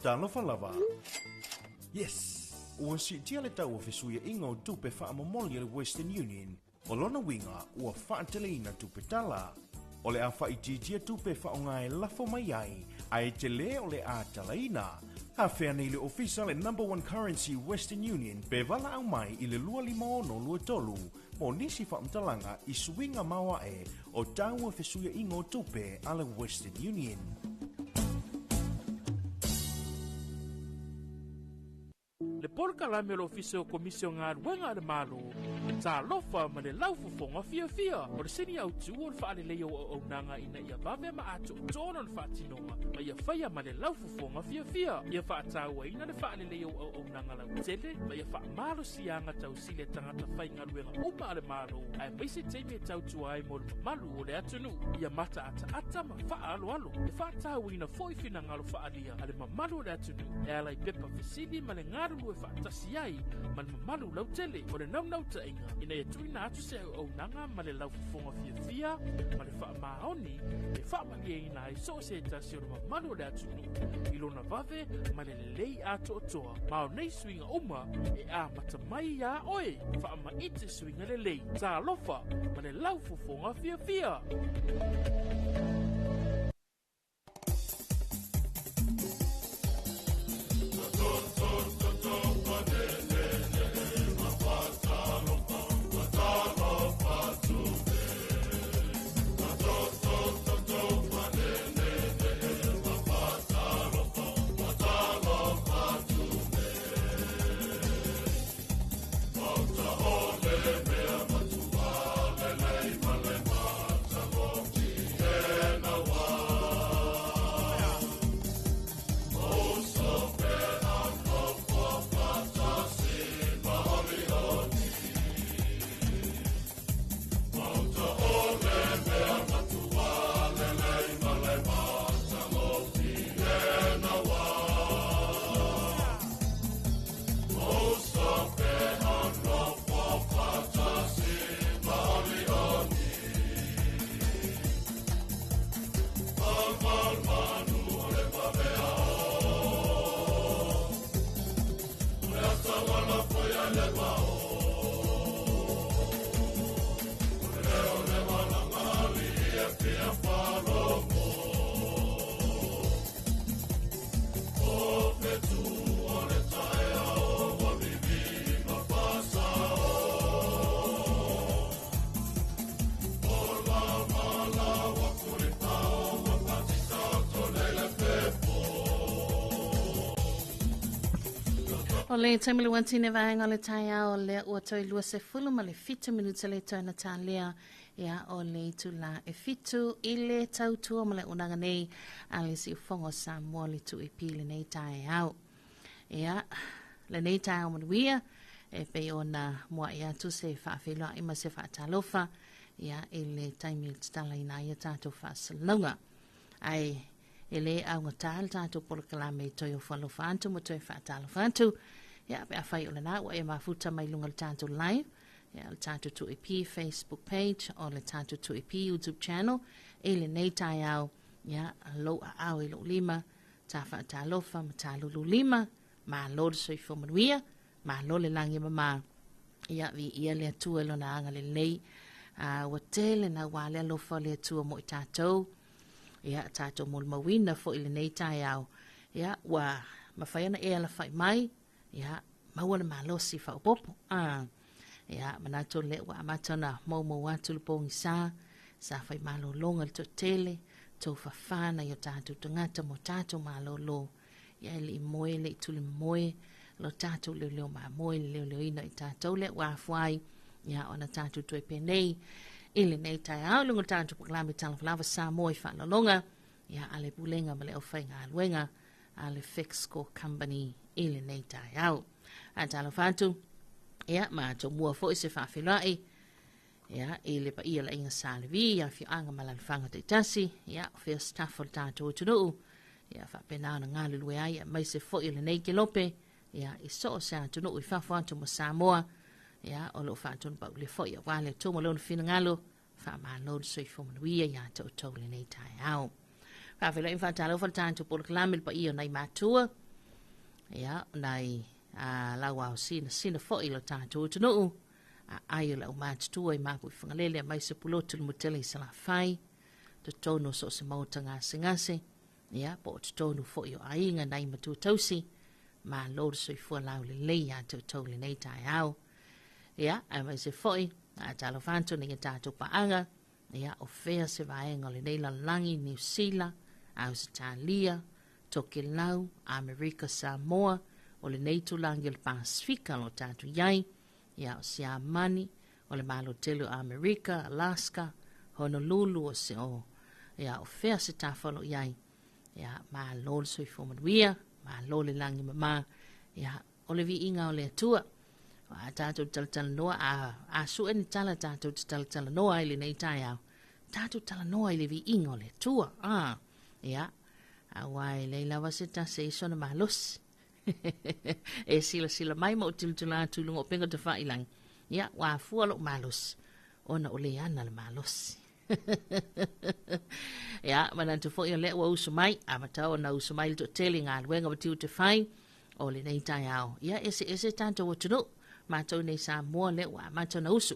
Talofa lava. Yes! Ua siitia le tau o fesuiaiga o tupe faamomoli a le Western Union. O lona uiga, ua faateleina tupe tala. O le a faaitiitia tupe e faaaoga e lafo mai ai, ae tele o le a talaina. Afea nei le ofisa le Number One Currency Western Union pe valaau mai i le 25623 mo nisi faamatalaga i suiga maoae o tau o fesuiaiga o tupe a le Western Union. Le polokalame o le Ofisa o Komisi o Galuega a le Malo, Talofa ma le Laufofoga Fiafia. O le sini autu o le faaleleia o auaunaga ina ia vave ma atoatoa lona faatinoga ma ia faia ma le laufofoga fiafia. Ia faatauaina le faaleleia o auaunaga lautele ma ia faamalosiaga tausili a tagata faigaluega uma a le Malo, aemaise taimi e tautua ai mo le mamalu o le atunuu. Ia mataataata ma faaaloalo. E faatauaina foi finagalo faaalia a le mamalu o le atunuu e ala i pepa fesili ma le galulue faatasi ai ma le mamalu lautele. O le naunautaiga ina ia tuuina atu se auaunaga ma le laufofoga fiafia ma le faamaoni e faamalieina ai so o se tasi o le mamalu o le atunuu i lona vave ma le lelei atoatoa. Ma o nei suiga uma e amata mai iā oe. Faamaite suiga lelei. Talofa ma le laufofoga fiafia! O le taimi le uantine vaega o le taeao lea ua toe 27 minute le toe na tālea ia o le itula e fitu i le tautua ma le unaga nei a le siufogo Samoa le 2AP lenei taeao. Ia, lenei taeao manuia, e pei ona mua'i atu se faafeiloai ma se faatalofa ia i le taimi e tatalaina ai a tatou faasalalauga. Ae e lē augatā le tatou polokalame e toe ofo alofa atu ma toe faatalofa atu. Ia, pe afai o lena ua e mafuta mai luga o le tatou live, ia, le tatou 2AP Facebook page o le tatou 2AP YouTube channel i lenei taeao, ia, lou aao i lou lima, ta faatalofa ma ta lulu lima, malo le soifua manuia, malo le lagi e mama. Ia, viia le Atua i lona agalelei. Ua tele naua le alofa o le Atua mo i tatou. Ia, tatou molimauina foi i lenei taeao. Ia, ua mafai ona e alafai mai, ia, maua le malosi faaopoopo. Ia, manatu lea ua amata ona moumou atu le pogisa, sa fai malologa le toatele, tou fafā nai o tatou tagata mo tatou malolo. Ia, e le i moe, e le i tuli moe, lo tatou leoleo mamoe, le leoleoina i tatou lea ua afua ai, ia, ona tatou toe penei i lenei taeao i luga o le tatou polokalame Talofa Lava Samoa i Faalologa, ia, a le Pulega ma le Aufaigaluega a le Fexco Company i lenei taeao. A talofa atu, ia, ma tomua foi se faafeiloai, ia, i le paia o le Aiga Sa Levi, afioaga ma alaalafaga taitasi, ia, o fea staff o le tatou atunuu, ia, faapena ona galulue ai, aemaise foi o lenei kelope, ia, i so o se atunuu i fafo atu ma Samoa, ia, o lo o faatonupaule foi aua le Atua ma lona finagalo, faamalo le soifua manuia iā te outou lenei taeao. Faafeiloai ma faatalofa le tatou polokalame le paia o nai matua. Ia, nai a lau ao sina sina fo'i lo tātou atunuu, a ai o le aumatutua i mapu i Fagalele aemaise Pulotu le Mutele i Salafai, totonu o so o se maota gasegase, ia, po o totonu foi o aiga nai matua tausi, malo le soifua laulelei ia te outou i lenei taeao. Ia, aemaise foi, a talofa atu nei a tātou paaga, ia, o fea se vaega o lenei lalolagi, Niu Sila, Ausetalia, Tokelau, Amerika Samoa, o lenei itulagi o le Pasefika o lo o tatou i ai, ia, o Siamani, o le Malo tele o Amerika, Alaska, Honolulu, o se o, ia, o fea se tafa o lo o i ai, ia, malo le soifua manuia, malo le lagi mama, ia, o le viiga o le Atua. A tātou talatalanoa, a, a sue ni tala tātou te talatalanoa ai lenei taeao, tātou talanoa i le viiga o le Atua. A, ia, auā e leai lava se tasi e iso na malosi. e silasila mai ma o tilotilo atu i luga o upega tafailagi, ia, ua afua lou malosi, ona o le ana le malosi. Ia, manatu foi o lea ua usu mai, amata ona usu mai le toatele i galuega ma tiute fai o lenei taeao. Ia, eseese tatou atunuu, matou nei Samoa lea ua amata ona usu.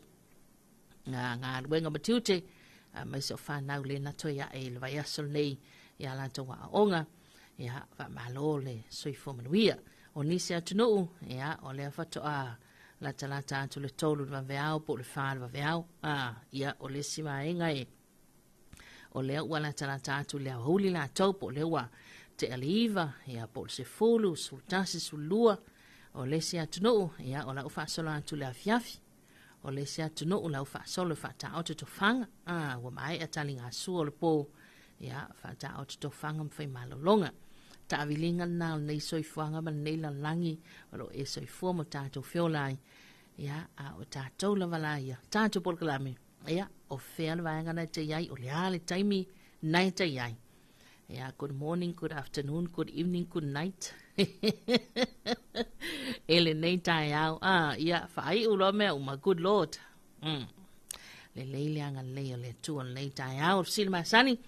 Ngā galuega ma tiute, aemaise o fanau le na toe ae i le vaiaso lenei i a latou aoaoga. Ia, faamalo le soifua manuia. O nisi atunuu, ia, o lea faatoa latalata atu le 3 le vaveao po o le 4 le vaveao. A, ia, o le isi vaega e, o lea ua latalata atu le aoauli latou, po o lea ua tea le 9, ia, po o le 10, 11, 12. O le isi atunuu, ia, o la ua faasolo atu le afiafi. O le isi atunuu, la ua faasolo e faataoto tofaga. A, ua maea taligasua o le po, ia, faataoto tofaga ma fai malologa. Taaviliga lena o lenei soifuaga ma lenei lalolagi o lo o e soifua ma tatou feola ai. Ia, a o tatou lava la ia, tatou polokalame, ia, o fea le vaega na e te i ai, o le a le taimi na e te i ai. Ia, good morning, good afternoon, good evening, good night. E lenei taeao. Ah, ia, faaiu loa mea uma, good Lord. Lelei le agalelei o le Atua lenei taeao. O le fesili masani,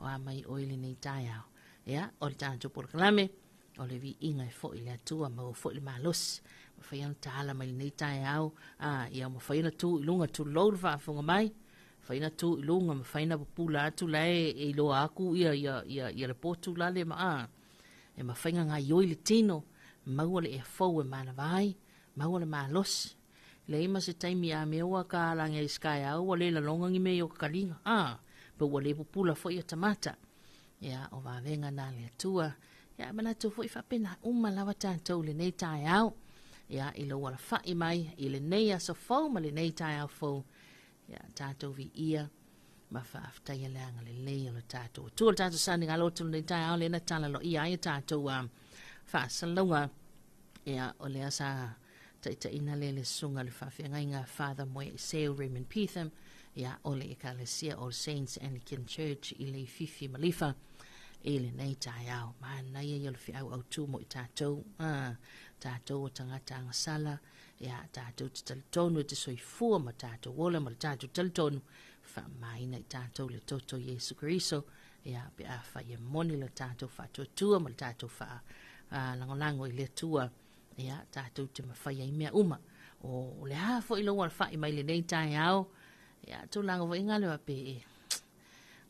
o a mai oe lenei taeao. Ia, o le tatou polokalame, o le viiga e foi le Atua, maua foi le malosi. Mafai ona taala mai lenei taeao, ah, ia mafai ona tu i luga, tulou le faafofoga mai, mafai ona tu i luga, mafai ona pupula atu la e, e iloa aku ia, ia, ia, ia le potu lale ma, ah, e mafai ona gaioi le tino, maua le ea fou e manava ai, maua le malosi. Leai ma se taimi a mea ua ka alagi ai sky au ua le laloga ni mea i o ka kaliga. Ah, pe ua le pupula foi ia tamata. Ia, o vavega na le Atua. Ia, manatu foi faapena uma lava tatou i lenei taeao. Ia, i lou alafai mai i lenei aso fou ma lenei taeao fou. Ia, tatou viia ma faafetaia le agalelei o le tatou Atua. Le tatou saniga lotu lenei taeao lea na tala loia ai tatou faasalalauga. Ia, o lea sa taitaiina lea le susuga le faafeagaiga Father Moeiseu Raymond Petham, ia, o le Ekalesia All Saints Anglican Church i Leififi Malifa i lenei taeao. Manaia ia o le feau autū mo i tātou, tātou o tagata agasala, ia, tātou te talitonu e te soifua ma tātou ola ma le tātou talitonu, faamamaina i tātou le toto Iesu Keriso, ia, pe a fai e moni le tātou faatuatua ma le tātou wha, lagolago i le Atua, ia, tātou te mawhai ai mea uma. O, o le a foi lou alawhai mai lenei taeao, ia, tulaga foi ngā lewa pe e,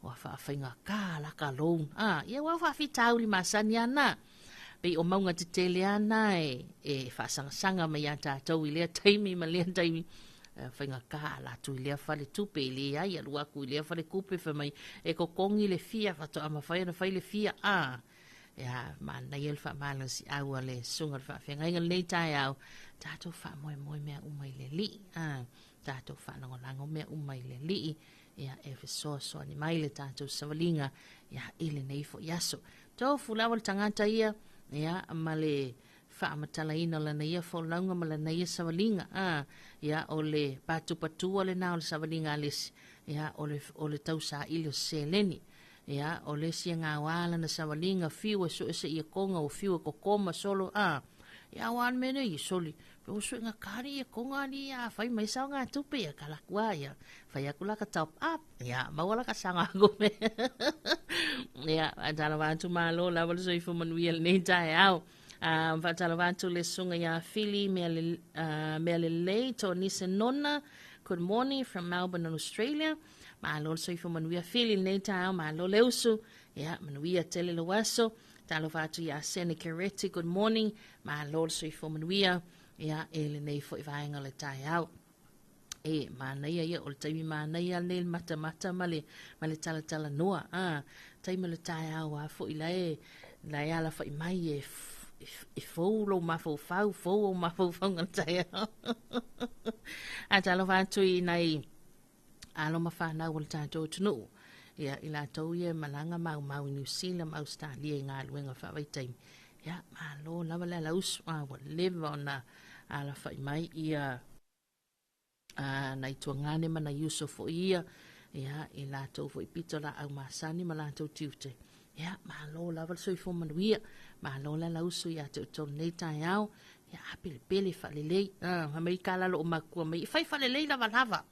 ua whaawhainga kā laka loan. Ah, ia ua whaawhitauli masani ana. Pei o mauga tetele ana e, e whaasangasanga mai a tātou i lea taimi ma lea taimi. Whainga kā ala atu i lea whale tupe i lea ai, alu aku i lea whale kupe whai mai e kokongi le fia, whatoa mawhai ana whai le fia. Ah, Ia, manaia le faamalosiau a le susuga o le faafeagaiga lenei taeao, tatou faamoemoe mea uma i le Alii, a, tatou faalagolago mea uma i le Alii, ia, e fesoasoani mai le tatou savaliga, ia, i lenei foi aso. Tofu lava le tagata ia, ia, ma le faamatalaina o lana ia folauga ma lana ia savaliga, a, ia, o le patupatua lena o le savaliga a le isi, ia, o le, o le tausaili o se seleni. Ia, o le isi e gaoa lana savaliga, fiu e suese ia konga, ua fiu e koko ma solo, a. Ia, aua le mea nei, soli, pe ua suenga kari ia konga ali ia, fai mai sao ngā tupe ia, ka lakua ia, fai aku la ka top up, ia, maua la ka sanga aku me. Ia, a tala wā atu malo lava le soifua manuia lenei taeao. Faatalofa atu le susuga ia Fili Mealelei Tonise Nona. Good morning from Melbourne in Australia. Malo le soifua manuia Fili i lenei taeao, malo le usu. Ia, manuia tele lou aso. Talofa atu ia Sene Kereti, good morning. Malo le soifua manuia. Ia, e lenei foi vaega o le taeao. E, manaia ia, o le taimi manaia lenei le matamata ma le, ma le talatalanoa. Ah, taimi o le taeao a foi la e, la e alafai mai e, e fou lou mafaufau, fou ou mafaufauga le taeao. A talofa atu i nai alo ma fanau o le tatou atunuu. Ia, i latou ia e malaga maumau i Niu Sila ma Ausetalia i galuega faavaitaimi. Ia, malo lava le alausu, a ua leva ona alafai mai ia nai tuagane ma nai uso foi ia, ia, i latou foi pito laau masani ma latou tiute. Ia, malo lava le soifua manuia, malo le alausu ia te outou lenei taeao. Ia, a pelepele faalelei, fai mai ka lalo o makua mai, fai faalelei lavalava,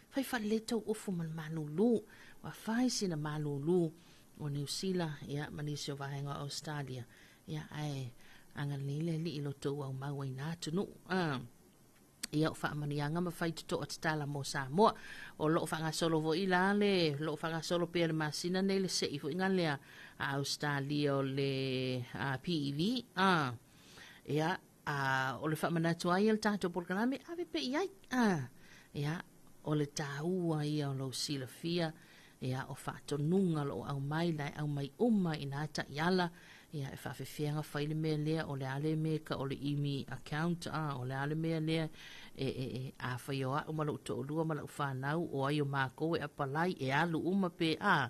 fai faalelei tou ofu ma le malulu, ua fai sina malulu o Niu Sila, ia, ma nisi o vaega o Australia, ia, ae agalelei le Alii i lo outou aumau ai na atunuu. Ia, o faamanuiaga ma faitotoa tatala mo Samoa. O lo o faagasolo foi la le, o lo o faagasolo pea le masina nei le sei foi nga lea a Australia o le PEV. Ia, o le faamanatu ai e le tatou polokalame, ave pea i ai. Ia, o le taua ia o lou silafia, ia, o faatonuga o lo o aumai, la e aumai uma i nā taiala, ia, e faafefea ona fai le mea lea, o le a le mea e tau o le imi account, a, o le a le mea lea, e, e, e, afai o au ma lou toalua ma lau fanau, o ai o makou e apalai, e alu uma pe, a,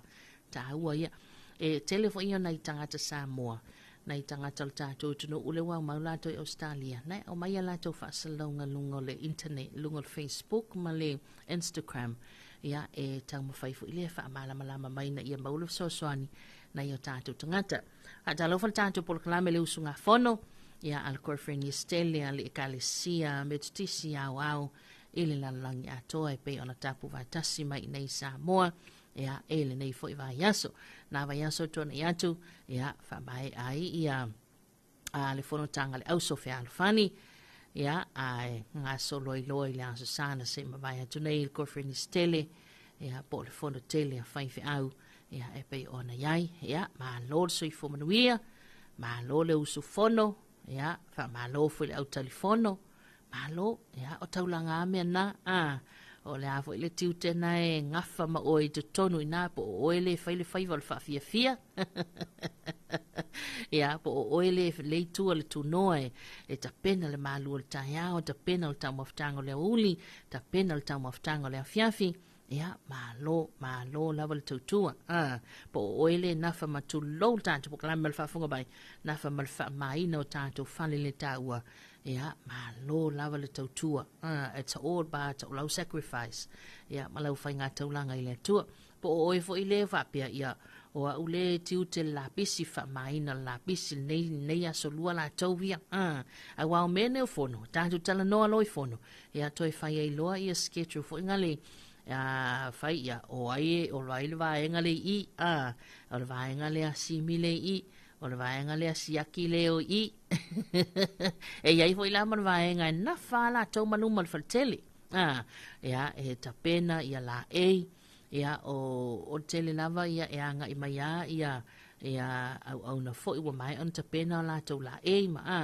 taua ia. E tele foi ia nai tagata Samoa, nai tagata o le tatou atunuu lea ua aumau latou i Ausetalia, na e aumai a latou faasalalauga i luga o le internet, i luga o le Facebook ma le Instagram. Ia, e taumafai foi lea e faamalamalama mai ina ia maua le fesoasoani nai o tatou tagata. Faatalofa le tatou polokalame le usugafono, ia a le Korefreni Estele a le Ekalesia Metotisi Aoao i le lalolagi atoa e pei ona tapu vaatasi mai i nei Samoa, ia, e lenei foi vaiaso. Na vaiaso tuanai atu, ia, faamaea ai ia a le fonotaga le auso fealofani, ia, ae gasolo ai loa i le Aso Sa na se i mavae atu nei i le Korefreni Tele, ia, po o le fono tele a faifeau, ia, e pei ona i ai, ia, malo le soifua manuia, malo le usufono, ia, faamalo foi le au talifono, malo, ia, o taulaga a mea na, a, o le a foi le tiute na e gafa ma oe i totonu i nā, po o oe le fai le faiva o le faafiafia, ia, po o oe le, le itua le tunoa e, e tapena le malu o le taeao, tapena le taumafataga o le aoauli, tapena le taumafataga o le afiafi, ia, malo, malo lava le tautua. Po o oe le nafa ma tulou le tatou polokalame ma le faafofoga mai, nafa ma le faamamaina o tatou fale le taua, ia, malo lava le tautua. It's all about o lau sacrifice, ia, ma lau faigataulaga i le Atua. Po o oe foi le faapea, ia, o au le tiute le lapisi, faamamaina le lapisi lenei, lenei aso lua latou ia. Aua o mea nei o fono, tatou talanoa loa i fono, ia toe fai ai loa ia schedule foi nga le fai ia o ai o ai le vaega le i a o le vaega le asimi le i o le vaega le asiaki le o i e iai foi la ma le vaega e nafa latou ma luma o le faletele a ia e tapena ia la ei ia o o le tele lava ia e agai mai a ia ia auauna foi ua maea ona tapena o latou laei ma a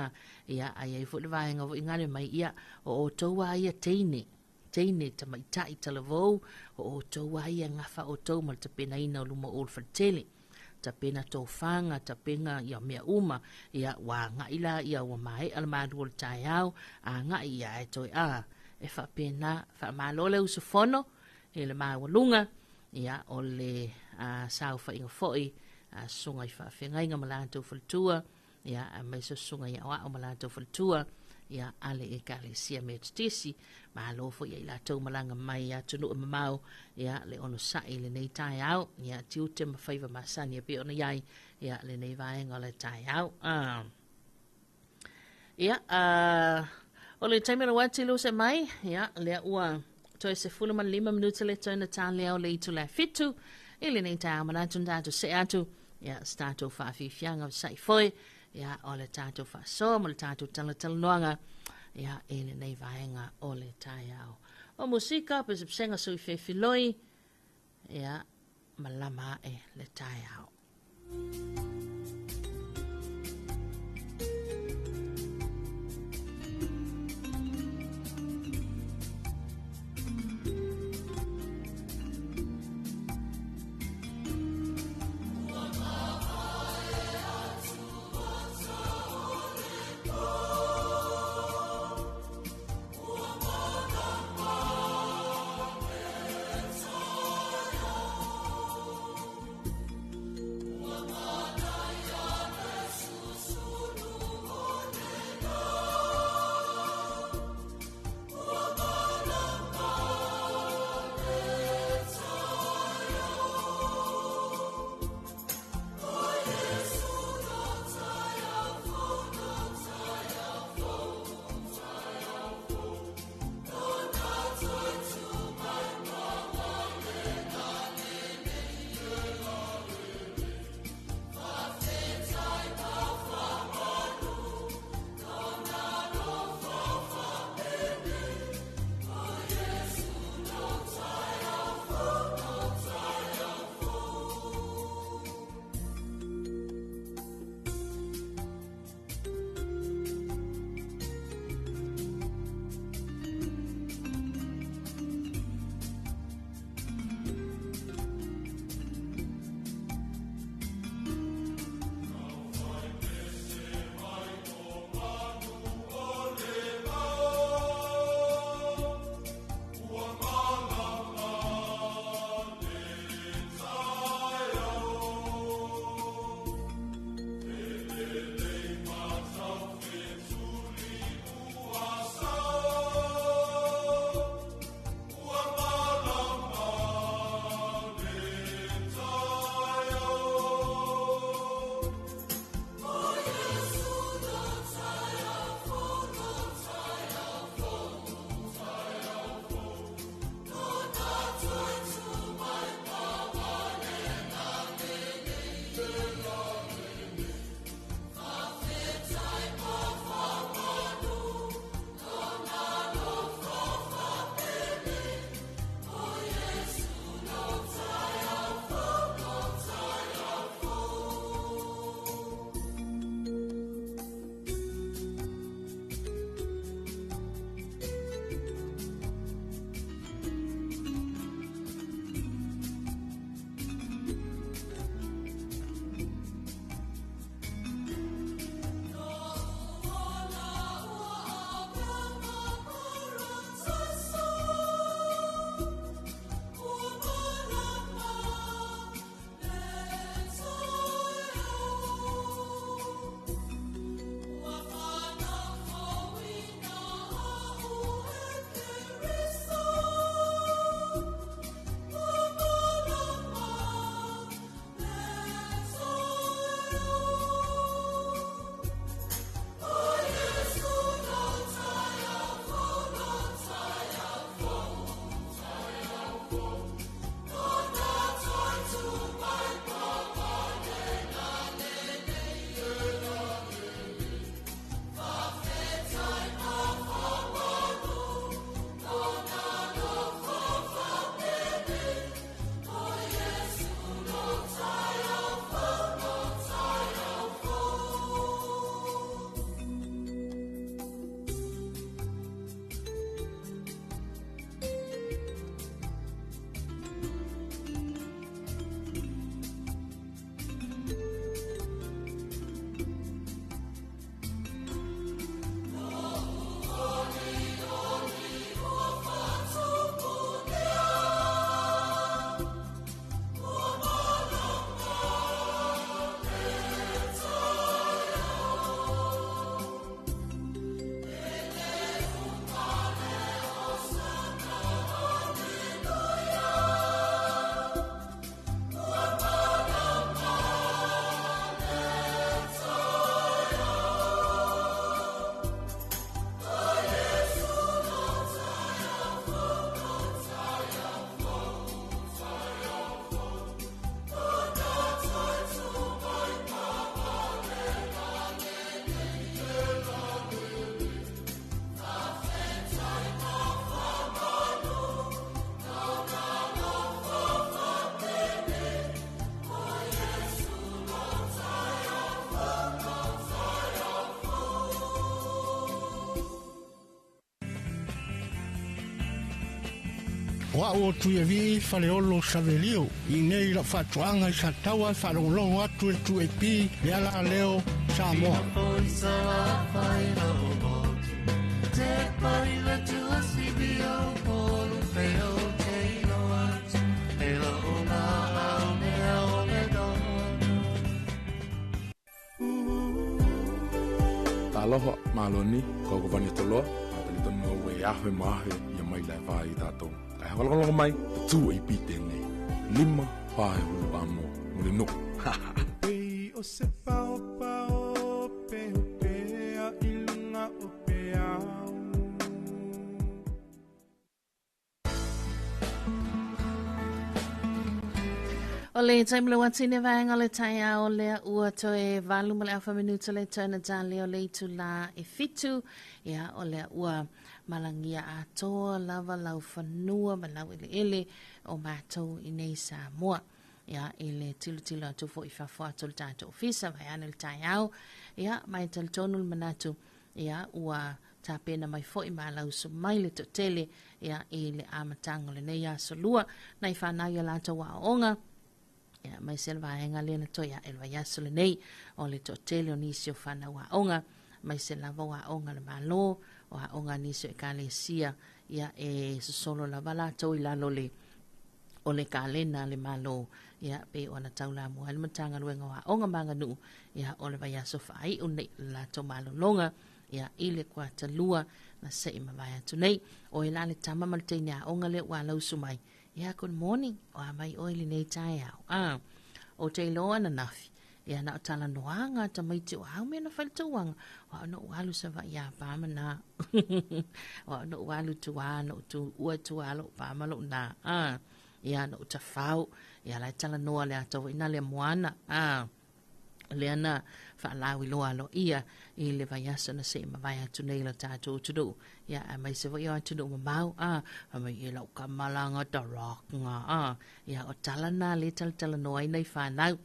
ia a iai foi le vaega foi gale mai ia o outou a ia teine teine tamaitai talavou o outou a ia gafa outou ma le tapenaina o luma o le faletele tapena tofaga tapena ia mea uma ia ua agai la ia ua maea le malu o le taeao agai ia ae toe a e faapena faamalo le usufono i le maualuga ia, o le saofaiga foi a susuga i faafeagaiga ma latou faletua, ia, aemaise o susuga i aoao ma latou faletua, ia, a le Ekalesia Metotisi, malo foi ia i latou malaga mai i atunuu e mamao, ia, le onosai i lenei taeao, ia, tiute ma faiva masani e pei ona i ai, ia, lenei vaega o le taeao. Ia, o le taimi o le uati le se mai, ia, lea ua toe 15 minute le toe na tālea o le itula e 7, i lenei taeao manatu na tātou see atu, ia, se tātou faafiafiaga o sa'i foe, Ia, o le tatou faasoa ma le tatou talatalanoaga, ia, i lenei vaega o le taeao. O musika, pesepesega sui fefiloi, ia, malama ae le taeao. O au o Tuiavii Faleolo Savelio i nei lau faatoaga i Sataua e faalogologo atu i le 2AP le ala leo Samoa. Talofa, maloni, kau ka vani toloa, a talitonu au e aho e mahe ia mai lai wā i tātou. Kai hawalagalaga mai, tū e pi tēnei. Lima, pāhe hulu a mō, mo le no. Pei o se pao pao, pe o pea i lunga o pe au. O le taimi le watine vaenga o le taeao lea ua toe 8 ma le afa minuta le toe na tale o le itula e 7. Ia, o lea ua malangia atoa lava lau fanua ma lau eleele o matou i nei Samoa. Ia, i le tilotilo atu foi i fafo atu o le tatou ofisa vai ane le taeao. Ia, mai talitonu le manatu, ia, ua tapena mai foi ma lausu mai le toatele, ia, i le amataga o lenei aso lua, nai fanau ia latou aoaoga. Ia, mai se le vaega lea na toe ae le vaiaso lenei, o le toatele o nisi o fanau aoga, mai se lava o aoga le Malo, o aoga nisi o ekalesia, ia, e sosolo lava latou i lalo le o le kalena le Malo, ia, pe o na taula mua le Matagaluega o Aoga ma Aganuu, ia, o le vaiaso faaiu nei le latou malologa, ia, i le kuatalua na se i mavae atu nei. O e la le tama ma le teine aoga lea ua lausu mai. Ia, good morning, o a mai oe lenei taeao. Ah, o te iloa na nafi. Ia, na o talanoaga tamaiti o au mea na fai le tauaga. O au no alu sa vai a pama na. O au no alu tua, no tu ua tua lo pama lo na. Ah, ia, no tafau. Ia, lai talanoa le atau ina le moana. Ah, lea na faalau i loa alo ia i le vaiaso na se i mavae atu nei lo tatou atunuu. Ia, a mai se foi o atunuu mamao, a, a mai e lau kamalanga ta rock nga, a, ia, o tala na le talatalanoa ai nei whanau.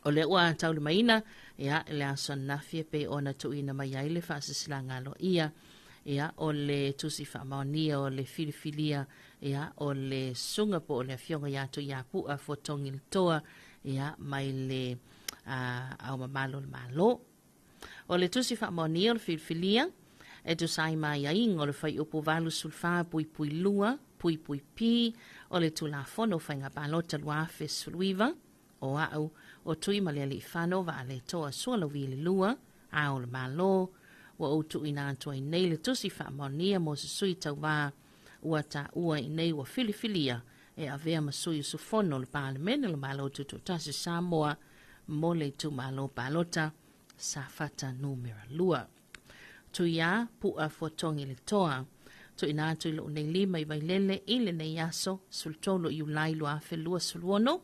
O lea ua taulimaina, ia, le aso ananafi e pei ona tuuina mai ai le faasilasilaga aloaia, ia, o le tusi faamaonia o le filifilia, ia, o le susuga po o le afioga ia Tuiapu'a Fuatogi le Toa, ia, mai le ao mamalu o le Malo. O le tusi faamaonia o le filifilia e tusa ai ma aiaiga o le fuaiupu 84.2 puipui P o le Tulafono Faiga Palota 2019, o au o Tuimalealiifano Vaaletoa Sualauvi le lua, ao le Malo, ua ou tuuina atu ai nei le tusi faamaonia mo se sui tauvā ua taua i nei ua filifilia e avea ma sui usufono o le Palemene o le Malo Tutoatasi Samoa mo le itumalo palota Safata numera 2. Tuia Pu'a Fuatogi le Toa, tuuina atu i lou nei lima i Vailele i lenei aso 13 Iulai 2026,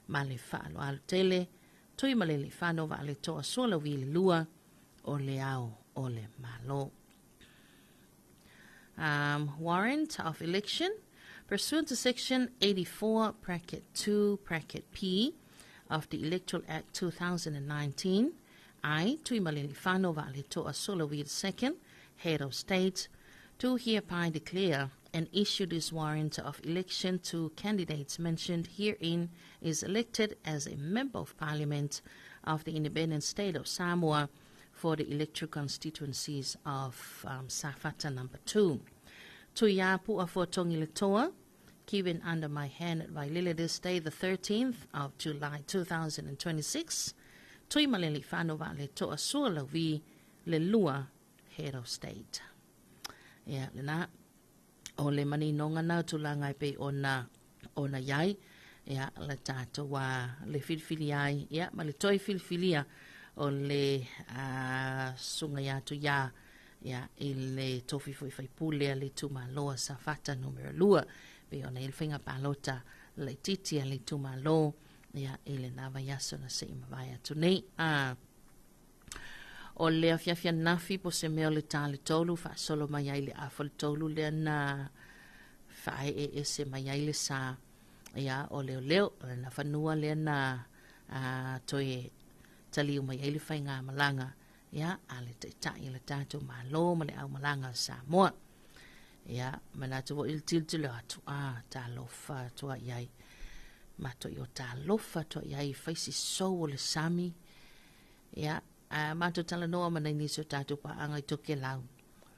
ma le faaaloalo tele, Tuimalealiifano Vaaletoa Sualauvi le lua, o le ao o le Malo. Warrant of election. Pursuant to Section 84, bracket 2, bracket P of the Electoral Act 2019, I, Tuimalealiifano Vaaletoa Sualauvi II, Head of State, do hereby declare and issue this warrant of election to candidates mentioned herein is elected as a Member of Parliament of the Independent State of Samoa for the electoral constituencies of Safata number 2. Tuiapu'a Fuatogi le Toa, given under my hand at Vailele this day, the 13th of July 2026, Tuimalealiifano Vaaletoa Sualauvi le lua, Head of State. Ia, lena, o le maninoga na o tulaga e pei ona ona iai, ia, le tatou a le filifili ai, ia, ma le toe filifilia o le susuga ia Tuiā, ia, i le tofi foi faipule a le itumalo a Safata numera 2, pei ona i ai le faiga palota laitiiti a le itumalo, ia, i lena vaiaso na se i mavae atu nei. A o le afiafi ananafi po se mea o le ta le 3 faasolo mai ai le afa le 3 lea na faaeeese mai ai le sa, ia, o leoleo na fanua lea na toe taliu mai ai le faigamalaga, ia, a le taitai o le tatou Malo ma le aumalaga o Samoa. Ia, manatu foʻi le tilotilo atu, a, talofa atu ai ai. Matou o talofa atu ai ai fai si sou o le sami. Ia, a matou talanoa ma nai nisi o tatou paaga i Tokelau.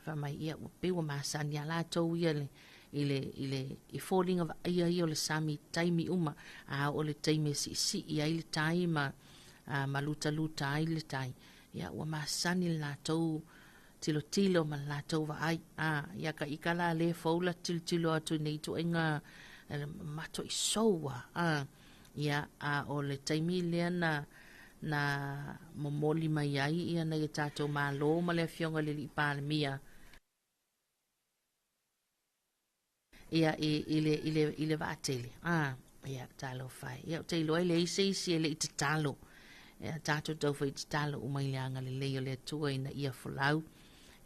Fai mai, ia, ua pei ua masani lava latou ia le, i le, i le, i foliga vaaia ia o le sami i taimi uma. A oo i le taimi e siisii ai le tai ma, a, ma lutaluta ai le tai. Ia, ua masani le latou tilotilo ma le latou vaai. A, ia ka ika la le fou la tilotilo atu i nei ituaiga matuai sou lava. A, ia, a o le taimi lea na, na momoli mai ai ia nai o tatou Malo ma le Afioga i le Alii Palemia, ia, i, i le, i le, i le vaatele. A, ia, talofa e. Ia, ou te iloa e leai se isi e le i tatalo. Ia, tatou taufai tatalo uma i le agalelei o le Atua ina ia folau,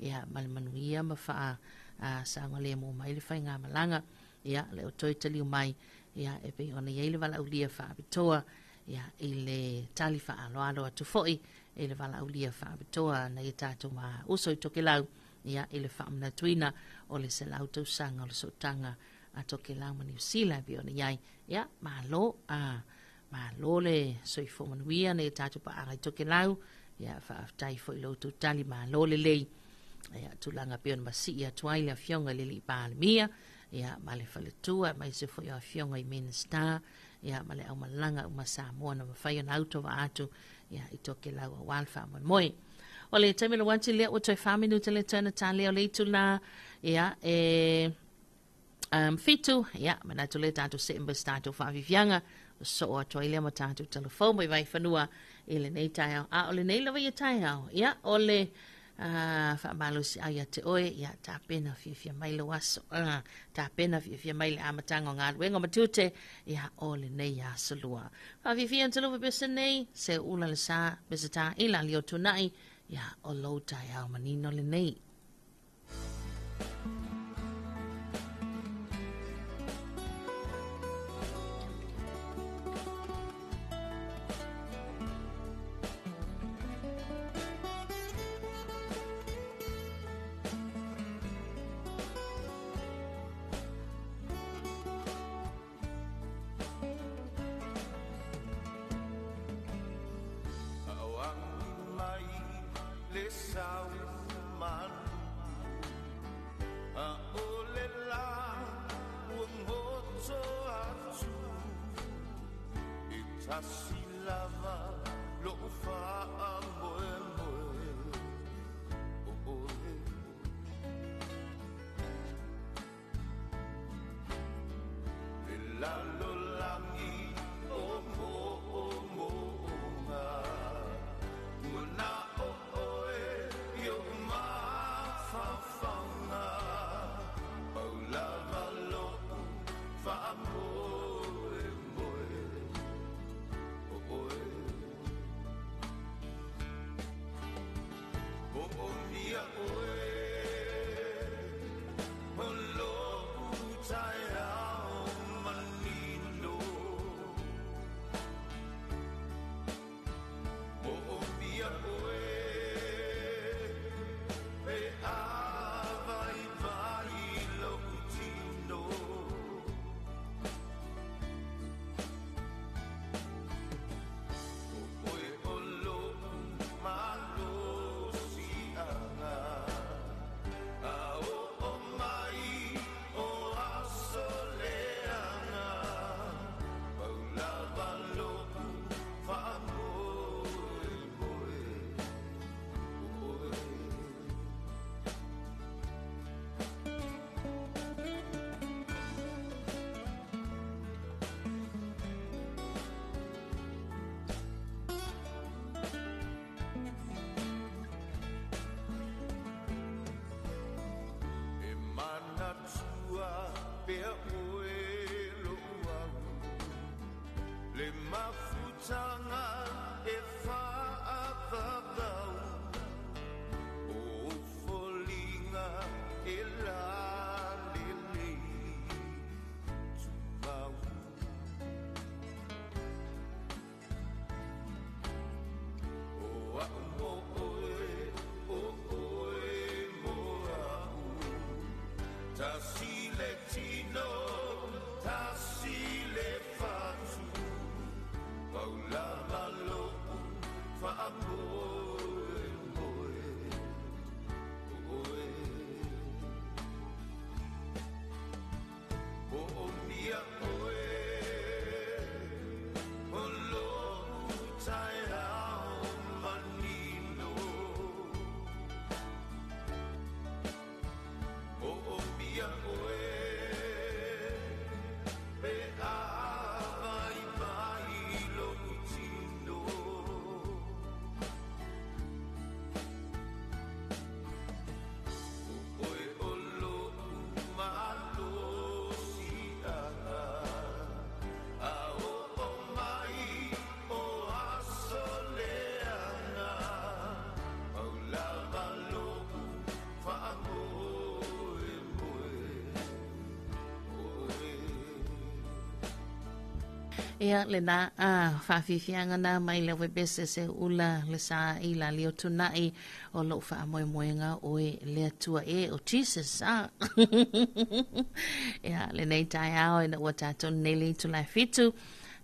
ia, ma le manuia ma faa, a, saogalemu mai le faigamalaga. Ia, le o toe taliu mai, ia, e pei ona i ai le valaaulia faapitoa, ia, i le tali faaaloalo atu foi i le valaaulia faapitoa a nai o tatou ma uso i Tokelau, ia, i le faamanatuina o le 100 tausaga o le sootaga a Tokelau ma Niu Sila e pei ona i ai. Ia, malo, a, malo le soifua manuia nai o tatou paaga i Tokelau. Ia, faafetai foi i lo outou tali malo lelei. Ia, tulaga pei ona masii atu ai le Afioga i le Alii Palemia, ia, ma le faletua, aemaise foi o Afioga i Minisita, ia, ma le aumalaga uma Samoa na mafai ona autovaa atu, ia, i Tokelau aua le faamoemoe. O le taimi o le uati lea ua toe 4 minute le toe na talia o le itula, ia, e 7, ia, manatu lea tatou see ma se tatou faafiafiaga, soo atu ai lea ma tatou talafou mai Vaifanua i lenei taeao. A o lenei lava ia taeao, ia, o le faamalosiau ia te oe, ia, tapena fiafia mai lou aso, tapena fiafia mai le amataga o galuega ma tiute, ia, o lenei aso lua. Faafiafia atu lava pese nei, se ula le sa, pese tā ila li o tunai, ia, o lou taeao manino lenei. Tasi le tino, tasi le fatu, paulava lo'u faamoemoe oe. Mo'omia oe, o lo'u taeao manino. Mo'omia oe, pe a vai mai lo'u tino. Oe o lo'u malosi'aga, a o'o mai o aso leaga, paulava lo'u faamoemoe oe. Ia lena a faafiafiaga na mai le webese se ula le sa i la lio tunai o lou faamoemoega oe le Atua e o Jesus a. Ia lenei taeao ina ua tatou nei le itula e 7,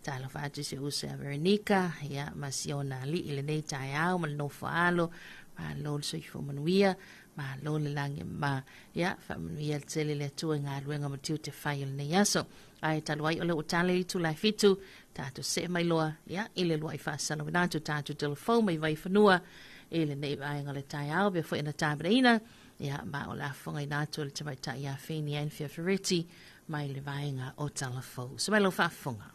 talofa atu i si uso ia Veronica, ia ma si ona ali'i lenei taeao ma le nofo alo, malo le soifua manuia, malo le lagi ma, ia faamanuia le tele le Atua i galuega ma tiute fai o lenei aso. Ae talu ai o le ua tala i itula e 7, tatou see mai loa, ia, i le lua'i faasalauina atu tatou telefou mai Vaifanua i lenei vaega o le taeao, pea foi na tapenaina, ia, ma o le afogaina atu o le tamaitai ia Feni Anfia Ferretti mai le vaega o Talafou. Se mai lau faafofoga.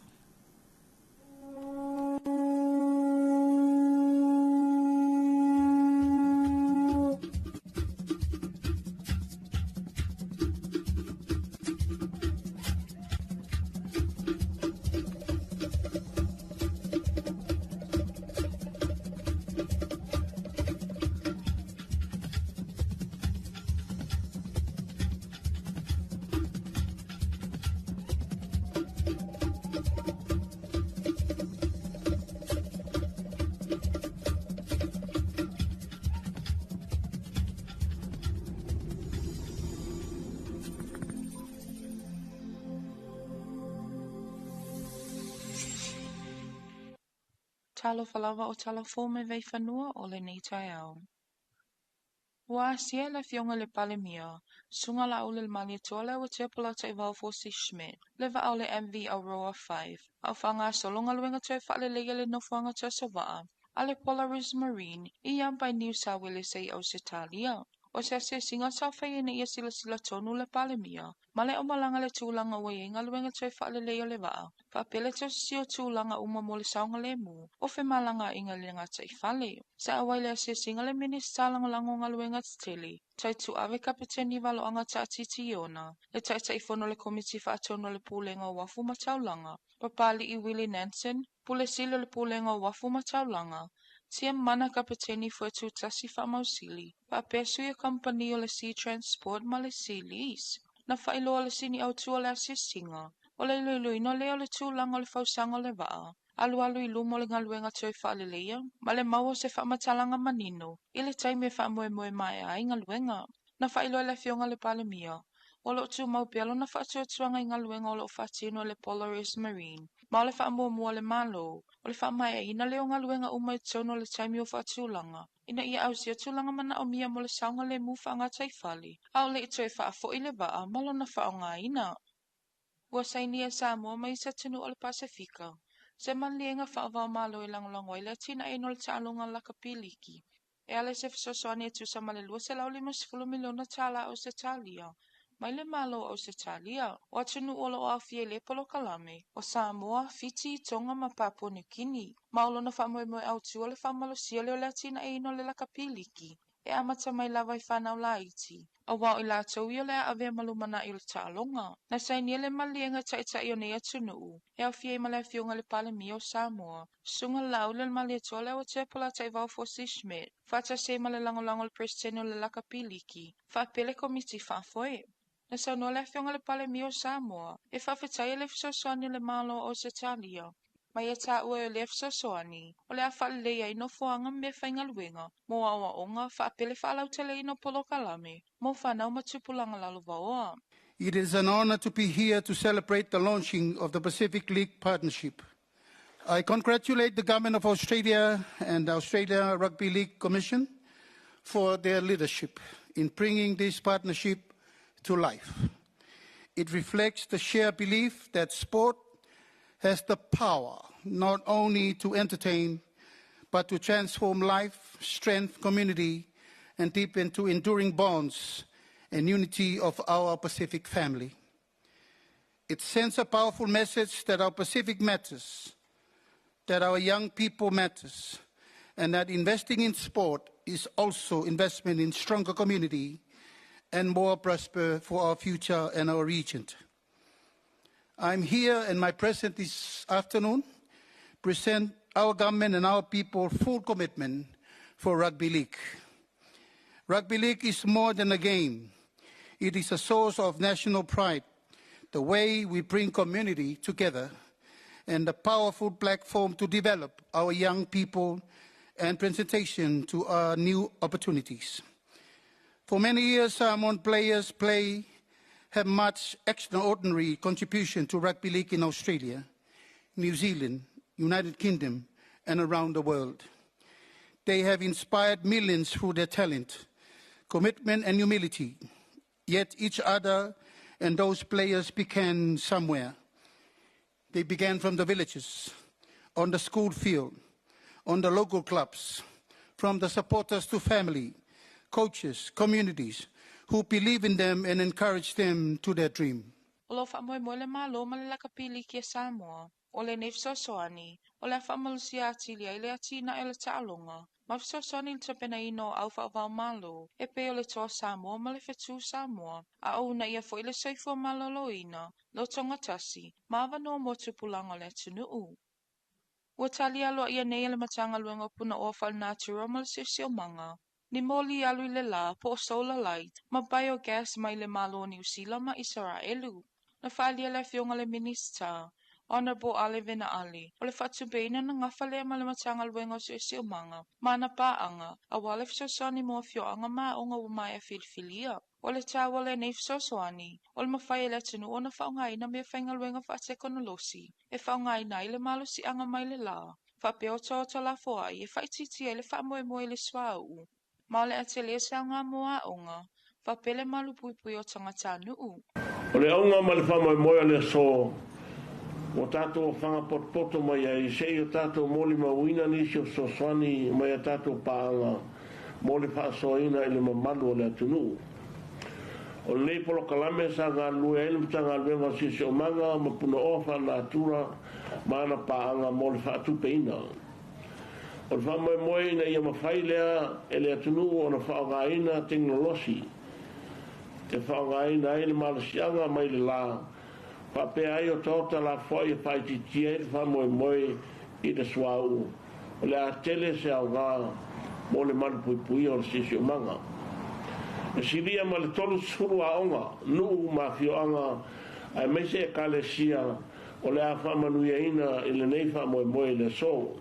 Talofa lava o Talafou mai Vaifanua o lenei taeao. Ua asia le afioga i le Palemia, Susuga Laaulialemalietoa Leuatea Polataivao Fosi Schmidt, le vaa o le MV Aurora 5, a o faagasolo galuega toe faaleleia le nofoaga tausavaa a le Polaris Marine i Ambai New South Wales i Ausetalia. O se asiasiga sa faia ina ia silasila tonu le Palemia ma le aumalaga le tulaga ua i ai galuega toe faaleleia o le vaa, faapea le tausisia o tulaga uma mo le saogalemu o femalagaaiga i le gataifale. Sa auai le asiasiga le Minisita Lagolago o Galuega Tetele, Taituave Kapeteni Valoaga Taatiti Iona, le Taitaifono o le Komiti Faatonu o le Pulega o Uafu ma Taulaga, Papali'i Willie Nansen, Pule Sili o le Pulega o Uafu ma Taulaga, Tia Mana Kapeteni Foetutasi Faamausili, faapea sui o kamupani o le Sea Transport ma le Sea Lease. Na faailoa le sini autu o le asiasiga, o le iloiloina lea o le tulaga o le fausaga o le vaa, alualu i luma o le galuega toe faaleleia, ma le maua o se faamatalaga manino i le taimi e faamoemoe maea ai galuega. Na faailoa e le afioga i le Palemia, o lo o tumau pea lona faatuatuaga i galuega o lo o faatino e le Polaris Marine, ma o le faamuamua a le Malo, o le faamaeaina lea o galuega uma i totonu o le taimi o faatulaga, ina ia ausia tulaga manaomia mo le saogalemu faagataifale, a o le i toe faafoi le vaa ma lona faaaogaina. Ua sainia e Samoa ma isi atunuu o le Pasefika se maliliega faava-o-Malo e lagolago ai le atinaeina o le taaloga lakapiliki e ala i se fesoasoani e tusa ma le $250 miliona tala Ausetalia mai le Malo o Ausetalia. O atunuu o lo o aofia i lea polokalame, o Samoa, Fiti, Tonga ma Papua New Guinea, ma o lona faamoemoe autu o le faamalosia lea o le atinaeina o le lakapiliki e amata mai lava i fanau laiti, aua o i latou ia o le a avea ma lumanai o le taaloga. Na sainia le maliliega taitai o nei atunuu, e aofia ai ma le afioga i le Palemia o Samoa, Susuga Laaulialemalietoa Leuatea Polataivao Fosi Schmidt, faatasi ai ma le lagolago o le Peresetene o le Lakapiliki, faapea le Komiti Faafoe. Na saunoa le afioga i le Palemia o Samoa, e faafetai ai le fesoasoani a le Malo o Ausetalia, Ma ia taua o lea fesoasoani, o le a faaleleia ai nofoaga ma meafaigaluega mo aoaoga faapea le faalauteleina o polokalame mo fanau ma tupulaga lalovaoa. It is an honor to be here to celebrate the launching of the Pacific League Partnership. I congratulate the Government of Australia and the Australia Rugby League Commission for their leadership in bringing this partnership to life. It reflects the shared belief that sport has the power not only to entertain, but to transform life, strength, community, and deepen to enduring bonds and unity of our Pacific family. It sends a powerful message that our Pacific matters, that our young people matters, and that investing in sport is also investment in stronger community and more prosper for our future and our region. I'm here and my presence this afternoon present our government and our people full commitment for rugby league. Rugby league is more than a game. It is a source of national pride, the way we bring community together, and a powerful platform to develop our young people and presentation to our new opportunities. For many years, Samoan players play have much extraordinary contribution to rugby league in Australia, New Zealand, United Kingdom, and around the world. They have inspired millions through their talent, commitment, and humility. Yet each other and those players began somewhere. They began from the villages, on the school field, on the local clubs, from the supporters to family, coaches, communities who believe in them and encourage them to their dream. O lo o faamoemoe le Malo ma le Lakapi Liki a Samoa, o lenei fesoasoani, o le a faamalosia atili ai le atinae o le taaloga, ma fesoasoani i le tapenaina o au faava-o-Malo e pei o le Toa Samoa ma le Fetū Samoa, a o uunaia foi le soifua maloloina, lotogatasi, ma avanoa mo tupulaga o le atunuu. Ua tali aloaia nei e le Matagaluega o Punaoa Faalenatura ma le Siosiomaga, ni moli alu i le la po o solar light ma biogas mai le Malo o Niu Sila ma Isaraelu. Na faaalia le Afioga i le Minisita, Honourable Ale Vena Ale, o le faatupeina na gafa lea ma le Matagaluega o Siosiomaga ma ana paaga aua le fesoasoani mo afioaga ma aoga ua maea filifilia. O le taua o lenei fesoasoani, o le mafai e le atunuu ona faaaogaina meafaigaluega faatekonolosi e faaaogaina ai le malosiaga mai le la, faapea otaota lafoai e faaitiitia ai le faamoemoe i le suauu, ma o le a tele se aoga mo aoga, faapea le malupuipui o tagatanuu. O le auga ma le faamoemoe o le aso ua tatou ofaga potopoto mai ai, se i o tatou molimauina nisi o fesoasoani mai a tatou paaga mo le faasoaina i le mamalu o le atunuu. O lenei polokalame sa galulue ai le Matagaluega o Siosiomaga ma Punaoa Faalenatura ma ana paaga mo le faatupeina. O le faamoemoe ina ia mafai lea e le atunuu ona faaaogaina tekonolosi e faaaogaina ai le malosiaga mai le la, faapea ai otaota lafoai e faaitiitia ai le faamoemoe i le suauu, o le a tele se aoga mo le malupuipuia o le siosiomaga. E silia ma le 30 aoga, nuu ma afioaga aemaise ekalesia o le a faamanuiaina i lenei faamoemoe i le aso.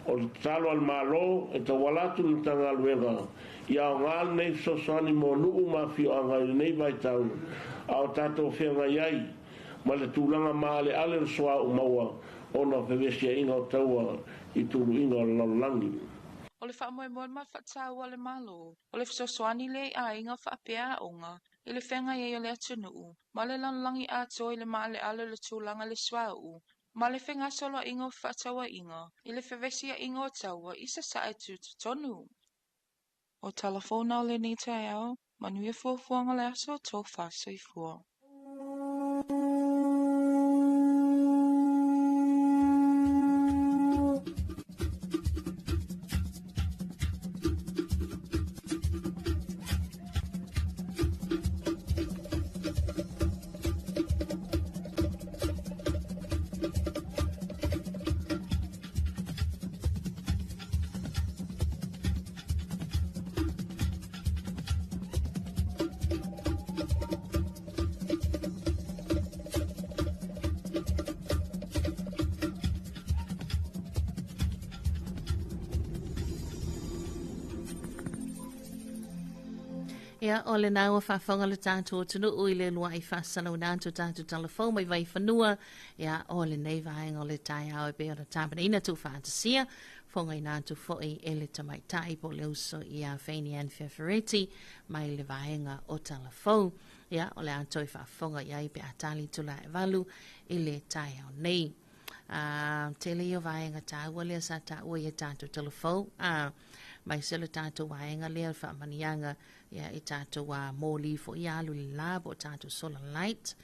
O le tatalo a le Malo e tauala atu i le Matagaluega ia aoga lenei fesoasoani mo nuu ma afioaga i lenei vaitau a o tatou feagai ai ma le tulaga maaleale o le suauu maua ona o fevesiaiga o taua i tuluiga o le lalolagi. O le faamoemoe ma le faataua a le Malo, o le fesoasoani lea i aiga faapea aoga i le feagai ai o le atunuu ma le lalolagi atoa i le maaleale o le tulaga i le suauu ma le fegasoloaiga o fefaatauaiga i le fevesiaiga o taua i Sasae tutotonu. O tala fou na o lenei taeao, manuia fuafuaga o le aso, tofa soifua. Ia, o lena ua faafofoga le tatou atunuu i le uluai faasalauina atu o tatou talafou mai Vaifanua. Ia, o lenei vaega o le taeao e pei ona tapenaina tuufaatasia, fogaina atu foi e le tamaitai po o le uso ia Feini Ann Feferetti mai le vaega o Talafou. Ia, o le a toe faafofoga i ai pe a tali itula e 8 i le taeao nei. Tele ia o vaega taua lea sa taua i a tatou talafou. Aemaise le tatou vaega lea o le faamaniaga ia, i tatou moli foi ia alu i le la po o tatou solar light.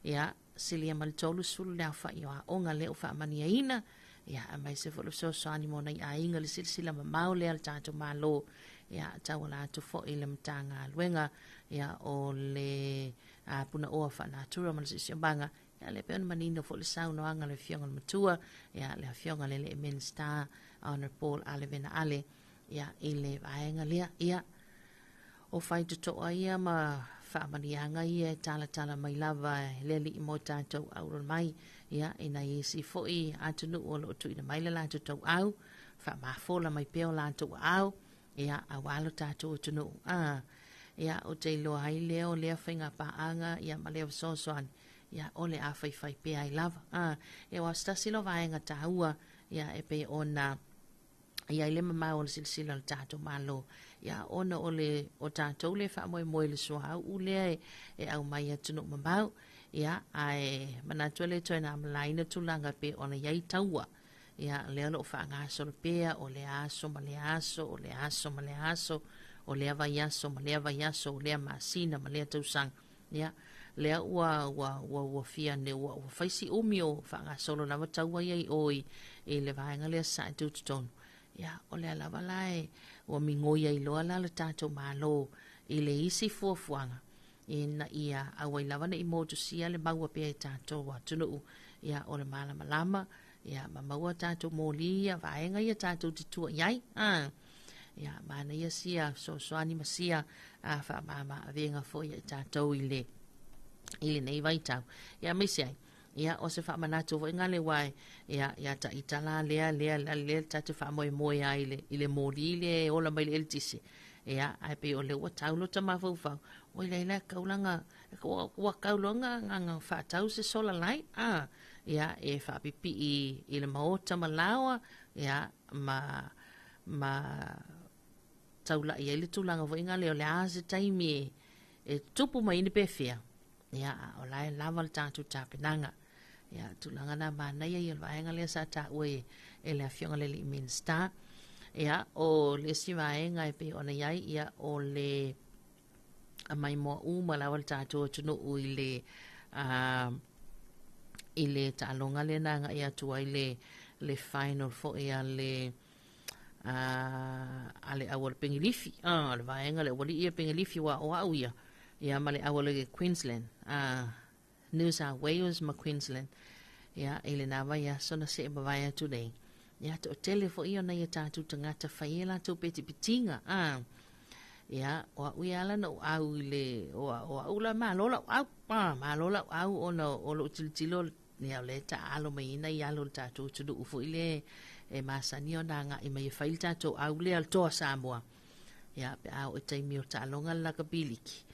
Ia, silia ma le 30 le aofai o aoga lea ua faamaniaina. Ia, aemaise foi le fesoasoani mo nai aiga le silasila mamao lea a le tatou Malo. Ia, tauala atu foi i le Matagaluega ia, o le Punaoa Faanatura ma le Siosiomaga. Ia, lea pei ona manino foi le saunoaga a le Afioga i le Matua, ia, le Afioga i le Alii Minisita, Honourable Ale Vena Ale, ia, i le vaega lea. Ia, o faitotoa ia ma faamaniaga ia e talatala mai lava e le Alii mo tatou auala mai, ia, i nai isi foi atunuu o lo o tuuina mai le latou tauau, faamafola mai pea o latou aao, ia, aua lo tatou atunuu. Ia, ou te iloa ai lea o lea faiga paaga, ia, ma lea fesoasoani, ia, o le a faifai pea ai lava. Ia, aua o se tasi lea o vaega taua, ia, e pei ona i ai le mamao o le silasila o le tatou Malo, ia, ona o le o tatou lea e faamoemoe i le suauu lea e aumai i atunuu mamao, ia, ae manatu e le toe na malaina tulaga e pei ona i ai taua. Ia, lea o lo o faagasolo pea, o lea aso ma lea aso, o lea aso ma lea aso, o lea vaiaso ma lea vaiaso, o lea masina ma lea tausaga. Ia, lea ua, ua, ua, ua fia ne, ua, ua fai si umi o faagasolo lava taua ia i o i, i le vaega lea sae tutotonu. Ia, o lea lava la e, ua migoi ai loa la le tatou Malo i le isi fuafuaga ina ia aua ai lava ne i motusia le maua pea i tatou atunuu, ia, o le malamalama, ia, ma maua tatou moli ia, vaega ia tatou te tua i ai. Ia, manaia sia fesoasoani ma sia faamama avega foi ia i tatou i le i lenei vaitau. Ia, aemaise ai, ia, o se faamanatu foi ngale wae, ia, ia ta itala lea, lea, lea, lea tatou faamoemoe ai i le moli lea e ola mai le eletise. Ia, ae pei o lea ua tau lota mafaufau, oi laila e kaulanga, ua kau loa nga faatau se solar light, ia, e faapipii i le maota ma laoa, ia, ma taulai ai le tulaga foi ngale o le a se taimi e tupu mai ni pefea, ia, a o la e lava le tatou tapenaga. Ia, tulaga na manaia ia o le vaega lea sa taua e le Afioga i le Alii Minisita. Ia, o le isi vaega e pei ona i ai, ia, o le maimoa uma lava le tatou atunuu i le taaloga lea na agai atu ai le final foi a le au o le Pengilifi, le vaega le aualii ia Pengilifi ua o au ia, ia ma le au o le Queensland, New South Wales ma Queensland, ia, i lena vaiaso na see mavae atu nei. Ia, toatele foi ia o nai o tatou tagata fai ai latou petipetiga, ia, o au ia ala na ou au i le, o, o au la malo lau au, malo lau au ona o lou tilotilo, ia, o lea e taaalo mai ai nai alo o le tatou atunuu foi lea e masani ona agai mai e fai le tatou au lea o le Toa Samoa. Ia, pe a oo i taimi o taaloga le lakapi liki,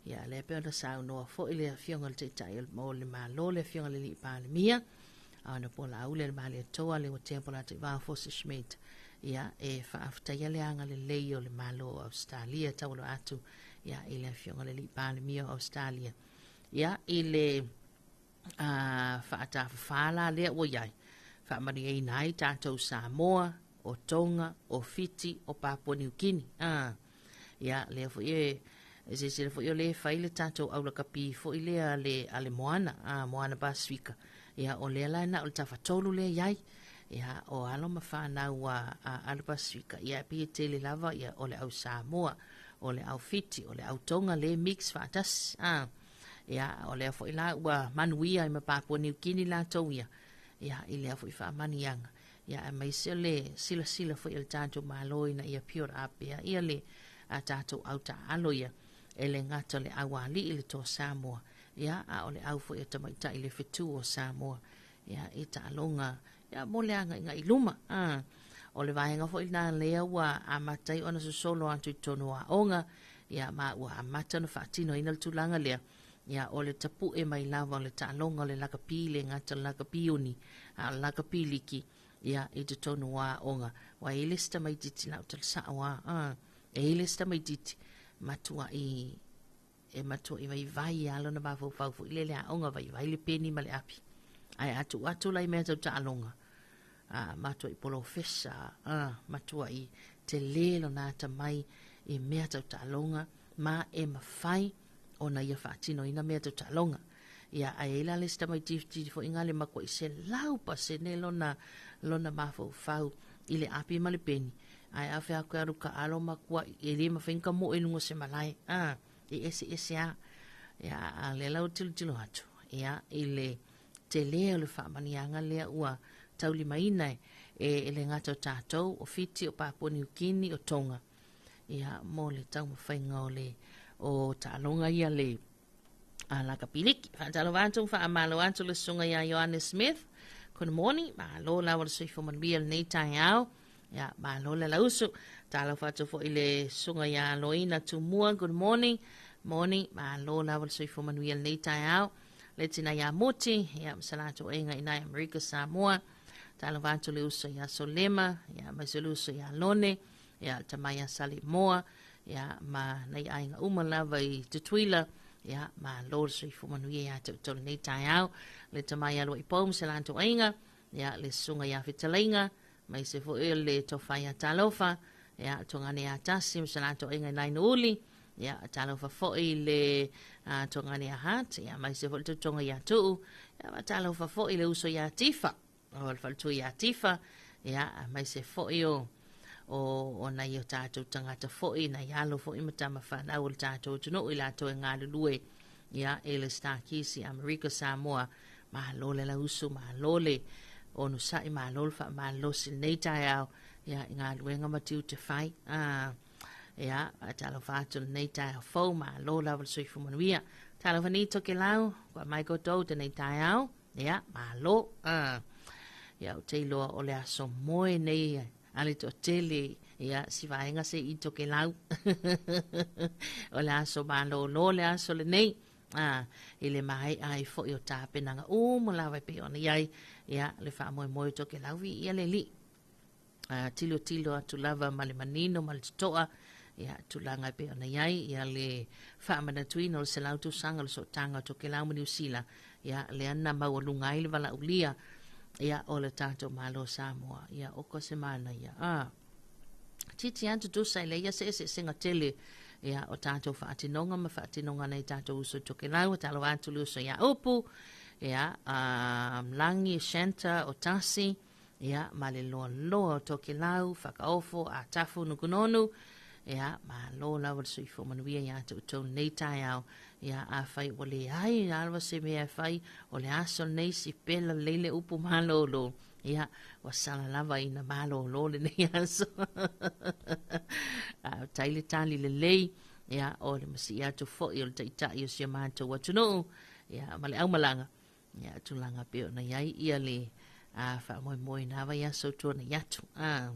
ia, lea pei ona saunoa foi le Afioga i le Taitai o le Malo, le Afioga i le Alii Palemia, Honourable Laauli le Malietoa, le Uatea Polataivao Fosi Schmidt, ia, e faafetaia le agalelei o le Malo o Ausetalia taualo atu, ia, i le Afioga i le Alii Palemia o Ausetalia, ia, i le faatafafā la lea ua i ai, faamanuiaina ai tatou Samoa, o Tonga, o Fiti, o Papua Niu Kini. Ia, lea foi e silasila foi o lea e fai le tatou aulakapi foi lea a le Moana, Moana Pasifika. Ia, o lea la na o le tafatolu lea i ai. Ia, o alo ma fanau a le Pasifika, ia, e pei e tele lava, ia, o le au Samoa, o le au Fiti, o le au Tonga le mix faatasi. Ia, o lea foi la ua manuia ai ma Papua Niu Kini latou ia, ia, i lea foi faamaniaga. Ia, aemaise o le silasila foi a le tatou Malo ina ia pure up pea ia le a tatou au taaalo ia, e le gata o le au alii le Toa Samoa, ia, a o le au foi a tamaitai le fetu o Samoa, ia, i taaloga, ia, mo le agaigai i luma. O le vaega foi lena lea ua amata ai ona sosolo atu i totonu o aoga, Ia, ma ua amata ona faatinoina le tulaga lea, ia, o le tapu'e mai lava o le taaloga o le lakapi, le gata o le lakapi uni, a o le lakapi liki, ia, i totonu o aoga. Ua i ai le isi tamaitiiti na ou tala sa'o lava, a, e i ai le isi tamaitiiti, matua'i, e matua'i vaivai lava lona mafaufau foi lea i le aoga, vaivai le peni ma le api. Ae a tuu atu la i mea tau taaloga, a, matua'i polofesa, a, matua'i tele lona atamai i mea tau taaloga, ma e mafai ona ia faatinoina mea tau taaloga. Ia, ae i ai la le isi tamaitiiti foi nga le matua'i 100% lona, lona mafaufau i le api ma le peni, ae a fai atu e alu taalo matua'i, e le mafai ona tamoe i luga o se malae, a, e eseese lava. Ia, a o lea la ua tilotilo atu, ia, i le tele o le faamanuiaga lea ua taulimaina e, e le gata o tatou, o Fiti, o Papua Niu Kini, o Tonga, ia, mo le taumafaiga o le, o taaloga ia le a lakapiliki. Faatalofa atu, faamalo atu le susuga ia Ioane Smith. Good morning, malo lava le soifua manuia lenei taeao. Ia, malo le lausu. Talofa atu foi le susuga ia Loina Tumua. Good morning. Morning, malo lava le soifua manuia lenei taeao. Le tina ia Muti, ia, ma sa latou aiga i nai Amerika Samoa. Talofa atu le uso ia Solema, ia, ma se le uso ia Lone, ia, le tama ia Salimoa, ia, ma nai aiga uma lava i Tutuila, ia, malo le soifua manuia ia te outou lenei taeao. Le tama ia Luaipou ma se latou aiga, ia, le susuga ia Fetalaiga, aemaise foi o le tofa ia Talofa, ia, Togane ia Tasi ma se latou aiga i nai Nuuli, ia, talofa foi le Togane ia Hart, ia, aemaise foi le tautoga ia Tuu, ia, ma talofa foi le uso ia Tifa, o le faletua ia Tifa, ia, aemaise foi o o, o nai o tatou tagata foi, nai alo foi ma tama whanau o le tatou atunuu i latou e galulue, ia, e le Starkeys i Amerika Samoa. Malo le lausu, malo le onosa'i, malo le faamalolosi lenei taeao, ia, i galuega ma tiute fai. A, ia, faatalofa atu lenei taeao fou, malo lava le soifua manuia. Talofa nei Tokelau, kua mai koutou tenei taeao, ia, malo. A, ia, ou te iloa o le aso moe nei a le toatele, ia, si vaega se i Tokelau. O le aso malōlō le aso lenei. A, i le maea ai foi o tapenaga uma lava e pei ona i ai, ia, le faamoemoe o Tokelau viia le Alii. A, tilotilo atu lava ma le manino ma le totoa, ia, tulaga e pei ona i ai, ia, le faamanatuina o le 100 tausaga o le sootaga o Tokelau ma Niu Sila, ia, lea na maualuga ai le valaaulia, ia, o le tatou Malo Samoa, ia, oka se manaia. A, titi atu tusa i leia se eseesega tele, ia, o tatou faatinoga ma faatinoga nei tatou uso i Tokelau, talofa atu le uso ia Upu, ia, a, Lagi, Shanta, o Tasi, ia, ma le loaloa o Tokelau, Fakaofo, Atafu, Nukunonu, ia, malo lava le soifua manuia ia te outou lenei taeao. Ia, afai ua leai lava se mea e fai, o le aso lenei si pela lelei le upu malōlō. Ia, ua sala lava ina malōlō lenei aso. A, tai le tali lelei, ia, o le masii atu foi o le taitai o si o matou atunuu, ia, ma le aumalaga, ia, tulaga pei ona i ai ia le a, faamoemoe na vaiaso tuanai atu. A,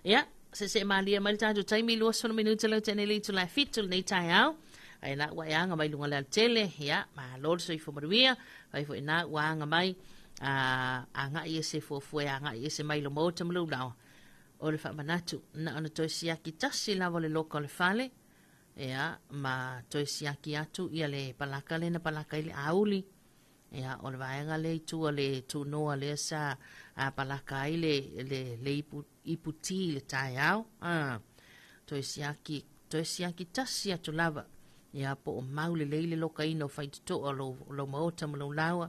ia, seesee malie mai le tatou taimi 20 minute leo tenei le itula e 7 lenei taeao. Ai la ua e aga mai luga o le alatele, ia, malo le soifua manuia, fai foi na ua aga mai, a, agai ese fuafua e agai ese mai lo maota ma lou laoa. O le faamanatu, na ona toe siaki tasi lava o le loka o le fale, ia, ma toe siaki atu ia le palaka lea na palaka ai le auli, ia, o le vaega lea i tua le tunoa lea sa a, palaka ai le, le, le ipu, ipu ti i le taeao. A, toe siaki, toe siaki tasi atu lava, ia, po o mau lelei le lokaina o faitotoa o lou, lou maota ma lou laoa,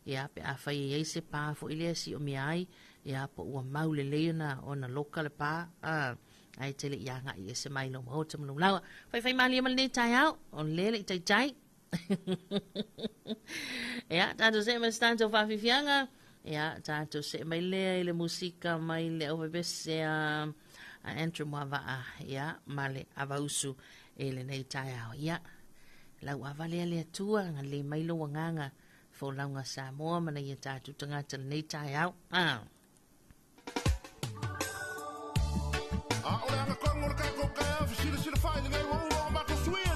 ia, pe afai e i ai se pa foi lea e siomia ai, ia, po ua mau lelei ona, ona loka le pa, a, ae te le i agai ese mai lou maota ma lou laoa. Faifai malie ma lenei taeao, o le le i taitai. Ia, tatou see mai se tatou faafiafiaga. Ia, tatou see mai lea i le musika mai le aufaipese a Andrew Muavaa, ia, ma le avausu i lenei taeao. Ia, lau ava lea le Atua, agalelei mai lou agaga, folauga Samoa ma nai a tatou tagata lenei taeao. Ah. A o le agatonu o le tatou taeao fesilasila fai lenei ua ulo o matou suia.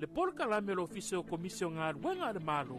Le polokalame o le Ofisa o Komisi o Galuega a le Malo,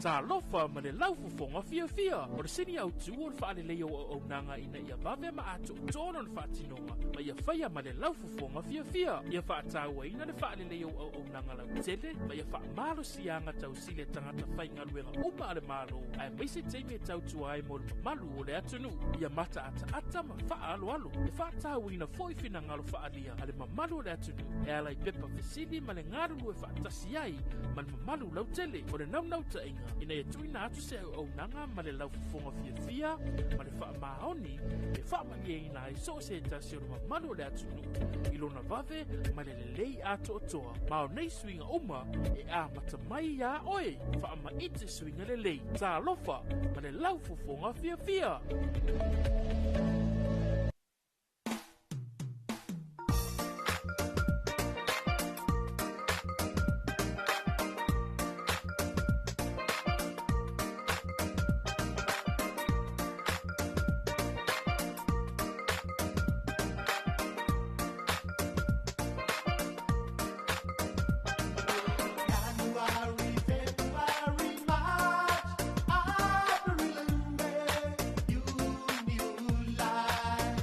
Talofa ma le laufofoga fiafia. O le sini autu o le faaleleia o auaunaga ina ia vave ma atoatoa lona faatinoga ma ia faia ma le laufofoga fiafia. Ia faatauaina le faaleleia o auaunaga lautele ma ia faamalosiaga tausili a tagata faigaluega uma a le Malo, aemaise taimi e tautua ai mo le mamalu o le atunuu. Ia mataataata ma faaaloalo. E faatauaina foi finagalo faaalia a le mamalu o le atunuu e ala i pepa fesili ma le galulue faatasi ai ma le mamalu lautele. O le naunautaiga ina ia tuuina atu se auaunaga ma le laufofoga fiafia ma le faamaoni e faamalieina ai so o se tasi o le mamalu o le atunuu i lona vave ma le lelei atoatoa. Ma o nei suiga uma e amata mai iā oe. Faamaite suiga lelei. Talofa ma le laufofoga fiafia. January, February, March, April, and May, June, July.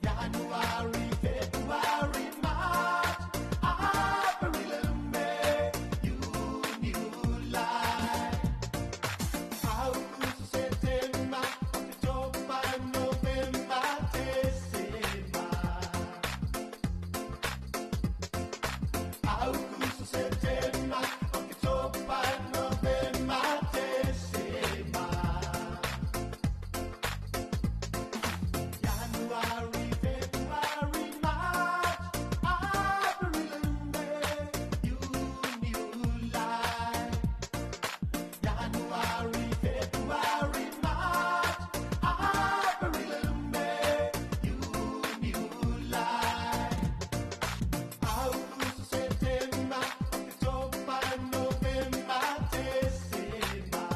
January, February, March, April, and May, June, July. August, September, October, November, December. August, September, October, November, December. January, February, March, April, and May, June, July. January, February, March, April, and May, June, July. August, September, October, November, December.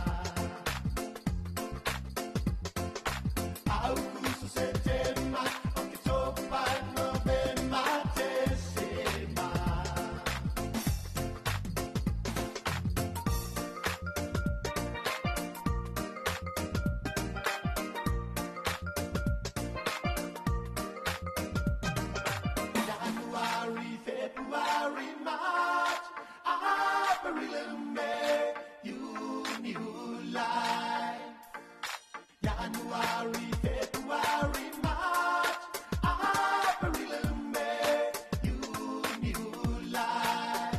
August, September, October, November, December. January, February, March, April, and May, June, July. January, February, March, April, and May, June, July.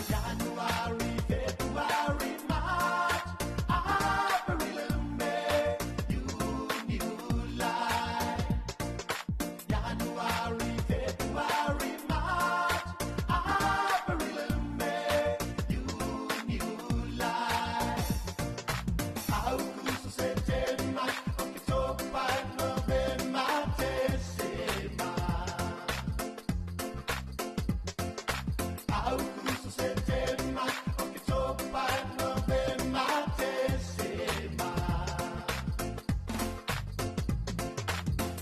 January, February, March, April, and May, June, July. January, February, March, April, and May, June, July. August, September, October, November, December. August, September, October, November, December.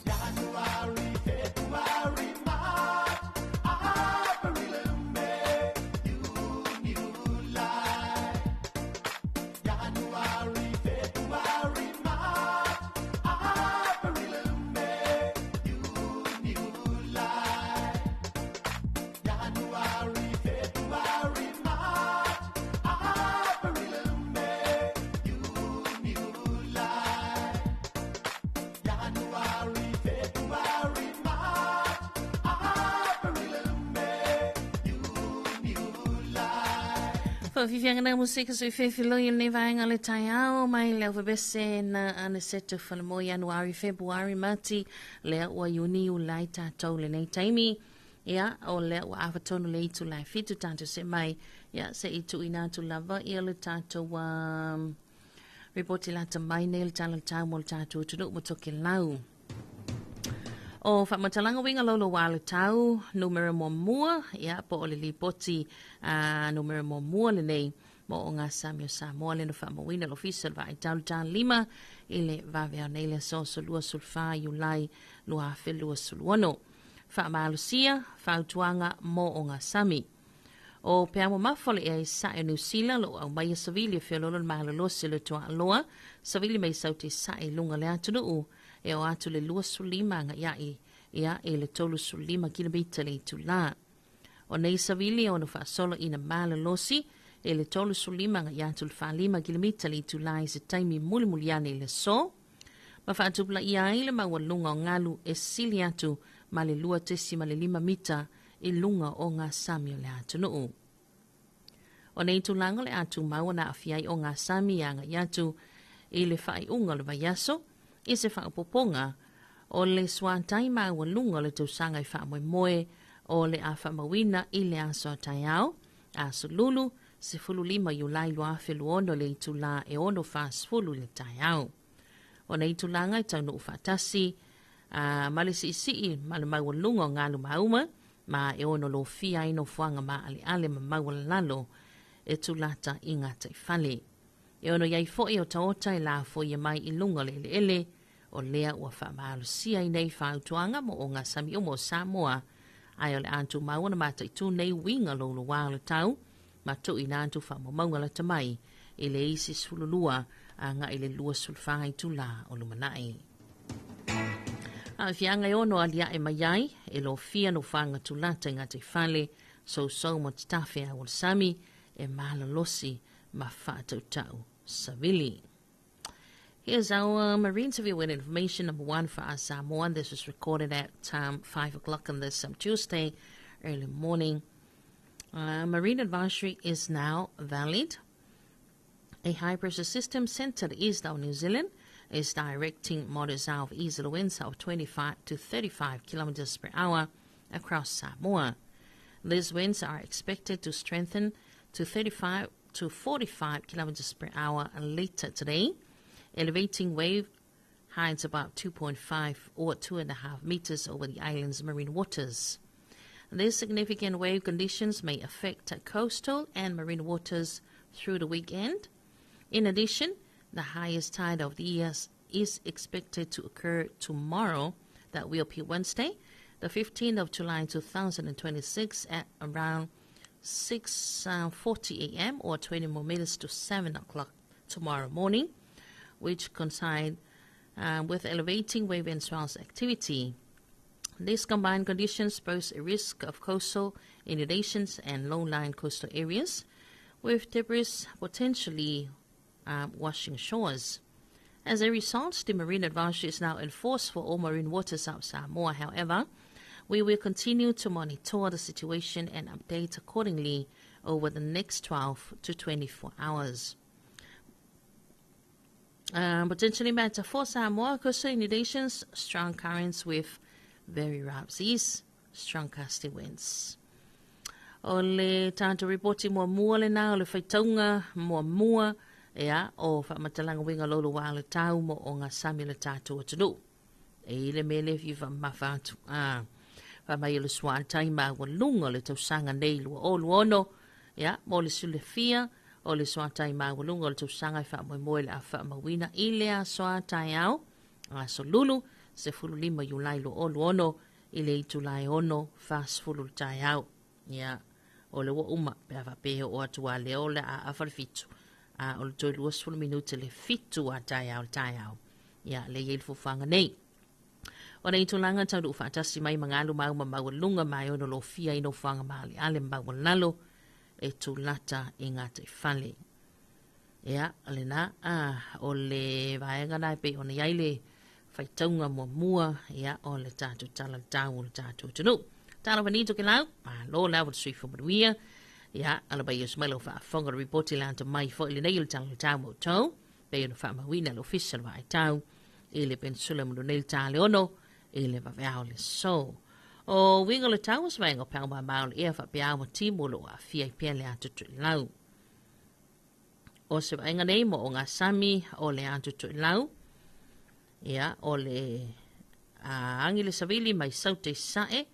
January, February, March, April, and May, June, July. January, February, March, April, and May, June, July. January, February, March, April, and May, June, July. January, February, March, April, and May, June, July. Faafiafiaga musika so i fefiloi i lenei vaega o le taeao mai le aufabese na Aniceto Falemoi Ianuari Fepuari Mati lea ua Iuni Iulai tatou lenei taimi ia o lea ua afatonu le itula e fitu tatou se mai ia se i tuuina atu lava ia le tatou um, ripoti lata mai nei le tala o le tau mo le tatou atunuu ma Tokelau. O faamatalaga uiga laulau a le tau numera muamua, ia po o le lipoti a numera muamua lenei mo o ngā sami o Samoa le na faamauina le ofisa o le Vaai Tau le Talima i le vaveao nei le aso 24 Iulai 2026. Faamalosia fautuaga mo o ngā sami. O peau mamafa o le ea i sae o Niu Sila o lo o aumaia savili e feoloolo le malolosi o le tuaaloa, savili mai saute i sae i luga o le atunuu e oo atu le 25 agai ia i le 35 kilomita le itulā. O nei savili e ono faasolo ina malolosi i le 35 agai atu le 45 kilomita le itulā i se taimi mulimuli ane i le aso, ma faatupulaia ai le maualuga o galu e sili atu ma le 2.5 mita i luga o ngā sami o le atunuu. O nei tulaga o le a tumau ona aafia ai o ngā sami e agai atu i le faaiuga o le vaiaso, i se faaopoopoga o le suatai maualuga o le tausaga i faamoemoe o le a faamauina i le aso a taeao, Aso Lulu, 15 Iulai 2026 le itulā e 6:40 i le taeao. O nei tulaga e taunuu faatasi a, ma le siisii ma le maualuga o galu mauma ma e ono lofia ai nofoaga maaleale ma maualalalo e tulata i gataifale. E ono i ai foi otaota e lafoia mai i luga o le eleele, o lea ua faamalosia ai nei fautuaga mo ogasami uma o Samoa, ae o le a tumau ona mataitū nei uiga louloua o le tau ma tuuina atu faamaumauga lata mai i le isi 12 agai i le 24 itulā o lumanai. Aafiaga e ono aliae mai ai e lofia nofoaga tulata i gataifale, sousou ma tatafe au o le sami e malolosi ma faatautau savili. Here's our Marine Survey Wind information number one for us Samoa. This was recorded at 5 o'clock on this Tuesday early morning. Marine advisory is now valid. A high pressure system centered east of New Zealand is directing moderate southeasterly winds of 25 to 35 kilometers per hour across Samoa. These winds are expected to strengthen to 35 to 45 kilometers per hour later today, elevating wave heights about 2.5 or 2.5 meters over the island's marine waters. These significant wave conditions may affect coastal and marine waters through the weekend. In addition, the highest tide of the year is expected to occur tomorrow, that will be Wednesday, the 15th of July 2026 at around 6:40 a.m. or 20 more minutes to 7 o'clock tomorrow morning, which coincide with elevating wave and swells activity. These combined conditions pose a risk of coastal inundations and low-lying coastal areas, with debris potentially washing shores. As a result, the marine advisory is now in force for all marine waters of Samoa. However, we will continue to monitor the situation and update accordingly over the next 12 to 24 hours. Potentially matter for Samoa coastal inundations, strong currents with very rough seas, strong gusty winds. O le tātou ripoti muamua lena o le faitauga muamua ia o faamatalaga uiga louloua o le tau mo o ngā sami o le tātou atunuu. E i le mea le fia faamamafa atu. A, fai mai o le suatai maualuga o le tausaga nei 2026, ia, mo le silafia o le suatai maualuga o le tausaga e faamoemoe le a faamauina i le aso a taeao, aso Lulu, 15 Iulai 2026, i le itula e 6:40 le taeao. Ia, o le ua uma, pe a faapea e oo atu a lea o le a afa le fitu, a o le toe 20 minute le fitu a taeao le taeao. Ia, le i ai le fuafuaga nei. O nei tulaga taunuu faatasi mai ma galu mau ma maualuga ma e ono lofia i nofoaga maaleale ma maualalo e tulata i gataifale. Ia, o lena, a, o le vaega na e pei ona i ai le faitauga muamua, ia, o le tātou tala le tau o le tātou atunuu. Talofa ni Tokelau, malo lava le soifua manuia. Ia, ala mai o se mai lau faafofoga le ripoti le ata mai foi lenei o le tala le tau mo outou. Pei ona faamauina le ofisa o le Vaai Tau i le Peninsula ma nei le tā le 6 i le vaveao le aso. O uiga o le tau o se vaega o peau mamao o le ea faapea ua timu o lo o aafia ai pea le ata toelau. O se vaaiga nei mo o ngā sami o le ata toelau, ia, o le Agi le savili mai Saute i Sasae,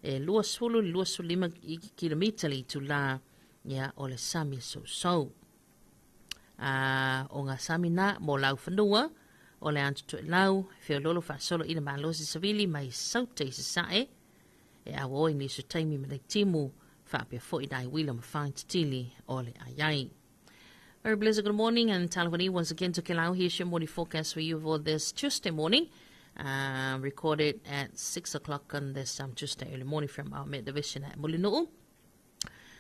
e 20 i le 25 kilomita le itulā, ia, o le sami e sousou. O ngā sami na mo Laufanua, o le Atu Toelau, feololo faasolo i le malosi savili mai Saute i Sasae, e auoi nisi o taimi ma Leitimu, faapea foi nai uila ma fāititili o le aiai. Very blessed good morning and talafani once again to Kelau. Here's your morning forecast for you for this Tuesday morning. Recorded at 6 o'clock on this Tuesday early morning from our Met Division at Mulinu'u.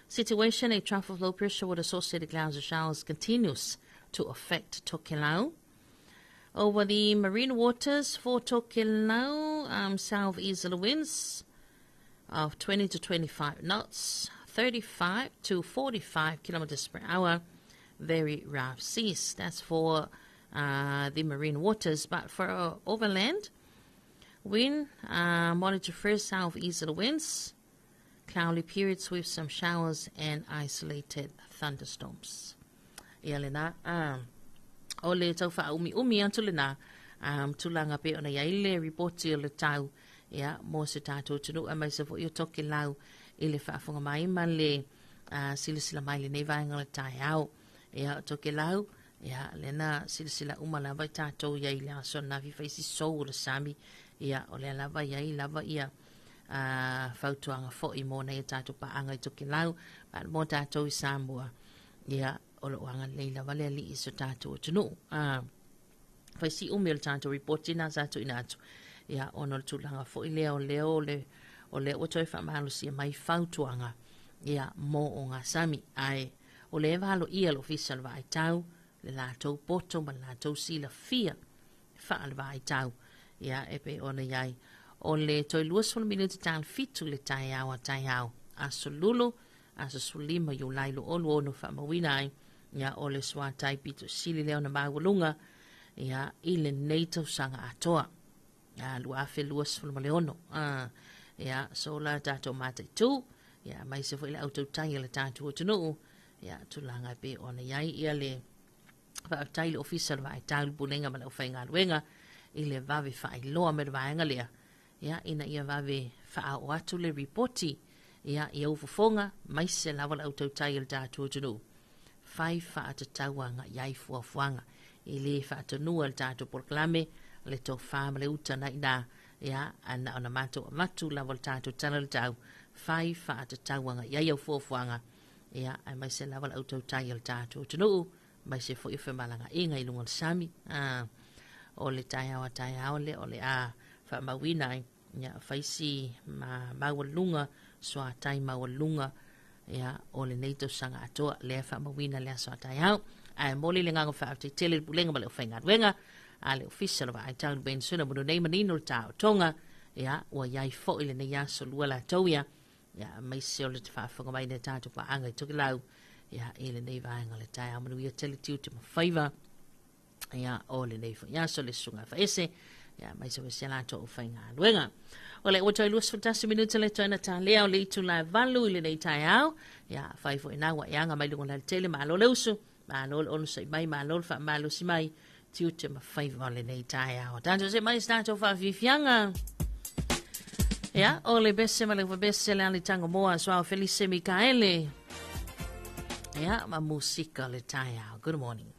Situation, a trough of low pressure with associated clouds and showers continues to affect Tokelau. Over the marine waters for Tokelau, southeasterly winds of 20 to 25 knots, 35 to 45 kilometers per hour, very rough seas. That's for the marine waters, but for overland, wind, monitor first southeasterly winds, cloudy periods with some showers and isolated thunderstorms. Ia lena, o le tau whaaumiumi atu lena, tulaga pei ona iai le ripoti o le tau, ia, mo se tātou atunuu aemaise foi o Tokelau i le faafofoga mai ma le silasila mai lenei vaega o le taeao. Ia, o Tokelau, ia, lena silasila uma lava i tātou iai le aso ananafi fai si sou o le sami, ia, o lea lava iai lava ia fautuaga foi mo nai o tātou paaga i Tokelau, ma mo tātou i Samoa, ia, o loo agalelei lava le Alii i so tātou atunuu. Fai si umi o le tātou ripoti na sa tuuina atu, ia, ona o le tulaga foi lea o lea o le o lea ua toe faamalosia mai fautuaga, ia, mo ogasami. Ae o lea e valoia le Ofisa o le Vaai Tau, le latou poto ma le latou silafia faale-vaai tau, ia, e pei ona i ai o le toe 20 minute tala 7 le taeao a taeao aso Lulu, aso 15 Iulai 2026 faamauina ai, ia, o le suatai pito sili lea ona maualuga, ia, i lenei tausaga atoa 2026. Ia, so la tātou mataitu, ia, aemaise foi le autautai a le tātou atunuu, ia, tulaga e pei ona i ai ia le faafetai i le Ofisa o le Vaai Tau, le Pulega ma le Aufaigaluega i le vave faailoa mai le vaega lea, ia, ina ia vave faaoo atu le ripoti, ia, i au fofoga, maise lava le autautai o le tātou atunuu. Fai faatatau agai ai fuafuaga. E le faatonua le tātou polokalame, le tofa ma le uta na ina, ia, ana ona matou avatu lava le tātou tala le tau, fai faatatau agai ai au fuafuaga, ia, aemaise lava le autautai o le tātou atunuu, aemaise foi o femalagaaiga i luga o le sami. O le taeao a taeao lea o le a faamauina ai, ia, fai si ma maualuga, suatai maualuga, ia, o lenei tausaga atoa, lea faamauina le aso a taeao. Ae momoli le agaga faafetai tele i le Pulega ma le Aufaigaluega a le Ofisa o le Vaai Tau i le Peninsula mo nei manino le taotoga, ia, ua iai foi lenei aso lua latou ia, ia, aemaise o le faafofoga mai nei tatou paaga i Tokelau, ia, i lenei vaega o le taeao. Manuia tele tiute ma faiva, ia, o lenei foi aso le susuga faese, ia, aemaise foi se latou aufaigaluega. O le ua toe 21 minute le toe na talea o le itula e 8 i lenei taeao, ia, fai foi na ua eaga mai luga o le alatele, malo le usu, malo le onosai mai, malo le faamalosi mai, tiute ma faiva o lenei taeao. Tatou se mai se tatou faafiafiaga. Ia, o le bese ma le bese le ali tango moa soa Felice Mikaele. Ia, ma musika le taeao. Good morning.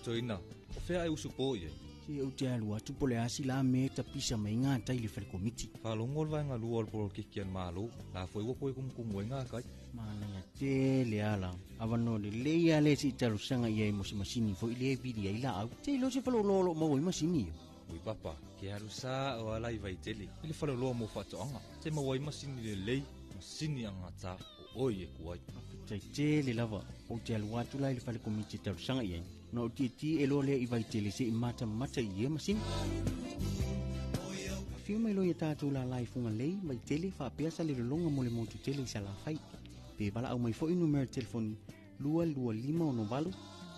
Toeaina, o fea e usupo i ai? Se ou te alu atu po o le a se la mea e tapisa mai ai gatai i le fale komiti. Faalogo le vaega lua o le polokiki a le Malo, la foi ua toe tumutumu ai gatai. Manaia tele ala. Avanoa lelei lava lea se i talosaga i ai mo se masini foi lea e vili ai laau. Se iloa se faleoloa o lo o maua ai masini ia. Ui papa, ke alu sa'o lava la i Vaitele i le faleoloa mo faatoaga, se maua ai masini lelei, masini agata o oi e ku ai. Faafetai tele lava. Ou te alu atu la i le fale komiti e talosaga i ai, ona ou tietie loa lea i Vaitele se i matamata i ia masini. Afio mai loa ia tatou lala i Fugalei, Vaitele, faapea Salelologa mo le motu tele i Salafai. Pe valaau mai foi numera telefoni 22568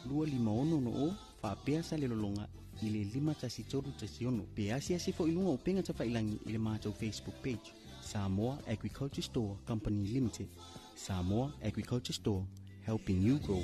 25660 faapea Salelologa i le 51316 pe asiasi foi i luga o upega tafailangi i le matou Facebook page Samoa Agriculture Store Company Limited. Samoa Agriculture Store, helping you grow.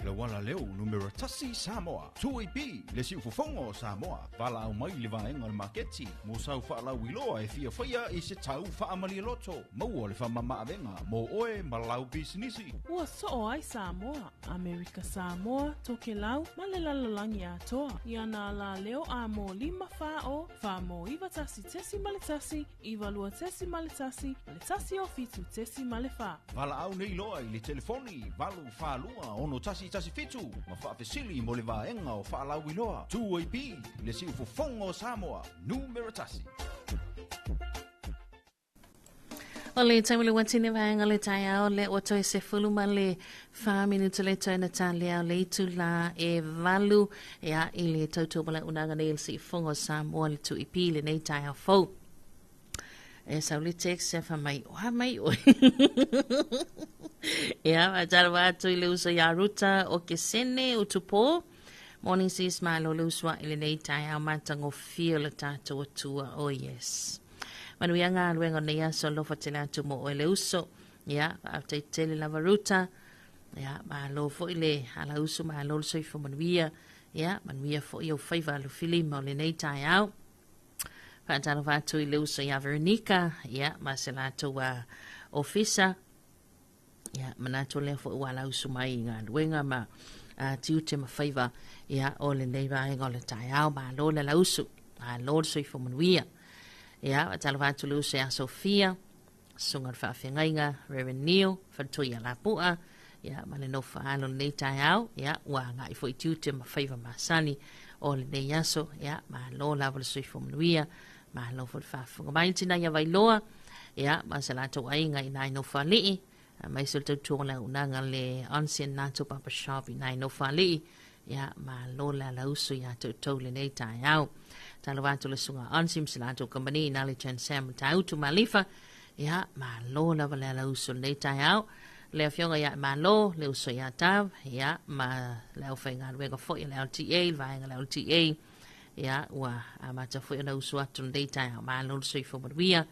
Le uala leo numera tasi Samoa. 2AP, le siufofoga o Samoa. Valaau mai i le vaega o le maketi mo sau faalauiloa e fia faia i se tau faamalie loto. Maua le faamamaavega mo oe ma lau pisinisi. Ua soo ai Samoa, Amerika Samoa, Tokelau ma le lalolagi atoa i ana alaleo a mo 5 4 0 4 91.1 92.1 ma le 107.4. Valaau nei loa i le telefoni 842 6117 ma faafesili mo le vaega o faalauiloa. 2AP, le siufofoga o Samoa, numera tasi. O le taimi le uatini vaega o le taeao lea ua toe 14 minute le toe na tālea o le itulā e 8 ia i le tautua malaunaga nei o le Siufofoga o Samoa le 2EP lenei taeao fou. E sau le text e fa mai, oa mai oe. Ia, faatalofa atu i le uso ia Ruta o Kesene o Tupō. Morning sis, malo le usoa'i lenei taeao matagofie o le tatou Atua. Oh yes. Manuia galuega o lenei aso, alofa tele atu mo oe le uso. Ia, faafetai tele lava Ruta. Ia, malo foi le alausu, malo le soifua manuia. Ia, manuia foi ou faiva alofilima o lenei taeao. Faatalofa atu i le uso ia Veronica, ia, ma se latou ofisa. Ia, manatu lea foi ua alausu mai i galuega ma tiute ma faiva, ia, o lenei vaega o le taeao. Malo le alausu, malo le soifua manuia. Ia, faatalofa atu le uso ia Sofia, susuga o le faafeagaiga, Reverend Neil, faletua ia Lapua, ia, ma le nofo alo lenei taeao, ia, ua agai foi tiute ma faiva masani o lenei aso, ia, malo lava le soifua manuia, malo foi le faafofoga mai. Tina ia Vailoa, ia, ma se latou aiga i nai Nofaalii, aemaise o le tautua o le auaunaga le Onsen Nato Papa Shop i nai Nofaalii, ia, malo le alausu ia te outou lenei taeao. Talofa atu le susuga Onsi ma se latou kamupani i na le Chan Sam Tautu Malifa, ia, malo lava le alausu lenei taeao. Le afioga ia Malo, le uso ia Tav, ia, ma le aufaigaluega foi a le LTA, le vaega le LTA, ia, ua amata foi ona usu atu lenei taeao. Malo le soifua manuia,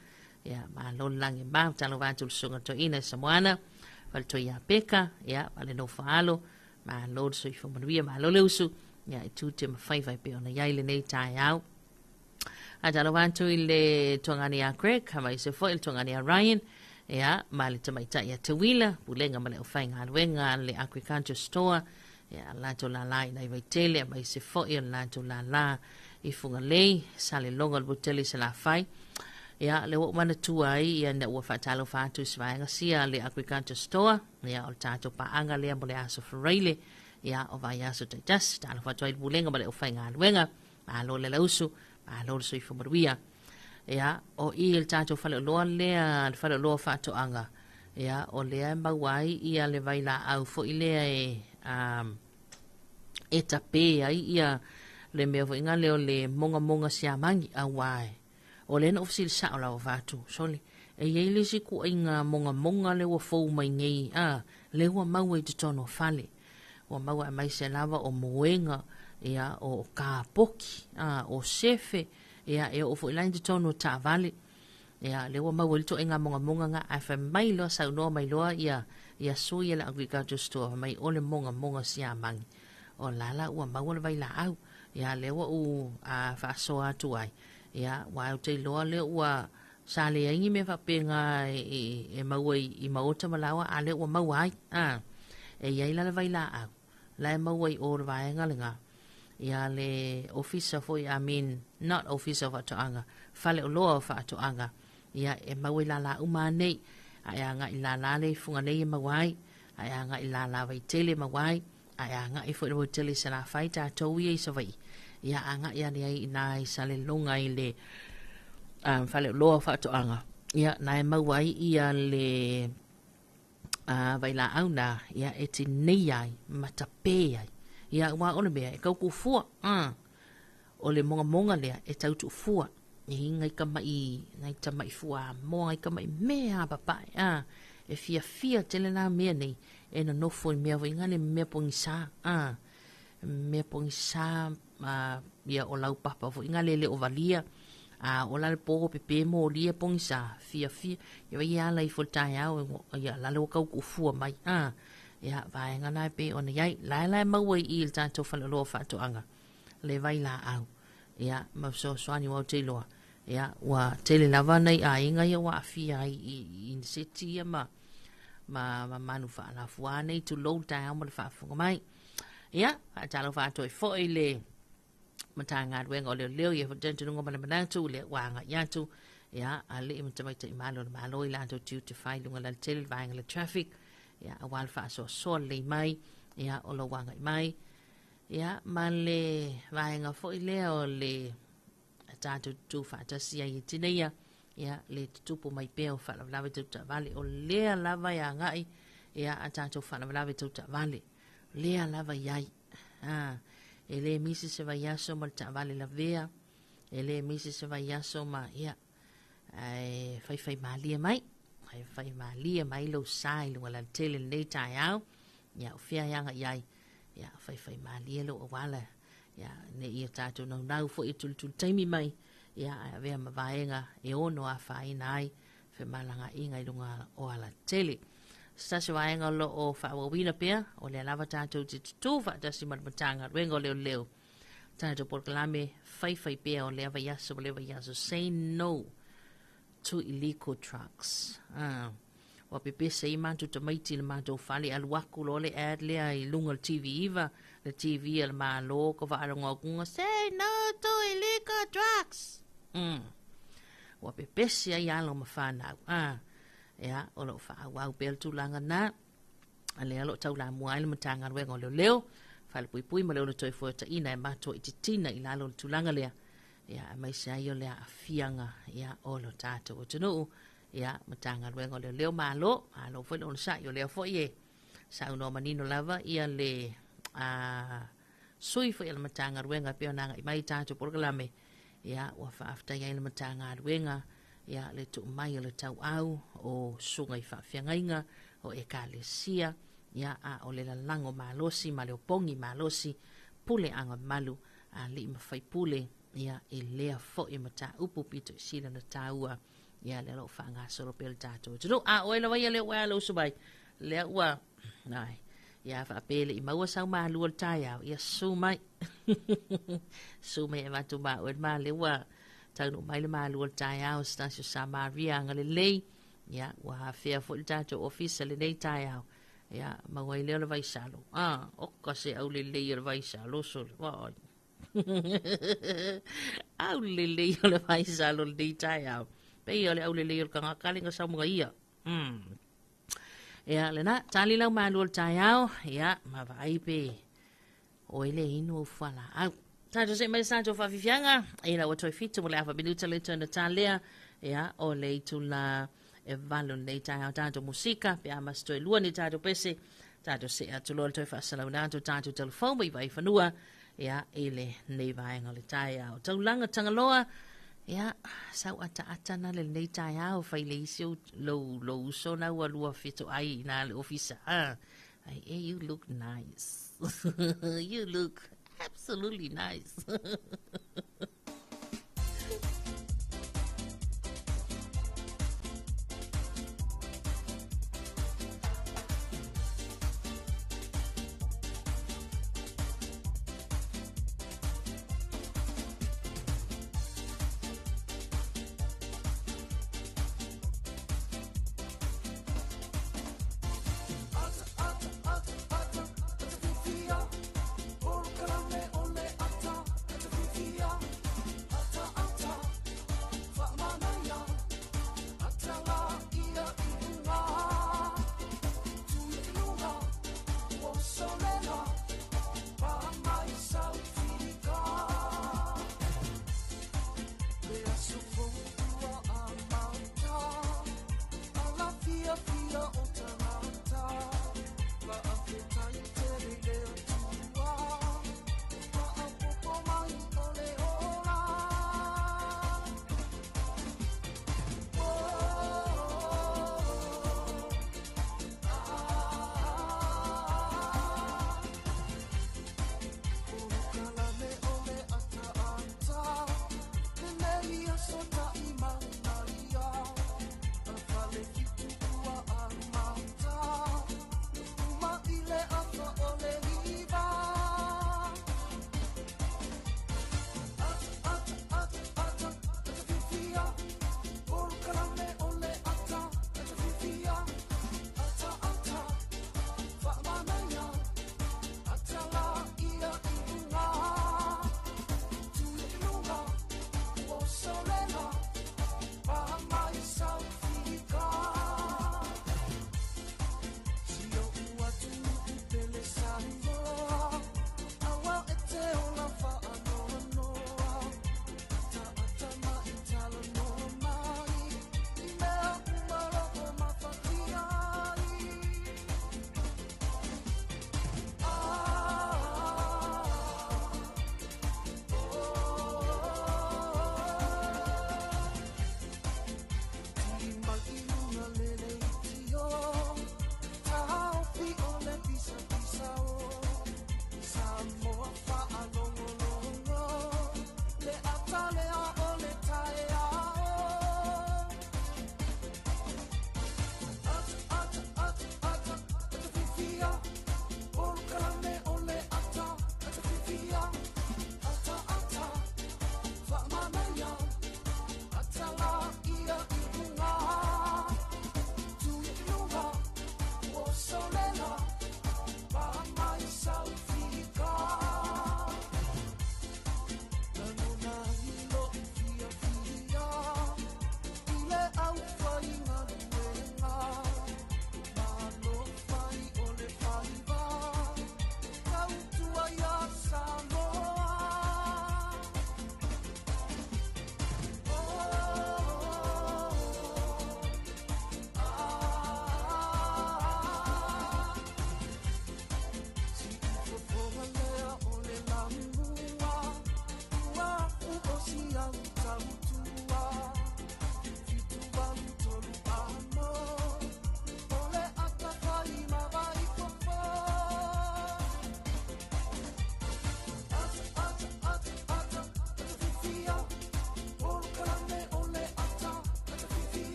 ia, malo le lagi e mama. Talofa atu le susuga toeaina i Samoana, faletua ia Peka, ia, ma le nofo alo, malo le soifua manuia, malo le usu, ia, i tiute ma faiva e pei ona i ai lenei taeao. Faatalofa atu i le tuagane ia Greg, aemaise foi le tuagane ia Ryan, ia, ma le tamaitai ia Teuila, pulega ma le aufaigaluega a le Agriculture Store, ia, latou lala i nai Vaitele, aemaise foi o le latou lala i Fugalei, Saleloga o le Butele i Salafai. Ia, lea ua ou manatua ai, ia, ina ua faatalofa atu i se vaega sia a le Agriculture Store, ia, o le tatou paaga lea mo le aso Faraile, ia, o vaiaso taitasi. Talofa atu ai i le pulega ma le aufaigaluega. Malo le lausu, malo le soifua manuia. Ia, o i le tatou faleoloa lea, le faleoloa faatoaga, ia, o lea e maua ai ia le vailaau foi lea e, um, e tapē ai ia le mea foi ngale o le mogamoga siamagi, auā e, o lea na ou fesili sa'o lava fai atu, sole, e i ai le isi ituaiga mogamoga lea ua fou mai nei, a, lea ua maua i totonu o fale. Ua maua aemaise lava o moega, ia, o kapoki, a, o sefe, ia, e oo foi la i totonu o taavale. Ia, lea ua maua ai le ituaiga mogamoga na, ae fai mai loa, saunoa mai loa ia, ia sui e le Agriculture Store, fai mai o le mogamoga siamagi. O la la ua maua le vailaau. Ia, lea ua ou faasoa atu ai. Ia, aua ou te iloa lea ua Sa leai ni mea faapena e maua i maota ma laoa, a lea ua maua ai. A, e i ai la le vailaau, la e maua i o le vaega lena, ia le ofisa foi, I mean, not ofisa o faatoaga, faleoloa o faatoaga, ia e maua i lala uma lava nei. A e agai i lala lea i Fugalei e maua ai, a e agai i lala Vaitele e maua ai, a e agai foi i le motu tele i Salafai, tatou ia i Savaii, ia agai ane ai i ina i Saleloga i le faleoloa o faatoaga, ia na e maua ai ia le vailaau na, ia e tinei ai ma tape ai. Ia aua o le mea e tau tuufua, o le mogamoga lea e tau tuufua. E i ngai tamai, ngai tamai fuamoa, ngai tamai mea papae, e fiafia tele la mea nei, e nonofo i mea foi ngale mea pogisa, mea pogisa, ia o laupapa foi ngale le o valia, a o la le po pepe molia pogisa, fiafia, ia vai ala ifo le taeao, ia la le ua tau tuufua mai, ia vaega na e pei ona i ai, la e la e maua i i le tatou faleoloa o faatoaga, le vailaau, ia ma fesoasoani ua ou te iloa, ia ua tele lava nai aiga ia ua aafia ai i iniseti ia ma ma manu faalafua nei, tulou le taeao ma le faafofoga mai. Ia, faatalofa atu ai foi le Matagaluega o Leoleo, ia foi talitonuga ma le manatu, lea ua agai atu, ia, alii ma tamaitai malo o le Malo i latou tiute fai i luga o le alatele, le vaega o le traffic, ia, aua le faasoasoa lelei mai, ia, o lou agai mai, ia, ma le vaega foi lea o le tatou tutū faatasi ai e tineia, ia, le tutupu mai pea o faalavelave tau taavale. O lea lava e agai, ia, a tatou faalavelave tau taavale. O lea lava i ai. E le misi se vaiaso ma le taavale lavea, e le misi se vaiaso ma, ia, ae faifai malie mai. Faifai malie mai lou sa i luga o le alatele i lenei taeao. Ia, o fea e agai ai, ia, faifai malie lou auala, ia, ne i o tatou naunau foi e tulituli taimi mai, ia, ae avea ma vaega e ono afaina ai femalagaaiga i luga o alatele. Se tasi o vaega o lo o faaauauina pea, o lea lava tatou te tutū faatasi ma le Matagaluega o Leoleo. Tatou polokalame faifai pea o lea vaiaso ma lea vaiaso, say no to illegal drugs. Ua pepese ai matou tamaiti i le matou fale, alu atu loa le ad lea i luga o le TV 9, le TV a le Malo, ka faalogo atu, say no to illegal drugs. Ua pepese ai alo ma fanau. Ia, o lo o faaauau pea le tulaga na. A lea o lo o taulamua ai le Matagaluega o Leoleo, Falepuipui ma le Ola Toefuataiga e matua i titina i lalo o le tulaga lea. Ia, aemaise ai o le aafiaga, ia, o lo tatou atunuu. Ia, Matagaluega o Leoleo, malo, malo foi le onosai. O lea foi e saunoa manino lava ia le sui foi a le Matagaluega e pei ona agai mai i tatou polokalame. Ia, ua faafetai ai le Matagaluega, ia, le tuu mai o le tauau o susuga i faafeagaiga o ekalesia, ia, a o le lalago malosi ma le opogi malosi, pule agamalu a alii ma faipule, ia, i lea foi mataupu pito i sili ona taua. Ia, lea o lo o faagasolo pea le tatou atunuu. A oe lava ia lea ua e ala usu mai, lea ua, ai, ia faapea le i maua sau malua o le taeao, ia susu mai. Susu mai e avatu ma oe le ma, lea ua taunuu mai le malua o le taeao, se tasi o Samaria agalelei. Ia, ua afea foi le tatou ofisa lenei taeao. Ia, maua ai lea o le vaisalo. Oka se aulelei o le vaisalo, sole, vaai. Aulelei o le vaisalo lenei taeao. Pei o le aulelei o le tagata le na saumaga ia. Ia, lena, tali lau malua o le taeao, ia, ma vaai pe oe le inu au fualaau. Tatou see mai sa tatou faafiafiaga, ina ua toe 7 ma le afa minuta le toe na talea, ia, o le itula e 8 lenei taeao tatou musika, pe a ma se toe 2 ni tatou pese, tatou see atu loa le toe faasalauina atu tatou telefoni mai Vaifanua, ia, i lenei vaega o le taeao. Taulaga Tagaloa, ia, sau ataata na lenei taeao, fai le isi ou lou uso na ua lua fetoai i na le ofisa. Ai, eh, you look nice. You look absolutely nice.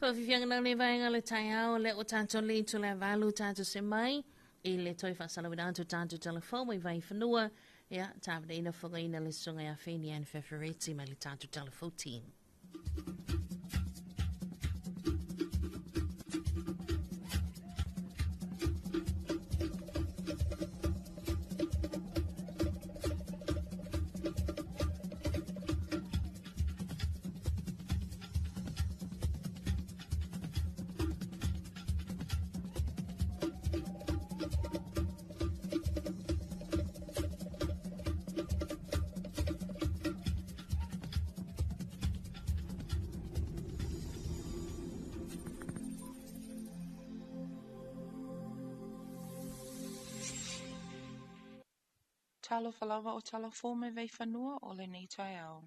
Faafiafiaga nau le vaega o le taeao lea ua tatou le itu le valu tatou se mai i le toe faasalauina atu tatou telefou mai Vaifanua ia taveneina fogaina le susuga ia Feni Ann Fefereti mai le tatou telefou team. Talofa lava o tala fou mai Vaifanua o lenei taeao.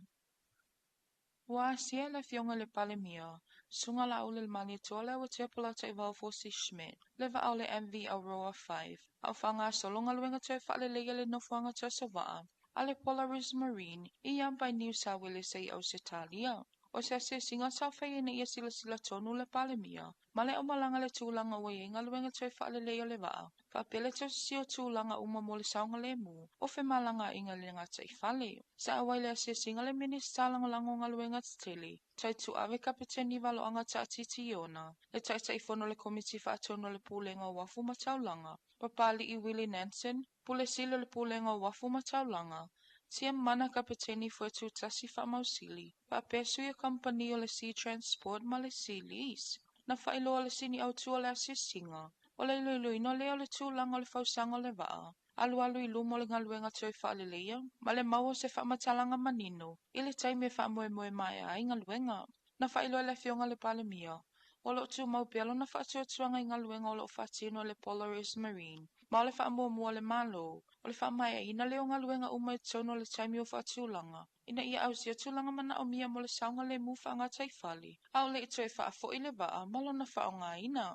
Ua asia le Afioga i le Palemia, Susuga Laaulialemalietoa Leuatea Polataivao Fosi Schmidt, le vaa o le MV Aurora 5, a o faagasolo galuega toe faaleleia le nofoaga tuasavaa a le Polaris Marine i Yambai, Niu Sauelese i Ausetalia. O se asiasiga sa faia ina ia silasila tonu le Palemia ma le aumalaga le tulaga ua i ai galuega toe faaleleia o le vaa, faapea le tausisia o tulaga uma mo le saogalemu o femalagaaiga i le gataifale. Sa auai le asiasiga le Minisita Lagolago o Galuega Tetele, Taituave Kapeteni Valoaga Taatiti Iona, le Taitaifono o le Komiti Faatonu o le Pulega o Uafu ma Taulaga, Papali'i Willie Nansen, Pule Sili o le Pulega o Uafu ma Taulaga, Tia Mana Kapeteni Fuetutasi Faamausili, faapea sui o kamupani o le Sea Transport ma le Sea Lease. Na faailoa le sini autu o le asiasiga, o le iloiloina lea o le tulaga o le fausaga o le vaa, alualu i luma o le galuega toe faaleleia, ma le maua o se faamatalaga manino i le taimi e faamoemoe maea ai galuega. Na faailoa e le Afioga i le Palemia, o lo o tumau pea lona faatuatuaga i galuega o lo o faatino e le Polaris Marine, ma o le faamuamua a le Malo, o le faamaeaina lea o galuega uma i totonu o le taimi ua faatulaga, ina ia ausia tulaga manaomia mo le saogalemu faagataifale, a o le i toe faafoi le vaa ma lona faaaogaina.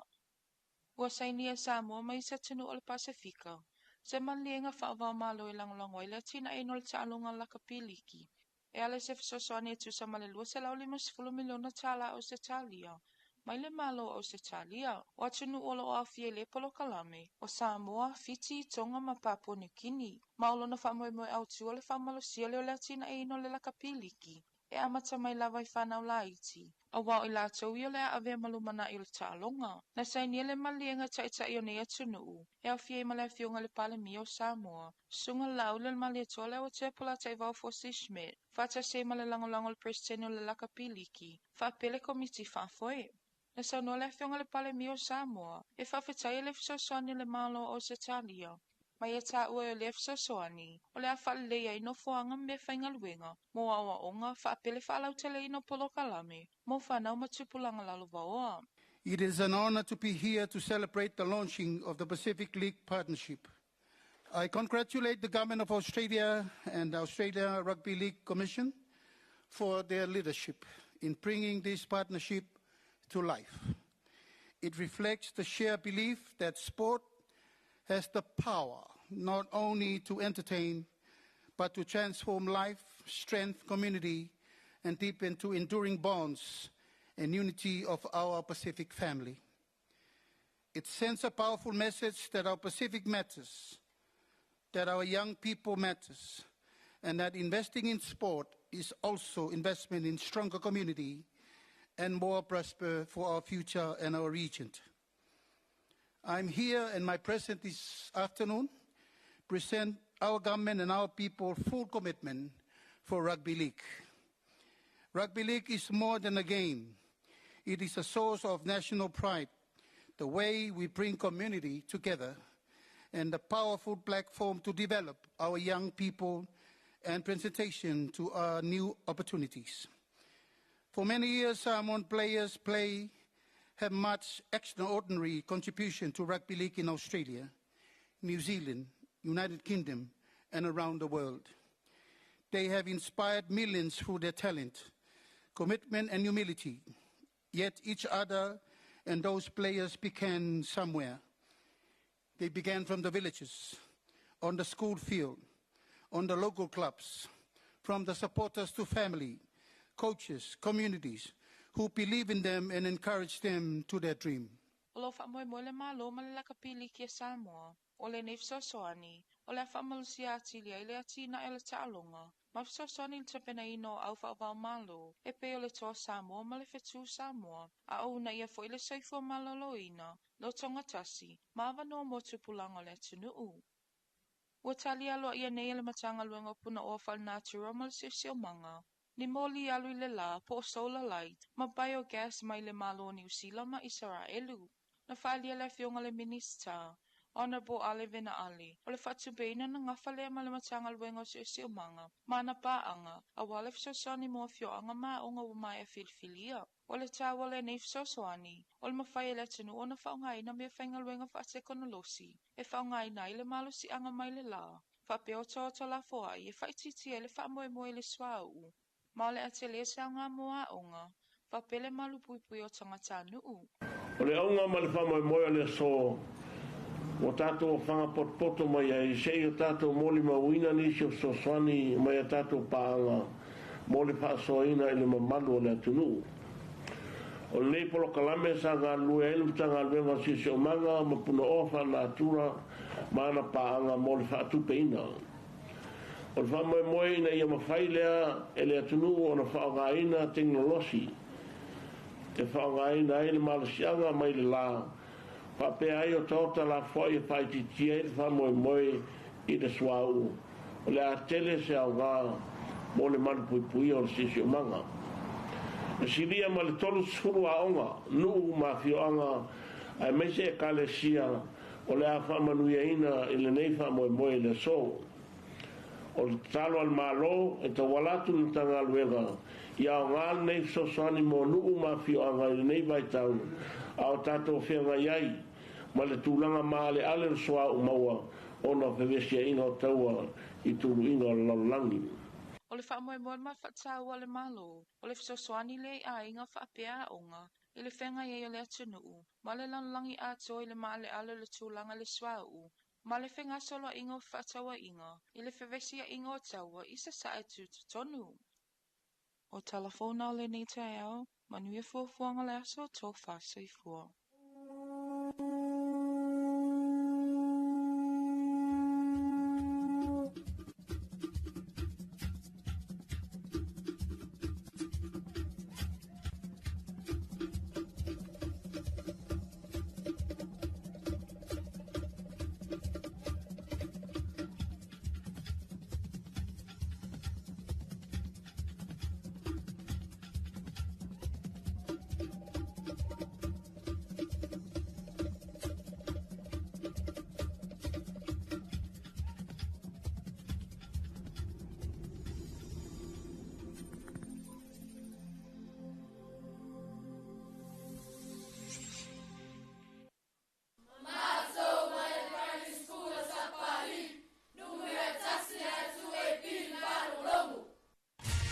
Ua sainia e Samoa ma isi atunuu o le Pasefika se maliliega faava-o-Malo e lagolago ai le atinaeina o le taaloga lakapiliki e ala i se fesoasoani e tusa ma le $250 miliona tala Ausetalia mai le Malo o Ausetalia. O atunuu o lo o aofia i lea polokalame, o Samoa, Fiti, Tonga ma Papua Niu Kini, ma o lona faamoemoe autu o le faamalosia lea o le atinaeina o le lakapiliki e amata mai lava i fanau laiti, aua o i latou ia o le a avea ma lumanai o le taaloga. Na sainia le maliliega e taitai o nei atunuu, e aofia ai ma le Afioga i le Palemia o Samoa, Susuga Laaulialemalietoa Leuatea Polataivao Fosi Schmidt, faatasi ai ma le lagolago a le Peresetene o le Lakapiliki, faapea le Komiti Faafoe. Na saunoa le Afioga i le Palemia o Samoa e faafetaia le fesoasoani a le Malo o Ausetalia, ma ia taua e lea fesoasoani o le a faaleleia ai nofoaga ma meafaigaluega mo aoaoga faapea le faalauteleina o polokalame mo fanau ma tupulaga lalovaoa. It is an honor to be here to celebrate the launching of the Pacific League Partnership. I congratulate the Government of Australia and Australia Rugby League Commission for their leadership in bringing this partnership to life. It reflects the shared belief that sport has the power not only to entertain, but to transform life, strength, community, and deepen to enduring bonds and unity of our Pacific family. It sends a powerful message that our Pacific matters, that our young people matters, and that investing in sport is also investment in stronger community and more prosper for our future and our region. I'm here and my presence this afternoon present our government and our people full commitment for rugby league. Rugby league is more than a game. It is a source of national pride, the way we bring community together and a powerful platform to develop our young people and presentation to our new opportunities. For many years, Samoan players play have much extraordinary contribution to rugby league in Australia, New Zealand, United Kingdom, and around the world. They have inspired millions through their talent, commitment, and humility. Yet each other and those players began somewhere. They began from the villages, on the school field, on the local clubs, from the supporters to family, coaches, communities who believe in them and encourage them to their dream. O lo o faamoemoe le Malo ma le Lakapi Liki a Samoa, o lenei fesoasoani, o le a faamalosia atili ai le atinae o le taaloga, ma fesoasoani i le tapenaina o au faava-o-Malo e pei o le Toa Samoa ma le Fetū Samoa, a o uunaia foi le soifua maloloina, lotogatasi, ma avanoa mo tupulaga o le atunuu. Ua tali aloaia nei e le Matagaluega o Punaoa Faalenatura ma le Siosiomaga, ni moli alu i le la, po o solar light, ma biogas mai le Malo o Niu Sila ma Isaraelu. Na faaalia le Afioga i le Minisita, Honourable Ale Vena Ale, o le faatupeina na gafa lea ma le Matagaluega o Siosiomaga ma ana paaga, aua le fesoasoani mo afioaga ma aoga ua maea filifilia. O le taua o lenei fesoasoani, o le mafai e le atunuu ona faaaogaina meafaigaluega faatekonolosi e faaaogaina ai le malosiaga mai le la, faapea otaota lafoai e faaitiitia ai le faamoemoe i le suauu, ma o le a tele se aoga mo aoga, faapea le malupuipui o tagatanuu. O le auga ma le faamoemoe o le aso ua tatou ofaga potopoto mai ai, se i o tatou molimauina nisi o fesoasoani mai a tatou paaga mo le faasoaina i le mamalu o le atunuu. O lenei polokalame sa galulue ai le Matagaluega o Siosiomaga ma Punaoa Faalenatura ma ana paaga mo le faatupeina. O le faamoemoe ina ia mafai lea e le atunuu ona faaaogaina teginolosi e faaaogaina ai le malosiaga mai le la, faapea ai otaota lafoai e faaitiitia ai le faamoemoe i le suauu, o le a tele se aoga mo le malupuipuia o le siosiomaga. E silia ma le 30 aoga, nuu ma afioaga aemaise ekalesia o le a faamanuiaina i lenei faamoemoe i le aso. O le tatalo a le Malo e tauala atu i le Matagaluega ia aoga lenei fesoasoani mo nuu ma afioaga i lenei vaitau a o tatou feagai ai ma le tulaga maaleale o le suauu maua ona o fevesiaiga o taua i tuluiga o le lalolagi. O le faamoemoe ma le faataua a le Malo, o le fesoasoani lea i aiga faapea aoga i le feagai ai o le atunuu ma le lalolagi atoa i le maaleale o le tulaga i le suauu ma le fegasoloaiga o fefaatauaiga i le fevesiaiga o taua i Sasae tutotonu. O tala fou na o lenei taeao, manuia fuafuaga o le aso, tofa soifua.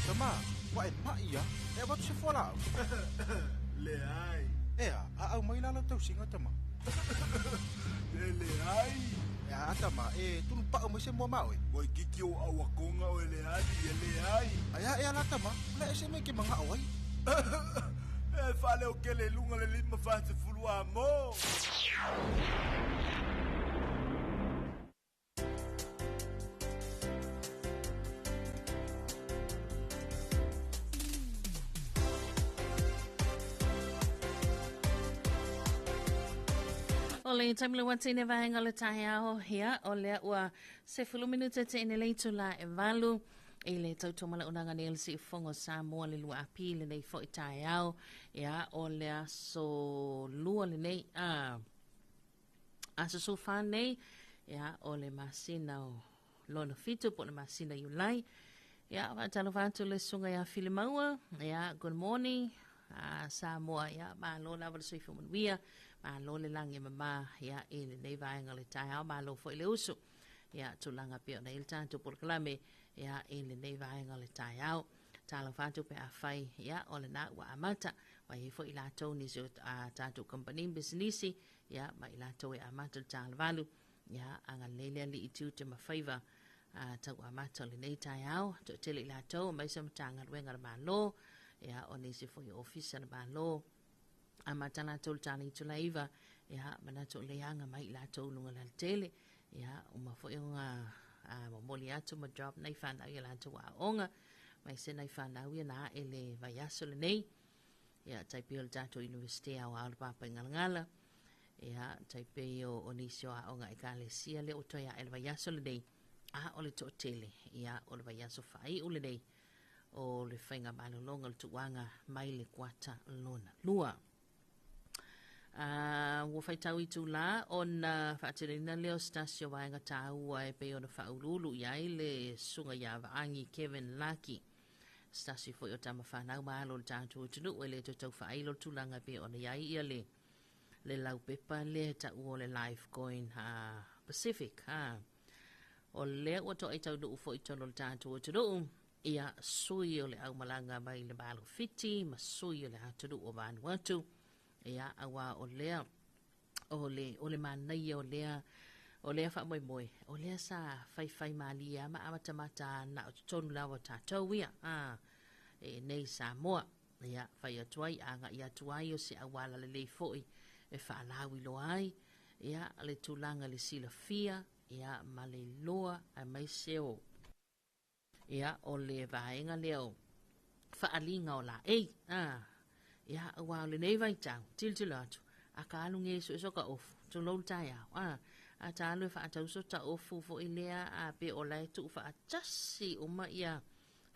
Tama, ua e ma'i ia, e avatu se fualaau. Leai. Ea, a au mai la lau tausiga, tama. E leai. Ea, tama, e tunu pa'u mai se mua ma oe. Ua itiiti o au akonga oe leai, e leai. Ae a ea la tama, o le a ese mea e ke maga'o ai. E faaleokele i luga le 50 amo. O le taimi le watine vaenga o le taeao ia o lea ua 10 minute te ine le itula e valu i le tautua malaʻunaga nei o le Siufogo Samoa le lua api lenei foi taeao ia o le aso lua lenei a aso sofa nei ia o le masina o lona fitu po o le masina Iulai. Ia, faatalofa atu le susuga ia Filimaua. Ia, good morning. Samoa, ia, malo lava le soifua manuia. Malo le lagi e mama, ia, i lenei vaega o le taeao. Malo foi le usu. Ia, tulaga pei ona i ai le tatou polokalame, ia, i lenei vaega o le taeao. Talofa atu pe afai, ia, o lena ua amata. Ua i ai foi i latou nisi o a tatou kamupani ma pisinisi, ia, ma i latou e amata le talavalu. Ia, agalelei le Alii i tiute ma faiva a tau amata o lenei taeao. Toatele i latou aemaise o Matagaluega a le Malo, Ia, o nisi foi o ofisa a le Malo, amata latou i le tala itula e 9, ia, manatu o lea aga mai i latou i luga o le alatele, ia, uma foi ona momoli atu ma drop nai fanau i a latou aoaoga, aemaise nai fanau ia na ae le vaiaso lenei, ia, tai pei o le tatou Iunivesite Aoao o le Papaigalagala, ia, tai pei o nisi o aoga ekalesia lea ua toe ae le vaiaso lenei, a o le toatele, ia, o le vaiaso faaiu lenei o le faiga malologa o le tuuaga mai le kuata lona lua. Ua faitau itulā ona faatinoina lea o se tasi o vaega taua e pei ona faauluulu i ai le Susuga ia Vaangi Kevin Laki, se tasi foi o tama fanau ma alo o le tatou atunuu e le toe tau faailo le tulaga e pei ona i ai ia le laupepa lea e taua o le Life Coin Pacific. O lea ua toai taunuu foi i totonu o le tatou atunuu ia sui o le aumalaga mai le Malo Fiti ma sui o le atunuu o Vanuatu. Ia, auā o lea o le, o le manaia o lea, o lea faamoemoe, o lea sa faifai malie lava ma amatamata na o totonu lava o tatou ia, a, e nei Samoa. Ia, fai atu ai, agai atu ai o se auala lelei foi e faalauiloa ai, ia, le tulaga i le silafia, ia, ma le iloa, aemaise o, ia, o le vaega lea o faaaliga o laei. A, ia, aua o lenei vaitau, tilotilo atu, a ka alu nei e sue so ka ofu, tulou le taeao, a, a ta alu e faatau so ta ofu foi lea, a pe o la e tuu faatasi uma ia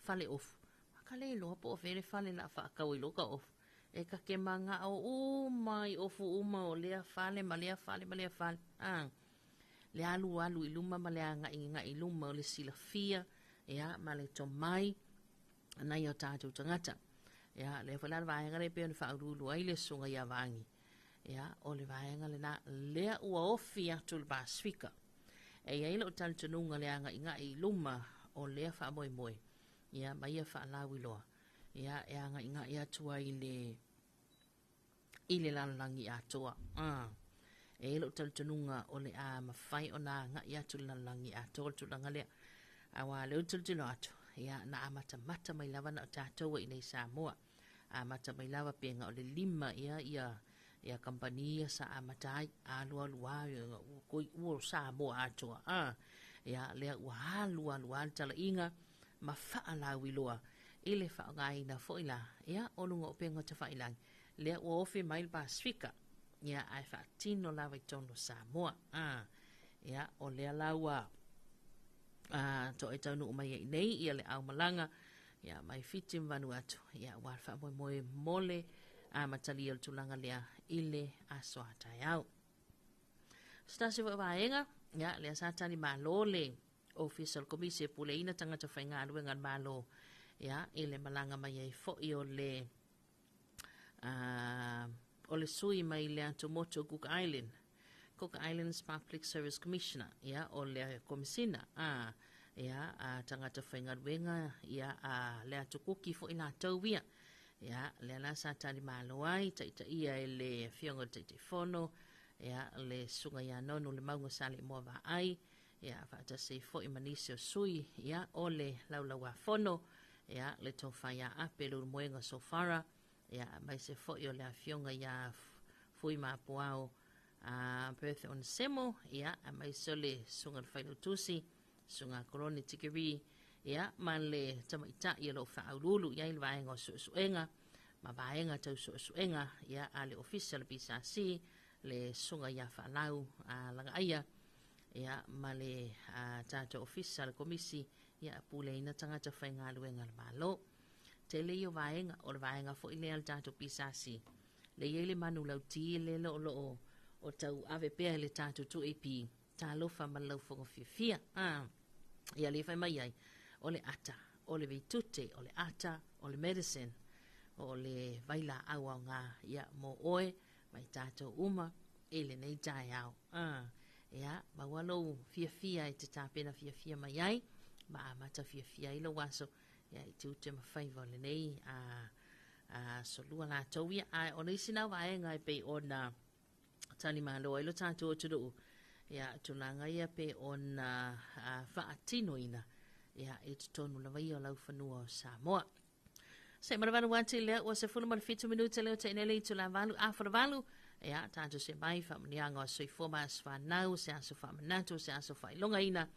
fale ofu, a ka le iloa po o fea le fale o le a faatau ai loa ka ofu. E ta te manao uma i ofu uma o lea fale ma lea fale ma lea fale, a. Le alualu i luma ma le agaigai i luma o le silafia, ia, ma le tomai a nai o tatou tagata. Ia, lea foi la le vaega lea e pei ona faauluulu ai le Susuga ia Vaangi. Ia, o le vaega lena, lea ua ofi atu le Pasefika. E i ai lou talitonuga le agaigai i luma o lea faamoemoe, ia, ma ia faalauiloa, ia, e agaigai atu ai le i le lalolagi atoa. E i ai lou talitonuga o le a mafai ona agai atu i le lalolagi atoa le tulaga lea. Aua o lea ou te tilotilo atu, ia, na amatamata mai lava na o tatou ai i inei i Samoa. Amata mai lava pe na o le 5 ea ia ia kamupani ia sa amata ai, alu alu lava, ia, ua koi ua Samoa atoa. Ia, lea ua alu alu lava le talaiga ma faalauiloa i le faaaogaina foi la, ia, o luga o upega tafailagi, lea ua ofi mai le Pasefika, ia, ae faatino lava i totonu o Samoa. Ia, o lea la ua toai taunuu mai ai nei ia le aumalaga, ia, mai Fiti ma Vanuatu, ia, aua le faamoemoe mo le amatalia o le tulaga lea i le aso a taeao. Se tasi foi o vaega, ia, lea sa tali malo le Ofisa o le Komisi e Puleaina Tagata Faigaluega a le Malo, ia, i le malaga mai ai foi o le o le sui mai le atumotu o Cook Island, Cook Islands Public Service Commissioner, ia, o le Komisina, a, ia, a tagata faigaluega, ia, a le atu Kuki foi latou ia. Ia, lea la sa tali malo ai, taitaia e le Afioga i le Taitaifono, ia, le Susuga ia Nonu le Mauga Saleimoa Vaai, ia, faatasi ai foi ma nisi o sui, ia, o le Laulauafono, ia, le Tofa ia Ape Leulumoega Sofara, ia, aemaise foi o le Afioga ia Fui Mapuao Bertha Onesemo, ia, aemaise o le Susuga i le Failautusi, Susuga Kolone Tikeri, ia, ma le tamaitai o lo o faauluulu i ai le vaega o suesuega, ma vaega tau suesuega, ia, a le Ofisa o le PSC, le Susuga ia Faalau Lagaaia, ia, ma le tatou Ofisa o le Komisi, ia, puleaina tagata faigaluega a le Malo. Tele ia o vaega, o le vaega foi lea a le tatou PSC, lea i ai le manulauti lea o lo o tau ave pea i le tatou 2AP, talofa ma le laufoga fiafia. Ia lea fai mai ai, o le ata, o le veitute, o le ata, o le medicine, o le vailaau aoga, ia, mo oe, ma i tatou uma i lenei taeao. Ia, maua lou fiafia e te tapena fiafia mai ai, ma amata fiafia ai lou aso, ia, i tiute ma faiva o lenei aso lua latou ia. Ae o le isi na vaega e pei ona talimalo ai lo tatou atunuu, ia, tulaga ia pei ona faatinoina, ia, i totonu lava ia o laufanua o Samoa. Se ma le lea ua 17 minute leo te inele i tula valu a valu. Ia, tātou se mai whaamanianga o soifua ma aso whanau, se aso whaamanatu, se aso whailongaina.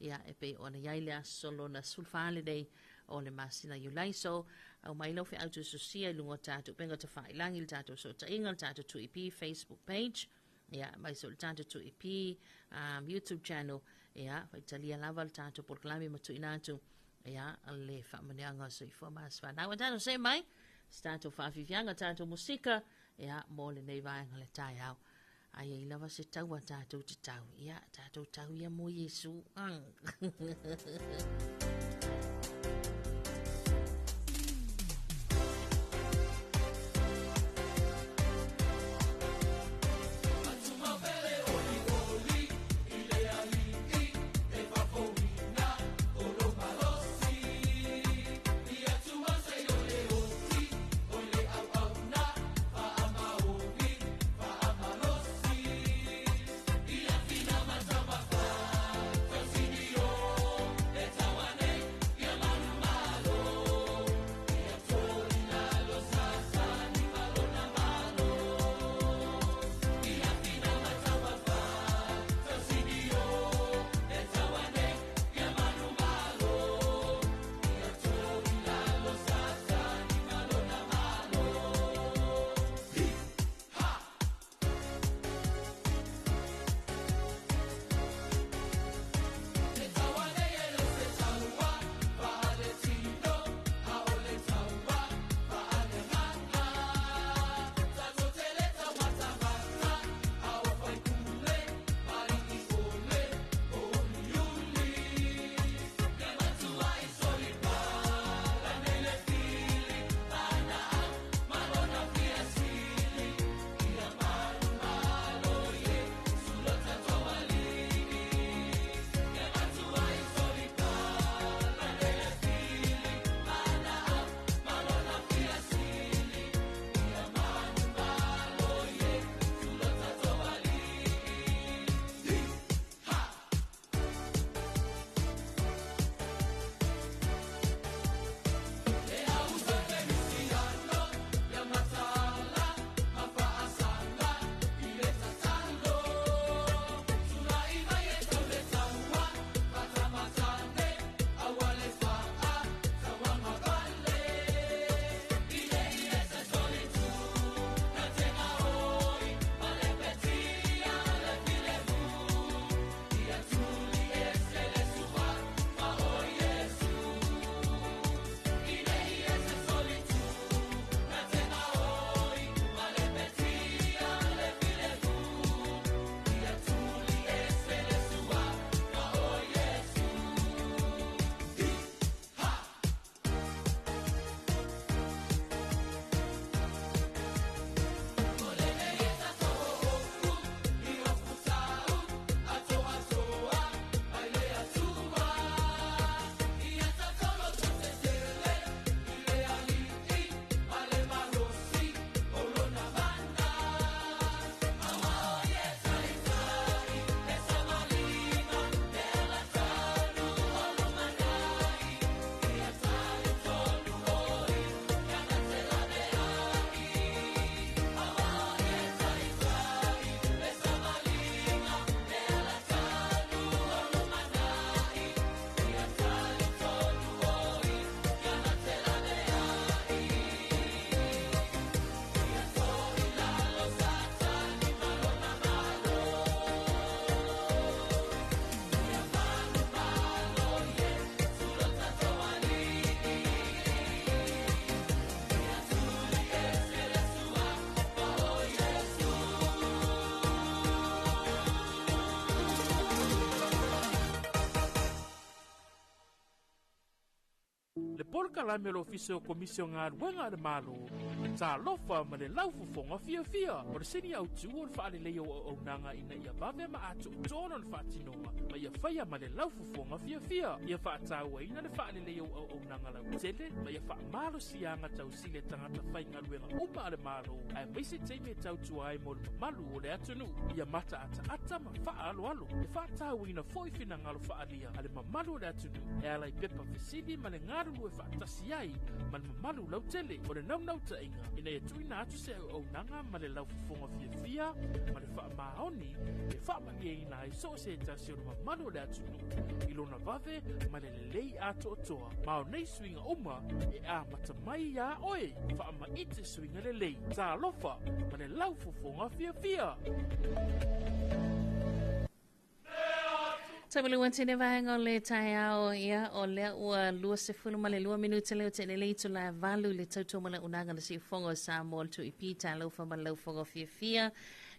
Ia, e pe ona iai le aso lona sulfale nei o le masina Iulai. So, au mai lau feau tususia i lunga o tātou penga te whailangi, le tātou sotainga, le tātou 2EP Facebook page. Ia, mai so le tātou 2EP YouTube channel. Ia, whaitalia lava le tātou polokalame ma tuuina atu. Ia, le whaamanianga o soifua ma aso whanau. A tātou se mai, se tātou whaafifianga, tātou musika, ia, mo le nei vaenga le taeao. Ai ai lava se tau a tātou te tau. Ia, tātou tau ia mo Iesu. Le polokalame o le Ofisa o Komisi o Galuega a le Malo, Talofa ma le laufofoga fiafia. O le sini autū o le faaleleia o auaunaga ina ia vave ma atoatoa lona faatinoga ma ia faia ma le laufofoga fiafia. Ia faatauaina le faaleleia o auaunaga lautele ma ia faamalosiaga tausili a tagata faigaluega uma a le Malo aemaise taimi e tautua ai mo le mamalu o le atunuu. Ia mataataata ma faaaloalo. E faatauaina foi finagalo faaalia a le mamalu o le atunuu e ala i pepa fesili ma le galulue faatasi ai ma le mamalu lautele. O le naunautaiga ina ia tuuina atu se auaunaga ma le laufofoga fiafia ma le faamaoni e faamalieina ai so o se tasi o le mamalu o le atunuu i lona vave ma le lelei atoatoa. Ma o nei suiga uma e amata mai iā oe. Faamaite suiga lelei. Talofa ma le laufofoga fiafia. Tamalua tene vaega o le taeao, ia, o lea ua 22 minute leo tene le itu la valu le tautua ma le unaga na siufoga o Samoa le tui pita laufa ma laufoga fiafia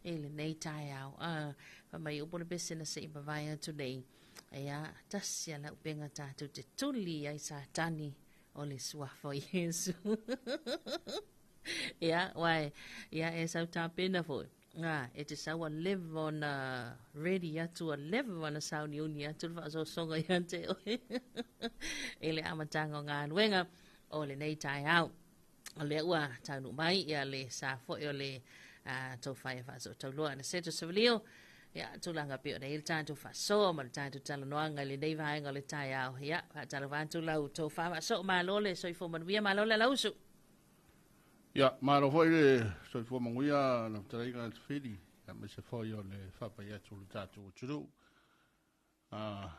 i lenei taeao. Ah, fa mai upu le pese na se i mavae atu nei. Ia, tasi ala upenga tātou te tuli ai Satani o le suafa o Iesu. Ia, wai, ia e sau tāpena foi. Ngā, e te sau a leva ona ready atu, a leva ona sauniuni atu le faasoasoga ia te oe i le amataga o galuega o lenei taeao. O lea ua taunuu mai ia le sa foi o le tofa ia Faasootauloa Anaseto Savalio. Ia, tulaga pei ona i ai le tatou faasoa ma le tatou talanoaga i lenei vaega o le taeao. Ia, faatalofa atu lau tofa faasoo, malo le soifua manuia, malo le alausu. Ia, malo foi le soifua manuia lau fetalaiga Tafili, aemaise foi o le faapai atu o le tatou atunuu.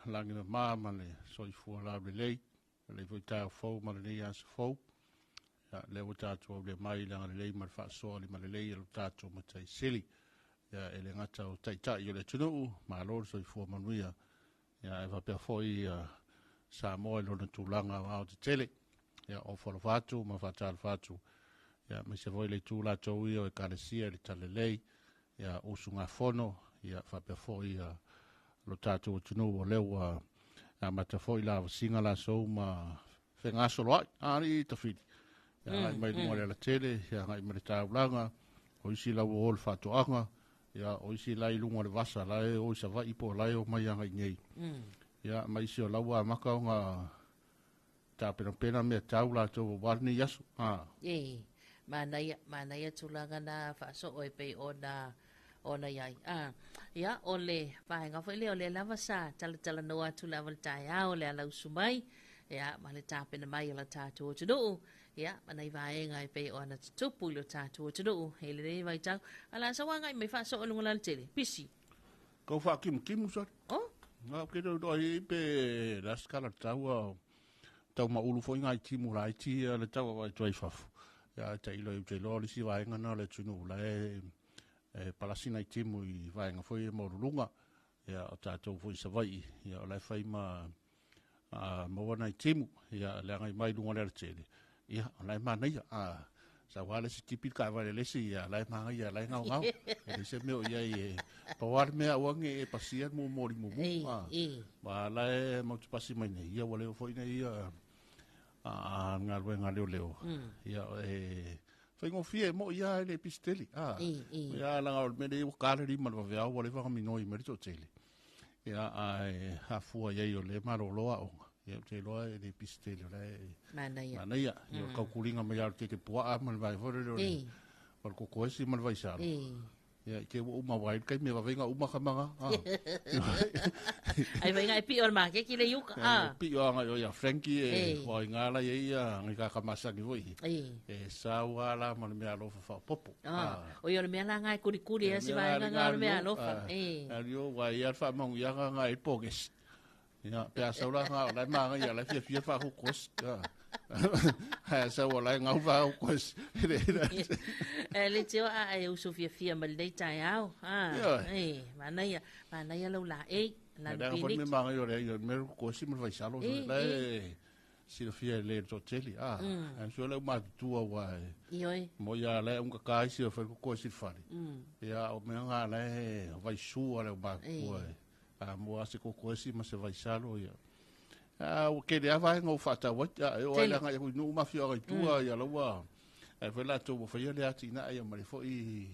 Lagi mama ma le soifua laulelei, lelei foi taeao fou ma lenei aso fou. Ia, lea ua tatou aulea mai le agalelei ma le faasoa limalelei a lo tatou Matai Sili. Ia, e le gata o taitai o le atunuu, malo le soifua manuia. Ia, e faapea foi Samoa i lona tulaga aoaotetele. Ia, o falofa atu ma faatalofa atu. Ia, aemaise foi le itu latou ia o Ekalesia i le Talalelei, ia, usugafono, ia, faapea foi ia, lo tatou atunuu o lea ua amata foi lavasiga lasou ma fegasoloai, alii tafili. Ia, agai mai luga o le alatele, ia, agai mai le taulaga, o isi lau o le faatoaga, ia, o isi la i luga o le vasa, la e o i Savaii po o la e o mai agai nei. Ia, ma isi o lau ua amata ona tapenapena mea tau latou aua lenei aso. E, manaia, manaia tulaga na faasoo e pei ona ona iai. Ia, o le vaega foi lea o lea lava sa talatalanoa atu lava le taeao le alausu mai, ia, ma le tapena mai o la tatou atunuu, ia, ma nai vaega e pei ona tutupu i lo tatou atunuu i lenei vaitau. A la sau agai mai faasoo i luga o le alatele, pisi. Kau faakimutimu sole. Oh? Ngā ke rau roa i pe raskala tau tau maulu foi ngai timu laiti le tau wa tuai fafu. Ya ta ilo i te loa lisi vaenga na le tunu la e palasi nai timu i vaenga foi e maululunga. Ya o tātou foi Savaii. Ya o la e whai ma maua nai timu. Ya le angai mai lunga le alatele. Ia, o la e manaia. Sa wā le si tipi ka wale le si, ia, la e manaia, la e ngau ngau. E le se meo ia i e, pa wā le mea uange e pasia mo mori mo mo. Ma la e mautu pasi mai nei, ia wale o foi nei, ia, ngā ruenga leo leo. Ia, e, whaingofie mo ia e le pisteli. Ia, langa o le mele ua kare rima le waweau, wale wanga minoi me rito tele. Ia, ai, hafua iai o le maroloa onga. Ia, te loa e le pisteli o le Manaia. Manaia. Ia, o kaukulinga mai au te te puaa ma le vai fore le o le o le kokoesi ma le vaisalo. Ia, i te ua uma wai, kai me wawenga uma ka manga. Ai vainga e pio o le makeki le iuka. Pio anga o ia Frankie e wai ngā lai e ia, ngai kaka masaki voi. E sau ala ma le mea alofa whapopo. O ia o le mea la ngai kurikuri e si vaenga ngā o le mea alofa. Ario, wai ia wha mangu ia ngā ngā e pogesi. Ia, pe a sau la ngā o lai maanga ia lai fia fia wha hukos. Ha sau o lai ngau wha hukos. E le teo a e uso fia fia ma le tai au. E, manaia, manaia lau la e. La Le pini. Me maanga ia le ia me hukosi ma le vaisalo. Le sila fia le to teli. An sua le umatutua wa e. Ioi. Mo ia le unga kaisi o wha hukosi whare. Ia, o mea ngā le vaisua le umatutua e. Mo a se kokoesi ma se vaisalo ia. O ke le ava ngau whātau ai, e o ai langa ia hui nuu mawhia ai tua ia laua. Ae foi latou ua faia le atinae ia ma le foi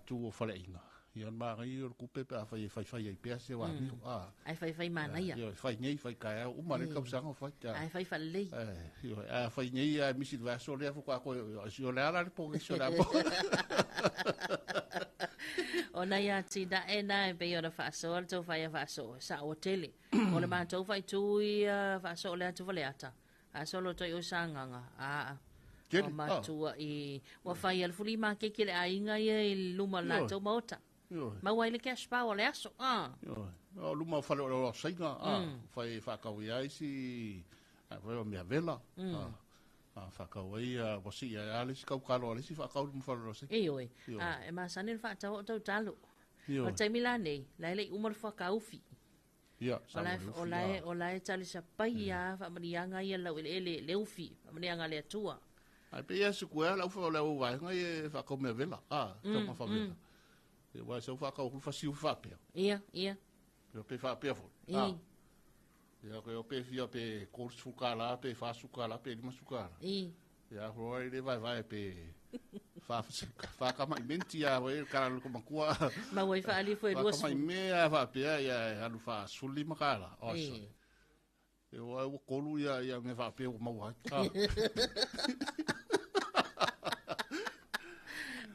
tu o faleaiga. Ia o le manaia ia o le tupe pe afai e faifai ai pea se amio. Ae faifai manaia. Ioe, fai nei, fai taeao, uma le tausaga o fai. Ae fai faalelei. Ioe, ae a fai nei ae misi le vaiaso lea faatoa toe, o le a la le pogisi o le a po. O nai atinae na e pei ona faasoa le tou faia faasoa, e saoa tele. O le matou faitū ia faasoa le atu Faleata, a solo toi o Sagaga, aa. Tele, Ua matua i, ua fai a le fuli makeke le aiga ia i luma o le latou maota. Maua ai le cash power o le aso, a. Ioe. O luma o fale o le oloa saina, a. Fai e faatau ai lava isi, a fai o mea vela, a. A faatau ai, ua sii ai lava le isi tautalo a le isi faatau i luma o fale o le oloa saina. Ioe. A, e masani ona faatau au tautalo. O le taimi la nei, la e le i uma le fuakaufi. Ia, O la o la o la e talisapai lava faamanuiaga ia laueleele le ufi, faamanuiaga a le Atua. Ae pei e sikuea lau o le au vaega ia e faatau mea vela, a, taumafa vela. Ia, aua e sau faatau atu fasiu faapea. Ia, ia. Ia, pe faapea foi. A. Ia, pe pe fia pe $30 pe $40 pe $50. Ia, foi le vaevae pe whakama i menti a wai kara luka makua. Ma wai whaali foi lua Whakama i mea whaapea ia alu wha suli makala. O so. E o ai kolu ia ia me whaapea o maua.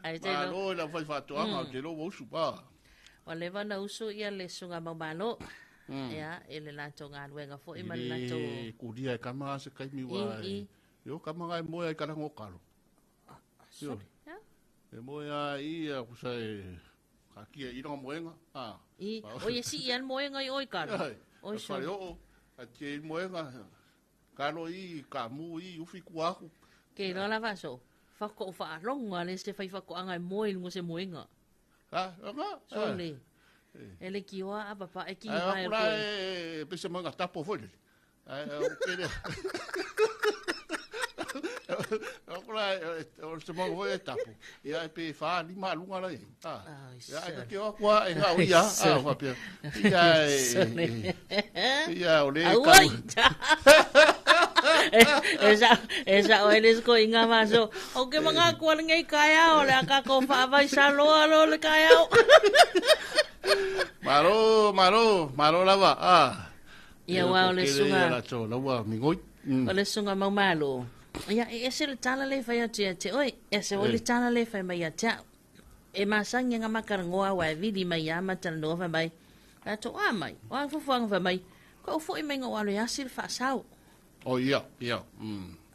Ai te lo. Malo la whai whaatoanga o te lo usu pa. Ua leva ona usu ia le suga maumalo. Ia, i le latou galuega foi ma le latou. I le kulia e kama se kaimi wa. Io kama ngai moe ai kala ngokalo. Sole. Ia. E moe a i a kusa e kakia i longa moenga. A. I, o ia si ia moenga i oi kalo. Oi sole. O, a tie i moenga. Kalo i, ka mu i, ufi kuaku. Ke loa lava so. Whako o whaalonga le se whai whakoanga e moe lunga se moenga. Ha, nga. Sole. E le kioa a papa e ki hai o koe. E pese moenga tapo foi le. Ai, o kere. O kula o se moenga foi e tapo. Ia e pe wha lima lunga la i. Ia e ke o kua e ngā ia. A whapea. Ia e. Ia o le kau. E sa o eles ko inga maso. O ke mga kuan ngai kaya o le aka ko whaawai sa loa lo le kaya o. Maro, maro, maro lava. Ah. Ia wa o le sunga. Ia la tō laua mingoi. O le sunga maumalo. Ia e ese le tala le whai atu ia te oi. E se o le tala le whai mai ia te au. E masangi nga makarangoa wa e vili mai ia matala noa whai mai. La tō a mai. O a fufuanga whai mai. Ko o fo i mai ngā walo ia sila whaasau. O ia, ia.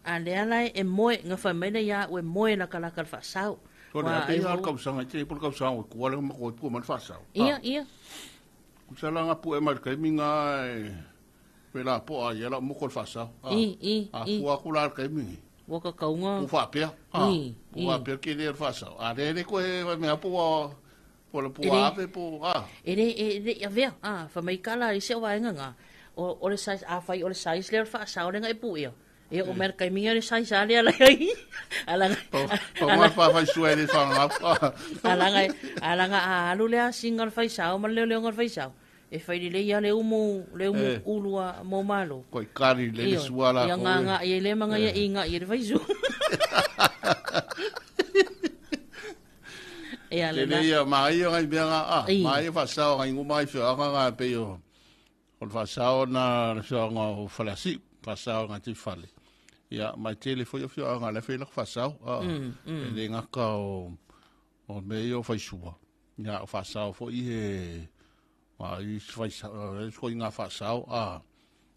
A lea lai e moe, ngā whai mai na ia ue moe laka laka le whaasau. Tore, a pei hal kausanga, te pol kausanga, o kua lenga mako pua man whaasau. Ia, ia. Kusala ngā pua e mai kaimi ngā e pe la po a ia la moko le whaasau. I, i, A i. pua kula al kaimi. Waka kaunga. Pu whaapea. I, Pu whaapea ke le whaasau. A le le koe wai mea pua, po le pua awe po, a. E le, e le, ia vea, a, wha mai kala i se o waenga ngā. O le size, a whai o le size lea o le whaasau lenga e pu ia. E o mea kai minga le size a lea lai. Alanga. Pa ngā whawhai sua e le whangau. Alanga, alanga a alu lea singa le whaisau, ma leo leo ngā whaisau. E whai le ia le umu, le umu ulua mō malo. Koi kari le le sua la Ia ngā ngā, ia le manga ia inga ia le whaisu. Ia le na. Ia ma ia ngai mea ngā, a, ma ia whasao ngai nguma i whioanga ngā pe o. O le whasao na le whioanga o whaleasi, whasao ngā te whale. Ia, mai tele foi o whioanga le whailak whasao, a, e le ngaka o me ia o whaisua. Ia, o whasao foi he, ma i whaisao, i ngā whasao, a.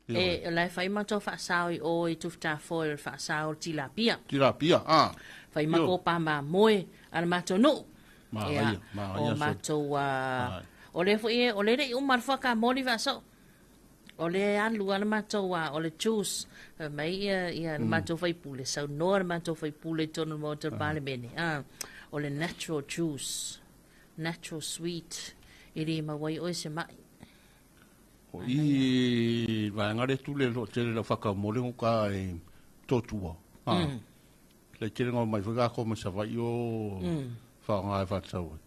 E, lai whai matou whasao i o i tufta foi o whasao tilapia. Tilapia, a. Whai mako pa ma moe, ana matou nu. Ma ia, ma ia. O matou, o le foi e, o le rei umar whaka moli whasao. O le alu ana matou o le juice mai ia ia matou whai pule sau noa matou whai pule tonu mo te palemene. O le natural juice, natural sweet, i re ma wai oi se mai. O i vaenga le tule lo tele la whakamole ngo ka e tōtua. Le tele ngā mai whakako mai sawai o whaonga e whatau.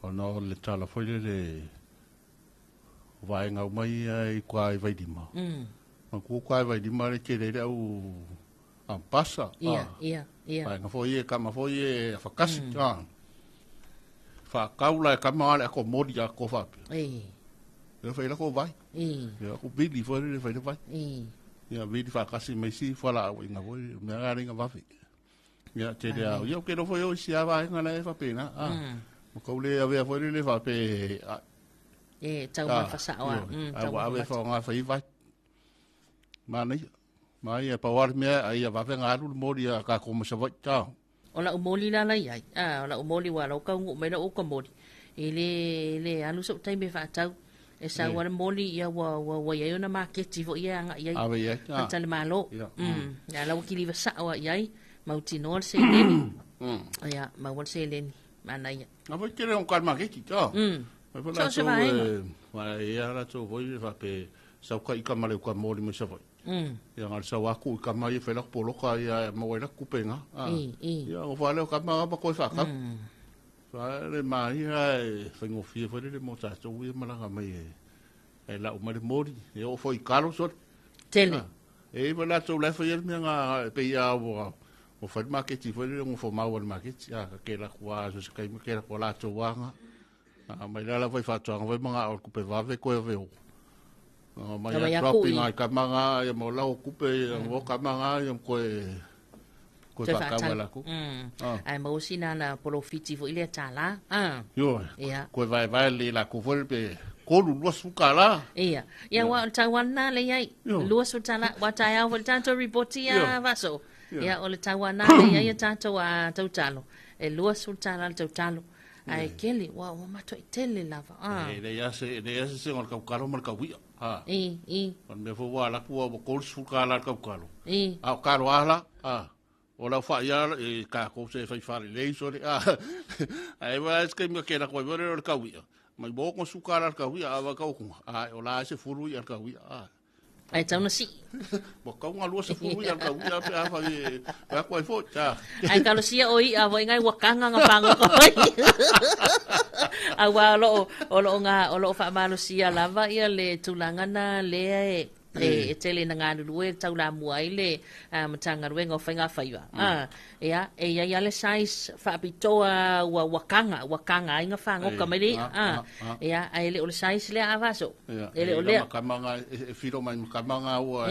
O no le tala foi le vaenga mai i kua i vailima. Ma kua kua i vailima le tele le au ampasa. Ia, ia, Ia. Vaega foi e kama foi e afakasi. Ah. Whakau la e kama ale ako mori a ko whapea. E. Ia whai lako vai. E. Ia ko vili foi le whai le vai. E. Ia vili whakasi mai si whala au inga foi mea ngā ringa wawe. Ia te rea au. Ia o ke rofo i si awa inga la e whapena. Ah. Mo kau le awea foi le whape. E, tau mai whasao a. A wa awe wha ngā whai vai. Māna ia. Mai e pawari mea ai a wawe ngā aru mori a kā koma sa vai. Tāo. O lau moli la lai ai. Ah, o lau moli wa lau kaungu mai lau ka moli. E le alu sau taimi whaatau. E sa wa le moli ia wa wa wa ia ona maketi fo ia anga ia. Ave ia. Tale malo. Ya lau kili wasa wa ia mauti no se leni. Ia mau se leni. Mana ia. Na foi kere on kal maketi ta. Mai foi la So se tau vaenga. wa ia la tau foi fa pe sau ka i ka male ka moli mo sa foi. Ia ngal sa wa ku ka mai fe la poloka ia mo la kupenga. Ia o fa le ka ma ba ko fa ka. Fa le mai ia fa ngo fie foi le mo ta tau ia malanga mai e la o male mori e o foi kalo so. Tele. E ba la tau la foi me nga pe ia o o fa maketi foi le ngo fo mau al maketi a ke la kwa so se kai me ke la kwa la tau wanga. A mai la la foi fa tau foi manga o kupe vave ko e o. Mai a dropping ai ka manga ia mo la o kupe o ka manga ia ko e ko Te fa ka whaatau. la ku. Ai mau sina na porofiti fo ile tala. Ah. Yo. Ia. Ko vai vai le la ko foi pe ko lu lua suka la. Ia. Ia wa tauana le iai. Lua su tala wa tai au le tatou ripoti a vaso. Ia o le tauana le iai tatou a tautalo. E lua su tala le tautalo. Ai kele wa wa mato i tele lava. Ah. E le ia se se ngol ka kalo mal ka wia. Ha. E e. On me fo wa la ku wa ko su ka la ka kalo. E. A kalo ala. Ah. O la fa ia e ka ko se fai fa le so le a. Ai wa es ke me ke la ko le ka wia. Mai bo ko su ka la ka wia a wa ka ko. A o la se furu ia ka wia. A. Ai tau na si. Bo ka nga lua se furu ia ka wia pe a fa e ka ko fo ta. Ai ka lo sia oi a voi ngai wakanga nga pango ko. A wa lo o lo nga o lo fa malo sia lava ia le tulanga na le e tele na ngā lue tau la mua i le matanga ruenga o whainga whaiwa. Ia, e ia ia le size whaapitoa ua wakanga, wakanga ai ngā whangoka mai le. Ia, ai le o le size lea avaso. E le o lea. Kamanga, e whiro mai kamanga ua,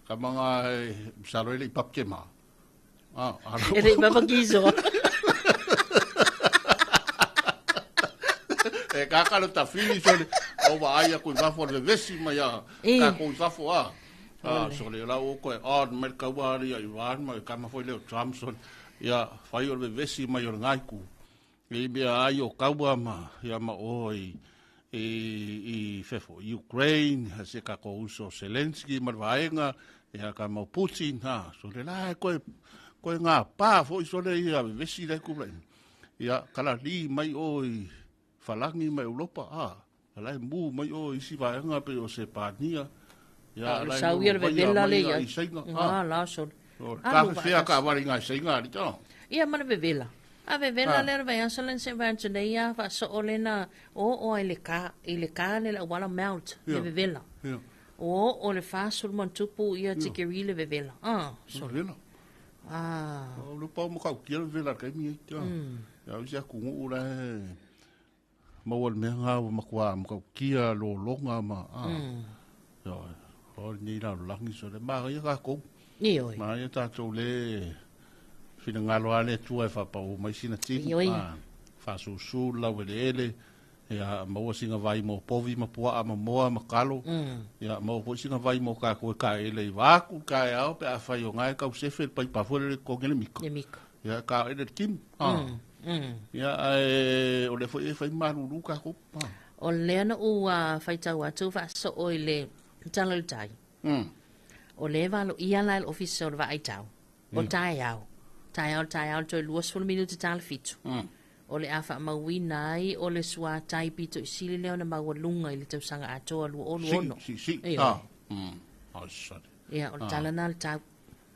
kamanga e saro ele i papke mā. E le i papakiso. E kakalo ta fili sole o wa ai ko va fo le vesi mai a ka ko va fo a so le la o ko a me ka wa ri i van mai ka ma fo le Trump so ia fai o le vesi mai o ngai ku e me ai o ka wa ma ia ma o i i fefo Ukraine ha se ka ko uso Zelensky ma vaenga ia ka ma Putin ha so le la ko nga pa fo so le ia vesi le ku ia kala li mai o i Falangi mai Europa, a lai mu mai o isi vaenga pe o se pania. Ia lai sau ia le vevela le ia. Ah, la sol. Ka fea ka wari ngai seinga ri ta. Ia mana vevela. A vevela le vai asolen se vai tene ia fa so olena o o ile ka le la wala mount le vevela. O o le fa sul montupu ia tikeri le vevela. Ah, sol. Vevela. Ah. O le pa mo ka kia vevela ka mi ta. Ia o sia ku la Mawal mea ngā wa makua maka kia lo longa ma a. Ia, o ni la langi so le ma ia ka ko. Ni oi. Ma ia tātou le whina ngalo ale tua e whapau mai sina timu. Fa susu la wele ele. Ia maua singa vai mo povi ma pua ma moa ma kalo. Ia maua po singa vai mo ka koe ka ele i wāku ka e ao pe a whai o ngai kau sefe pai pafore le kongele miko. Le miko. Ia ka ele kim. Ia e o le foi e fai maruru ka ko. O le ana ua whaitau atu wha so o i le tala le tai. O le valo ia la el office o le vaai tau. O tai au. Tai au, tai au, toi lua sulu minuti tala fitu. O le awha mauina ai, o le sua tai pito i sili leo na maua lunga i le tausanga atoa lua olu ono. Si, si, si. Ia, o le tala na le tau.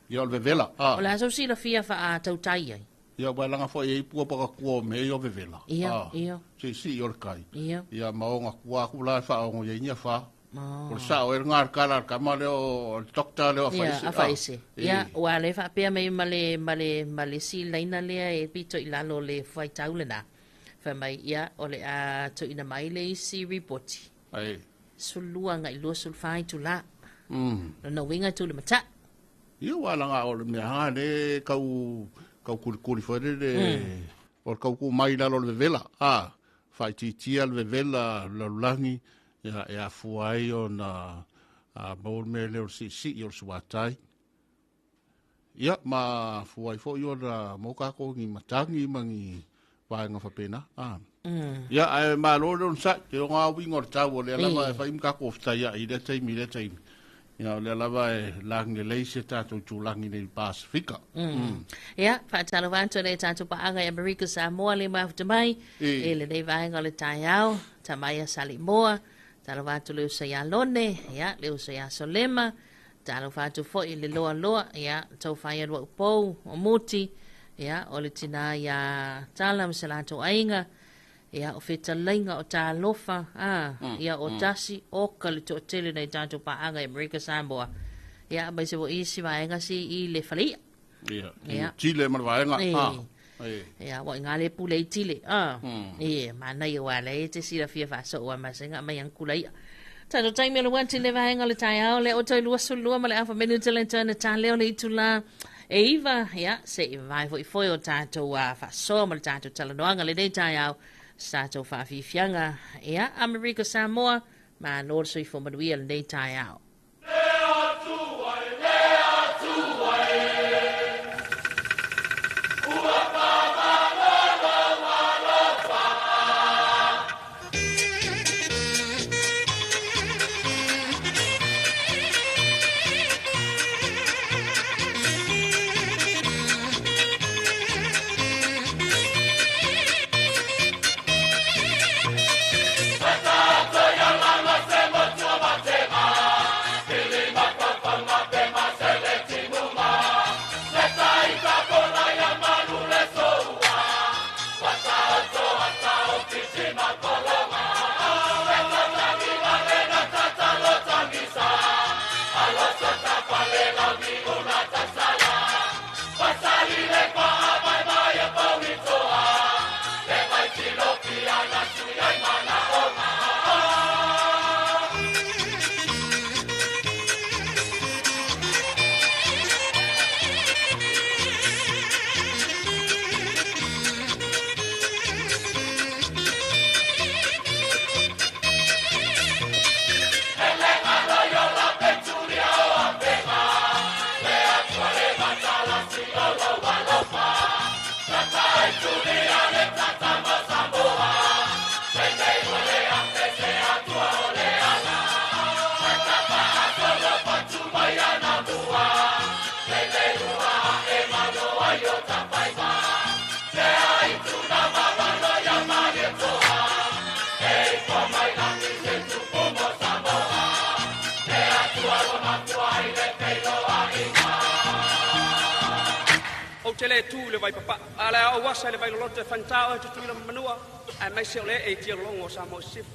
Ia, o le vevela. O le asau sila fia wha a tau tai ai. Ia wai langa fo e pua paka kua me i o vevela. Ia, ia. Si, si, o le kai. Ia. Ia maonga kua aku la wha ongo ia inia wha. O le sao e ngā kala kama le o doctor le o afaese. Ia, afaese. Ia, ua le faapea mai ma le ma le ma le isi laina lea e pito i lalo o le fuaitau lena. Fai mai, ia, o le a tuuina mai le isi ripoti. Ai. 12 agai 24 itula. Lona uiga e tu i le mata'i. Ia ua laga o le mea lava le kau kau kulikuli foi lele o le kau tuu mai i lalo o le vevela a faaitiitia le vevela lalolagi ia e afua ai ona maua le mea lea o le siisii o le suatai. Ia ma afua ai foi ona maua tatou ni matagi ma ni vaega faapena. A. Ia ae malo le onosai, te iloga lava uiga o le tau o lea lava e fai ma tatou fetaiai i lea taimi i lea taimi. Ia o lea lava e lagi lelei si a tatou itulagi nei i le Pasefika. Ia, faatalofa atu i le tatou paaga i Amerika Samoa le mafuta mai i lenei vaega o le taeao, Tamaia Salimoa, talofa atu le uso ia Lone, ia, le uso ia Solema, talofa atu foi i le Loaloa, ia, Tofaia Luaupou, o Muti, ia, o le tinā ia Tala ma se latou aiga, ia, o fetalaiga o Talofa, a, ia, o Tasi, oka le toatele nai tatou paaga i Amerika Samoa, ia, aemaise foi isi vaega si i le faleia. Ia, i Chile ma le vaega, a. Ia, ua i ngā le pule i Chile, a. Ia, manaia ua le e te silafia faasoo a masenga mai ang kula ia. Tatou taimi o le wati le vaega o le taeao lea o toe 22 ma le afa minute le toe na tā leo le itula e 9, ia, se i vavae foi foi o tatou faasoa ma le tatou talanoaga lenei taeao, sa tatou faafiafiaga, ia, Amerika Samoa, malo le soifua manuia lenei taeao. Ou te le tu i le vaipapaa, a o le a ou asa i le vailoloto e faigata oe Tutuila ma Manua, aemaise o le ee i tialologo o Samoa i Sisifo.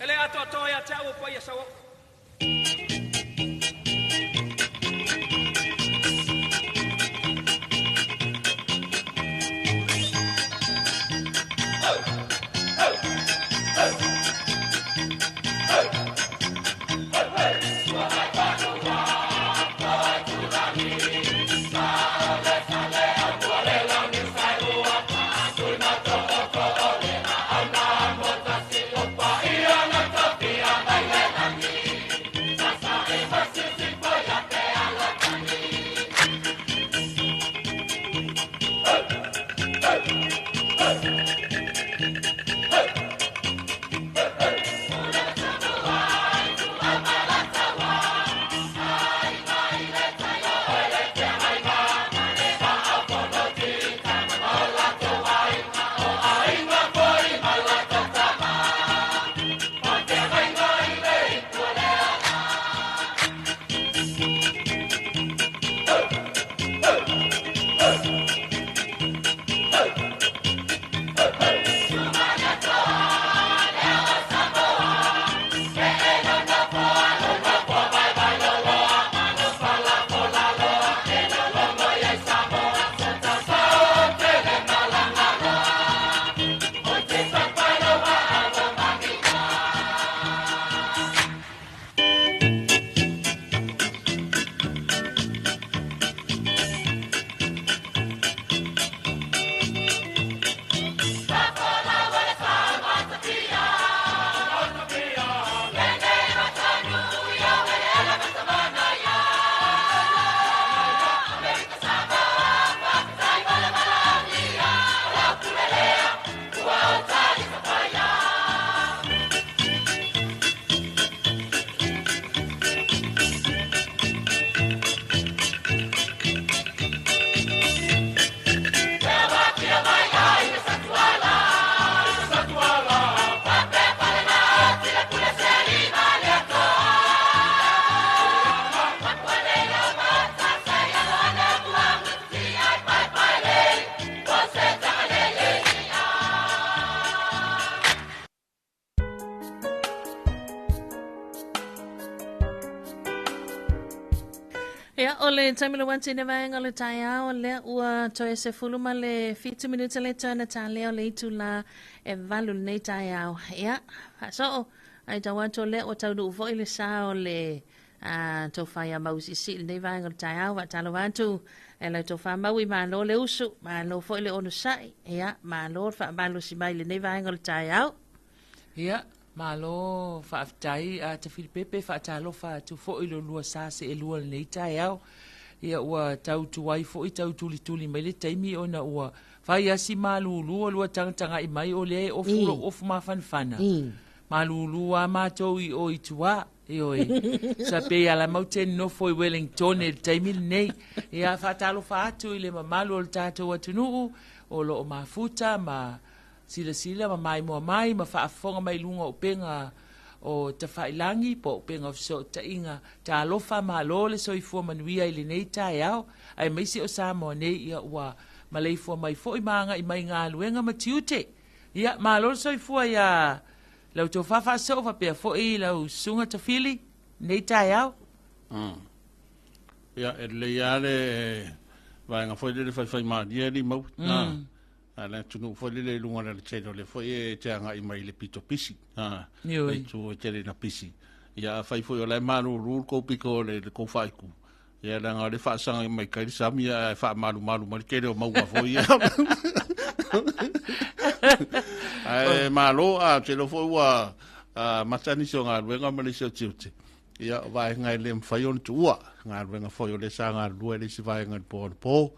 E le atoatoa ia te au o paia sauoo. le taimi le wati ne vaega o le taeao lea ua toe 17 minute le toe na talea o le itula e 8 lenei taeao. Ia, faasoo, ai tau atu lea ua taunuu foi le sa o le a tofa ia Mausiisii lenei vaega o le taeao. Faatalofa atu e lau tofa Maui, malo le usu, malo foi le onosai, ia, malo le faamalosi mai lenei vaega o le taeao. Ia, malo faafetai a Tafilipepe, faatalofa atu foi i lo lua sa seelua i lenei taeao. Ia, ua tau tuai foi, tau tulituli mai le taimi ona ua fai asi malulu o lua tagatagai mai o lea e ofu lou ofu mafanafana. Malulu lava matou i o i tua. Ioe, sa pei lava matou te nofo i Wellington i le taimi lenei. Ia, faatalofa atu i le mamalu o le tatou atunuu o lo o mafuta ma silasila ma maimoa mai ma faafofoga mai i luga o upega o tafailagi po o upega o fesootaiga. Talofa malo le soifua manuia i lenei taeao, aemaise o Samoa nei, ia ua maleifua mai foi ma agai mai i galuega ma tiute. Ia, malo le soifua iā lau tofa faasoo faapea foi lau susuga Tafili lenei taeao. Ia, e lelei lava le vaega foi lele faifaimalie alii Maui. A le atunuu foi lele i luga o le alatele, o lea foi e te agai mai i le pito pisi. Le itu e tele ina pisi. Ia, afai foi o la e malulu le kou pito o le kou faaitu, ia, leaga o lea e faasaga mai tai le sami, ae faamalumalu mai le tele o mauga foi ia. Ae malo, a te iloa foi ua mata nisi o galuega ma nisi o tiute. Ia, o vaega e le mafai ona tuua, galuega foi o lea sa galulue i le isi vaega i le po anapo.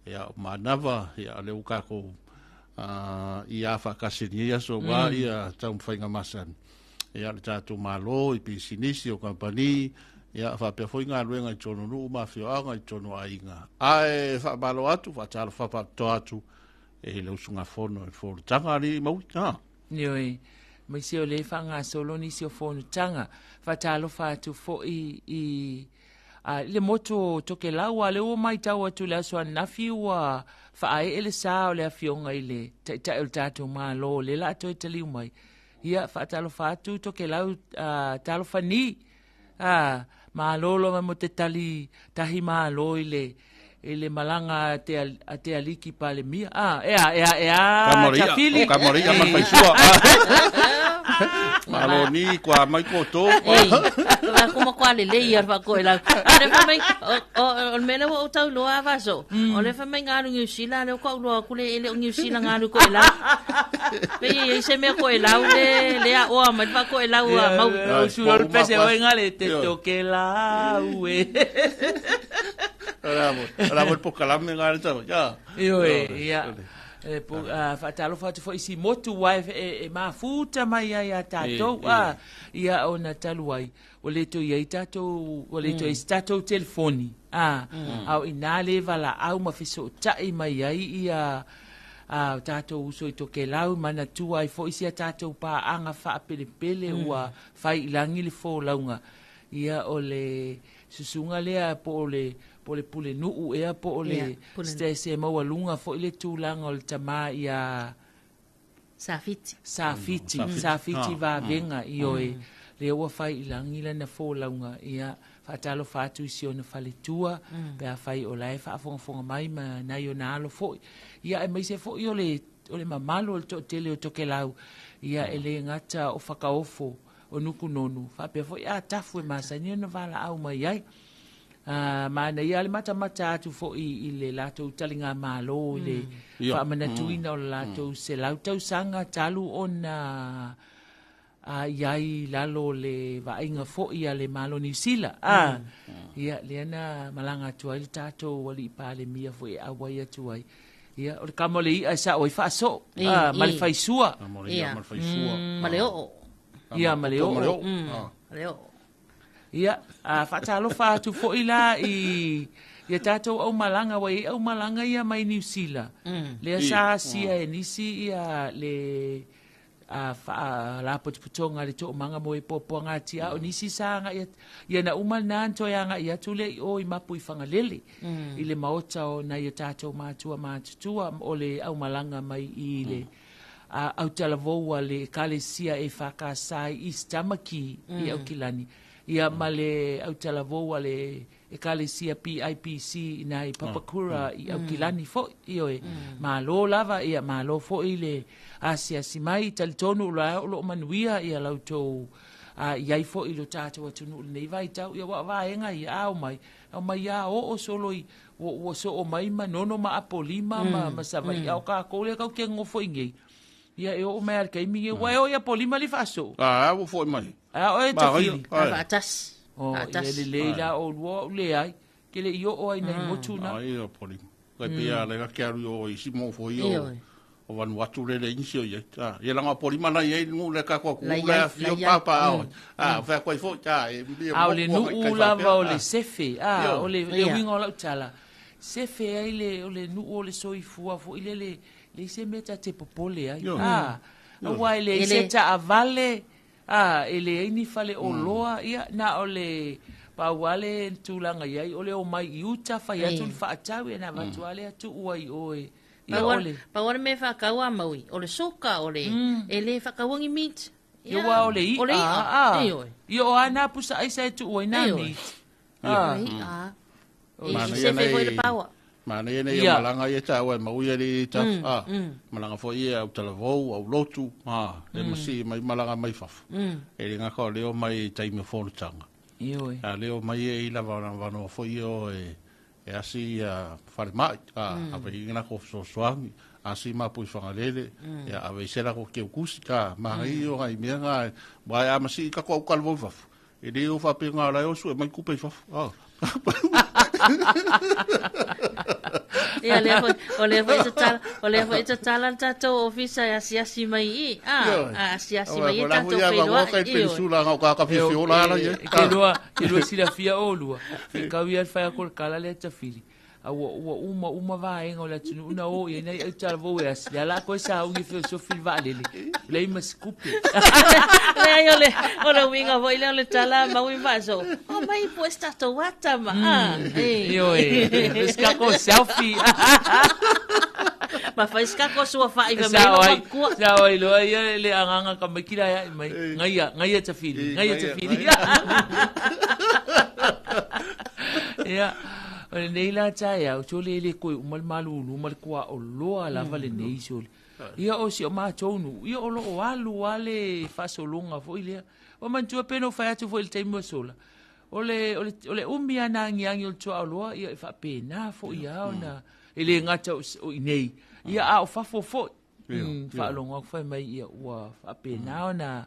Ia, o manava, ia, o lea ua tatou i a faatasi i lenei aso aua ia taumafaiga masani. Ia, le tatou Malo, i pisinisi, o kamupani, ia, faapea foi galuega i totonu o nuu ma afioaga, i totonu o aiga. Ae faamalo atu, faatalofa faapitoa atu i le usugafono i le fonotaga a alii Maui. Ha. Ioe, aemaise o lea e faagasolo nisi o fonotaga. Faatalofa atu foi i A i le motu o Tokelau, a lea ua matau atu i le aso ananafi ua faaee le sa o le afioga i le Taitai o le tatou Malo, o lea la a toe taliu mai. Ia, faatalofa atu Tokelau, talofa ni. A, malo lava mo te tali tahi malo i le i le malaga a te, a te aliki Palemia. A, e a, e a, e a, Tafili. O Kamaria ma Faisua. Malo ni kua mai ko tō. Ei, wa kuma kua le lei ar wa koe lau. A le fa mai, o le mele wa o tau loa vaso. O le fa mai ngalu New Zealand, le o kau loa kule ele o New Zealand ngalu koe lau. Pe i ei se mea koe lau le, le a oa mai fa koe lau a mau. O su o pese o ngale te toke lau e. Ora mo, ora mo pokalame ngale tau. Ya. Ioe, ia. E po, faatalofa atu foi i si motu ua e, e, e mafuta mai ai a tatou, a, ia ona talu ai, ua le toe i ai tatou, ua le toe i ai se tatou telefoni, a, a o inā le valaau ma fesootai mai ai ia a o tatou uso i Tokelau, manatua ai foi si a tatou paaga faapelepele ua fai i lagi le folauga, ia o le susuga lea po o le po o le pulenuu ea po o le yeah, se maualuga foi le tulaga o le tama ia Safiti. Safiti, Safiti Vavega, ioe, lea ua fai i lagi lana folauga, ia, faatalofa atu i si ona faletua, pe afai o la e faafogafoga mai ma nai ona alo foi. Ia, aemaise foi o le, o le mamalu o le toatele o Tokelau, ia, e le gata o Fakaofo, o Nukunonu, faapea foi Atafu e masani ona valaau mai ai. Manaia le matamata atu foi i le latou taligamalo i le faamanatuina o le latou 100 tausaga talu ona i ai i lalo o le vaaiga foi a le Malo o Niu Sila. Ia, lea na malaga atu ai le tatou alii Palemia foi e auai atu ai. Ia, o le kama o le i'a e sao ai faasoo, ma le faisua. Ma le faisua. Ma le oo. Ia, ma le oo. Ma le oo. Ia, a faatalofa atu foi la i ia tatou aumalaga, ua i ai aumalaga ia mai Niu Sila. Lea sa asia e nisi ia le a faalapotopotoga a le Toomaga mo e Puapuagatia, a o nisi sa agai atu, ia na uma lena na toe agai atu lea i o i Mapu i Fagalele, i le maota o nai o tatou matua matutua o le aumalaga mai i le a autalavou a le Ekalesia EFKS i East Tamaki i Aukilani, ia ma le autalavou a le Ekalesia PIPC i ina i Papakura i Aukilani foi, ioe. Malo lava, ia malo foi le asiasi mai, talitonu o la o lo o manuia ia la outou i ai foi i lo tatou atunuu i lenei vaitau. Ia aua o vaega ia a omai, omai lava oo solo i ua soo mai Manono ma Apolima ma Savaii, a o tatou lea tatou te nonofo i inei, ia e oo mai lava i le taimi lenei, ua e oo i Apolima le faasoo. A, ua foi mai. A oe Tafili. A faatasi. Oh, ia lelei la oulua o leai. Ke le i oo ai nai motu na. Ai o Apolima. Kai pe ia le ke alu o isi mo fo i o. O Vanuatu le le inisi o ia. A, ia langa Apolima na ia nu le ka ko ku le afio pa pa o. A, fa ko fo ta e A o le nuu lava o le sefe. A, o le le uiga o lau tala. Sefe ai le o le nuu o le soifua foi le le le se mea ta te popole ai. A, aua e leai se taavale. A, e leai ni faleoloa, ia, na o le pau lava le tulaga i ai, o le omai i uta, fai atu le faatau, ia na avatu lava lea tuu ai i o e, ia, o le. Pau lava le mea e faatau a Maui, o le suka, o le, e le faataua ni meat. Ia, aua o le i'a, O le i'a, a, ioe. ia o a nā pusa aisa e tuu ai nā meat. O le i'a. E sefe foi le paua. Manaia nei o malaga ia taua e maui ali ta a malaga foi ia au talavou au lotu a le masi mai malaga mai fafo e le ngaka o leo mai taimi o fonotaga. Ioe. A leo mai e i lava ona vanoa foi o e e asi ia falemai a ave i ngana ko fesoasoani asi mapui whangalele ia ave i se lako keukusi ka mahi o ngai mea nga wa a masi ka ko au kalvou fafo. E le o faapena la e oso e mai kupe i fafo. Ah. Ia, lea foi, o lea foi tatala, o lea foi tatala le tatou ofisa e asiasi mai i, a, a asiasi mai i tatou feiloai. Kai penisula ngau ka ka fiola ala ia. Ke lua, ke lua silafia olua. Kau ia le whai ako le kala lea tafili. A ua, ua uma uma vaega o le atunuu na o i ai nai autalavou e asi. Lea la koe sauni e feosofi le vaalele. Leai ma se kupe. Leai, o le, o le uiga foi lea o le tala a Maui Maaso. O mai po e se tatou ata ma, a, e. Ioe, se kako selfie. Ma fai se kako suafa'i fai mai lo matua. Sao ai loa ia le agaga ka mai kila ia mai. Ngaia, ngaia tafili, ngaia tafili. Ia, o lenei la taeao, sole e le koe uma le malulu ma le kuaʻoloa lava lenei sole. Ia o si o matou nuu, ia o loo alu lava le faasologa foi lea. Ua manatua pe na ou fai atu foi i le taimi ua sola, o le, o le, o le umi lava na agiagi o le tuaoloa, ia e faapena foi lava ona, e le gata o i inei, ia a o fafo foi. Faalogo atu fai mai ia ua faapena ona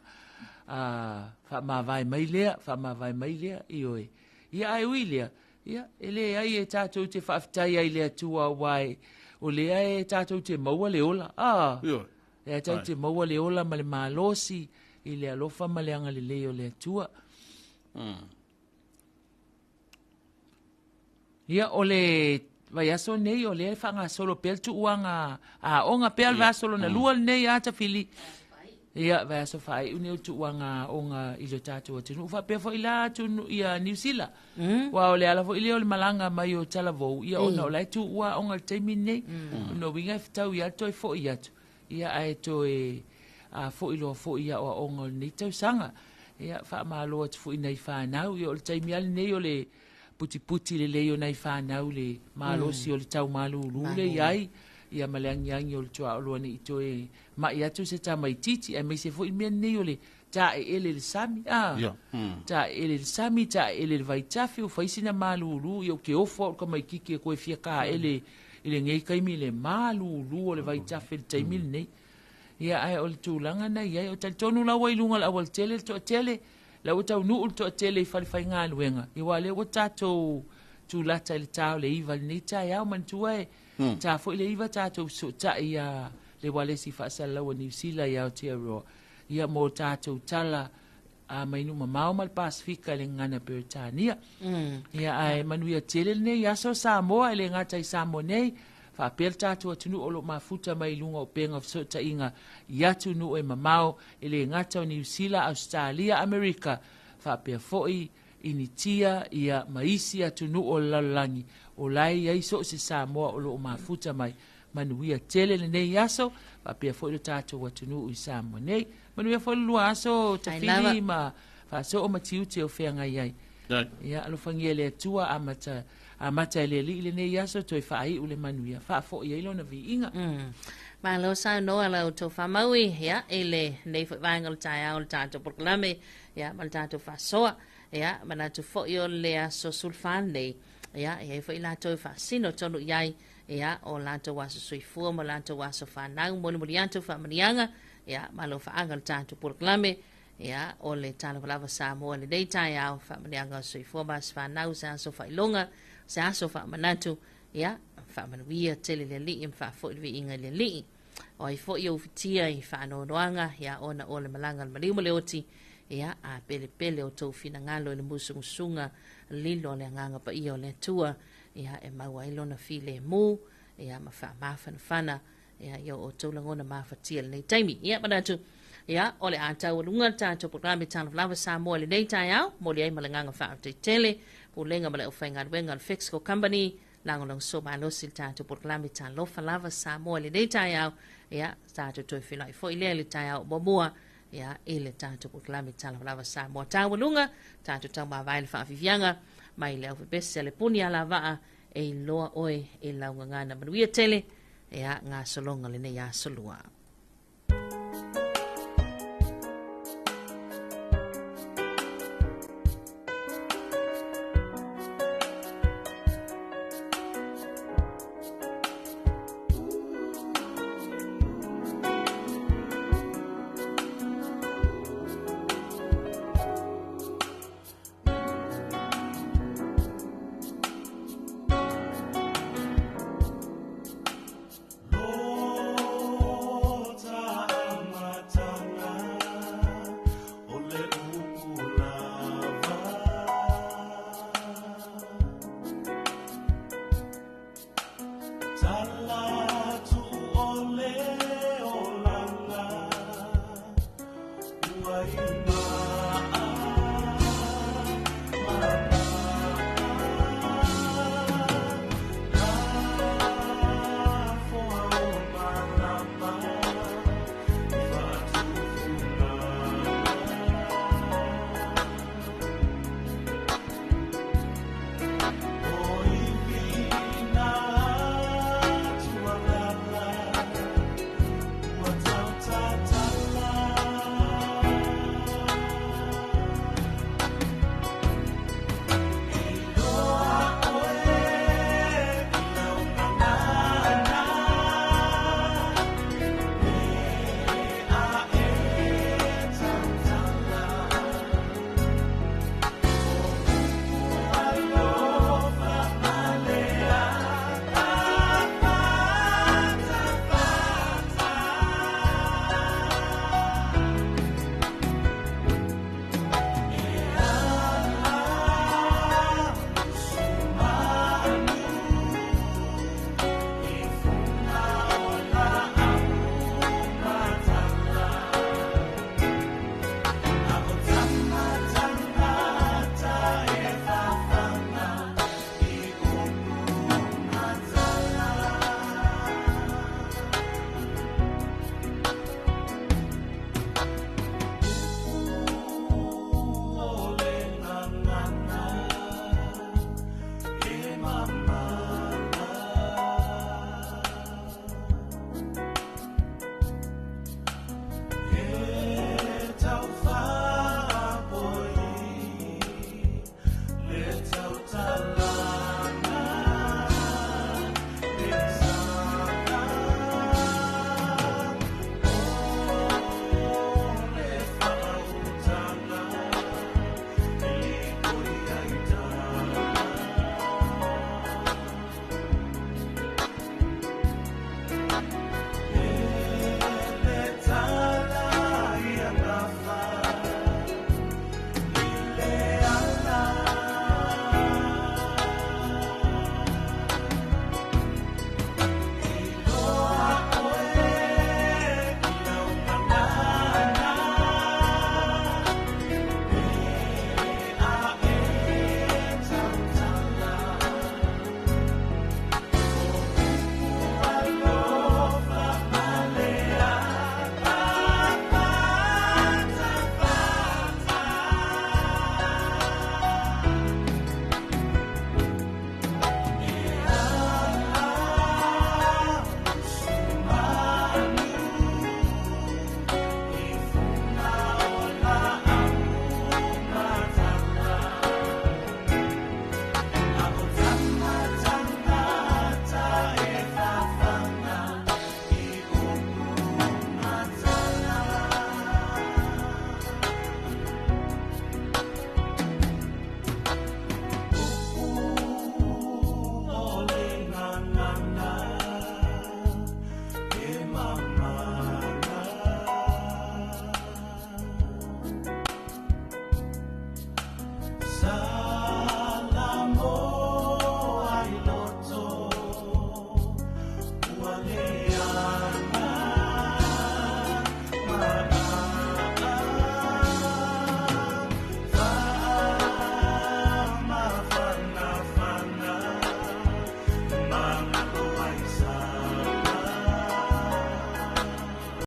faamavae mai lea, faamavae mai lea, ioe. Ia ae ui lea, ia e leai e tatou te faafetai ai i le Atua aua e, o lea e tatou te maua le ola. Ah, lea tatou te maua le ola ma le malosi i le alofa ma le agalelei o le Atua. Ia, o le vaiaso nei, o lea e faagasolo pea le tuuaga aoga pea le vaiaso lona lua lenei a Tafili. Ia, vaiaso faaiu nei o le tuuaga aoga i lo tatou atunuu. Faapea foi la atunuu ia Niu Sila. Aua o le ala foi lea o le malaga mai o Talavou, ia ona o la e tuua aoga i le taimi lenei. O lona uiga e fetaui lava le toe foi atu. Ia ae toe foi loa foi i aoaoga o lenei tausaga. Ia faamalo atu foi i nai fanau. Ia o le taimi lava lenei o le putiputi lelei o nai fanau i le malosi o le tau malulu le i ai, ia ma le agiagi o le tuaoloa ne i toe mai atu se tamaitiiti, aemaise foi le mea lenei o le taeele i le sami. A, taeele i le sami, taeele i le vaitafe, ua fai sina malulu, ia ou te ofo au i le tamaitiiti e toe fia taele i lenei taimi i le malulu o le vaitafe i le taimi lenei. Ia, ae o le tulaga na i ai, o talitonu la ua i luga o le aualatele le toatele, la ua taunuu le toatele i fale faigaluega, ia aua o lea ua tatou tulata i le ta o le 9 i lenei taeao, manatua e ta foi le 9 tatou fesootai ia le ualesi faasalalau a Niu Sila i Aotearoa, ia mo tatou tala a mai nuu mamao ma le Pasefika i le gagana Peretania. Ia ae manuia tele lenei aso Samoa, e le gata i Samoa nei, faapea le tatou atunuu o lo o mafuta mai i luga o upega o fesootaiga i atunuu e mamao, e le gata o Niu Sila, Ausetalia, Amerika, faapea foi Initia, ia, ma isi atunuu o le lalolagi, o la e i ai so o se Samoa o lo o mafuta mai. Manuia tele lenei aso, faapea foi lo tatou atunuu i Samoa nei. Manuia foi le lua aso Tafili ma Faasoo ma tiute o feagai ai. Ia alofagia e le Atua amata amata e le Alii lenei aso toe faaiu le manuia faafo'i ai lona viiga. Malo saunoa la outou faamaui, ia, i lenei foi vaega o le taeao o le tatou polokalame, ia, ma le tatou faasoa. Ia, manatu foi o le aso 14 lenei, ia, e i ai foi latou e faasino tonu i ai, ia, o latou aso soifua ma latou aso fanau, molimoli atu faamanuiaga, ia, malo faaga le tatou polokalame, ia, o le Talofa Lava Samoa lenei taeao, faamanuiaga o soifua ma aso fanau, se aso faailoga, se aso faamanatu, ia, faamanuia tele le Alii ma faafoi le viiga i le Alii. O ai foi o ufitia i faanoanoaga, ia, ona o le malaga a le maliu ma le oti, ia, a pelepele o tou finagalo i le musumusuga lilo a le Agaga Paia o le Atua, ia, e maua ai lona filemu, ia, ma faamafanafana, ia, i o outou lagona mafatia i lenei taimi. Ia, manatu, ia, o le a taualuga le tatou polokalame Talofa Lava Samoa i lenei taeao, momoli ai ma le agaga faafetai tele, Pulega ma le aufaigaluega a le Fexco Company, lagolagosua malosi i le tatou polokalame Talofa Lava Samoa i lenei taeao, ia, tatou toe feiloai foi lea i le taeao muamua, ia, i le tatou polokalame Talofa Lava Samoa. Taualuga, tatou taumavae le faafiafiaga mai le aufepese a le puni alavaa e iloa oe e lau gagana manuia tele, ia, gasologa lenei aso lua. Sa.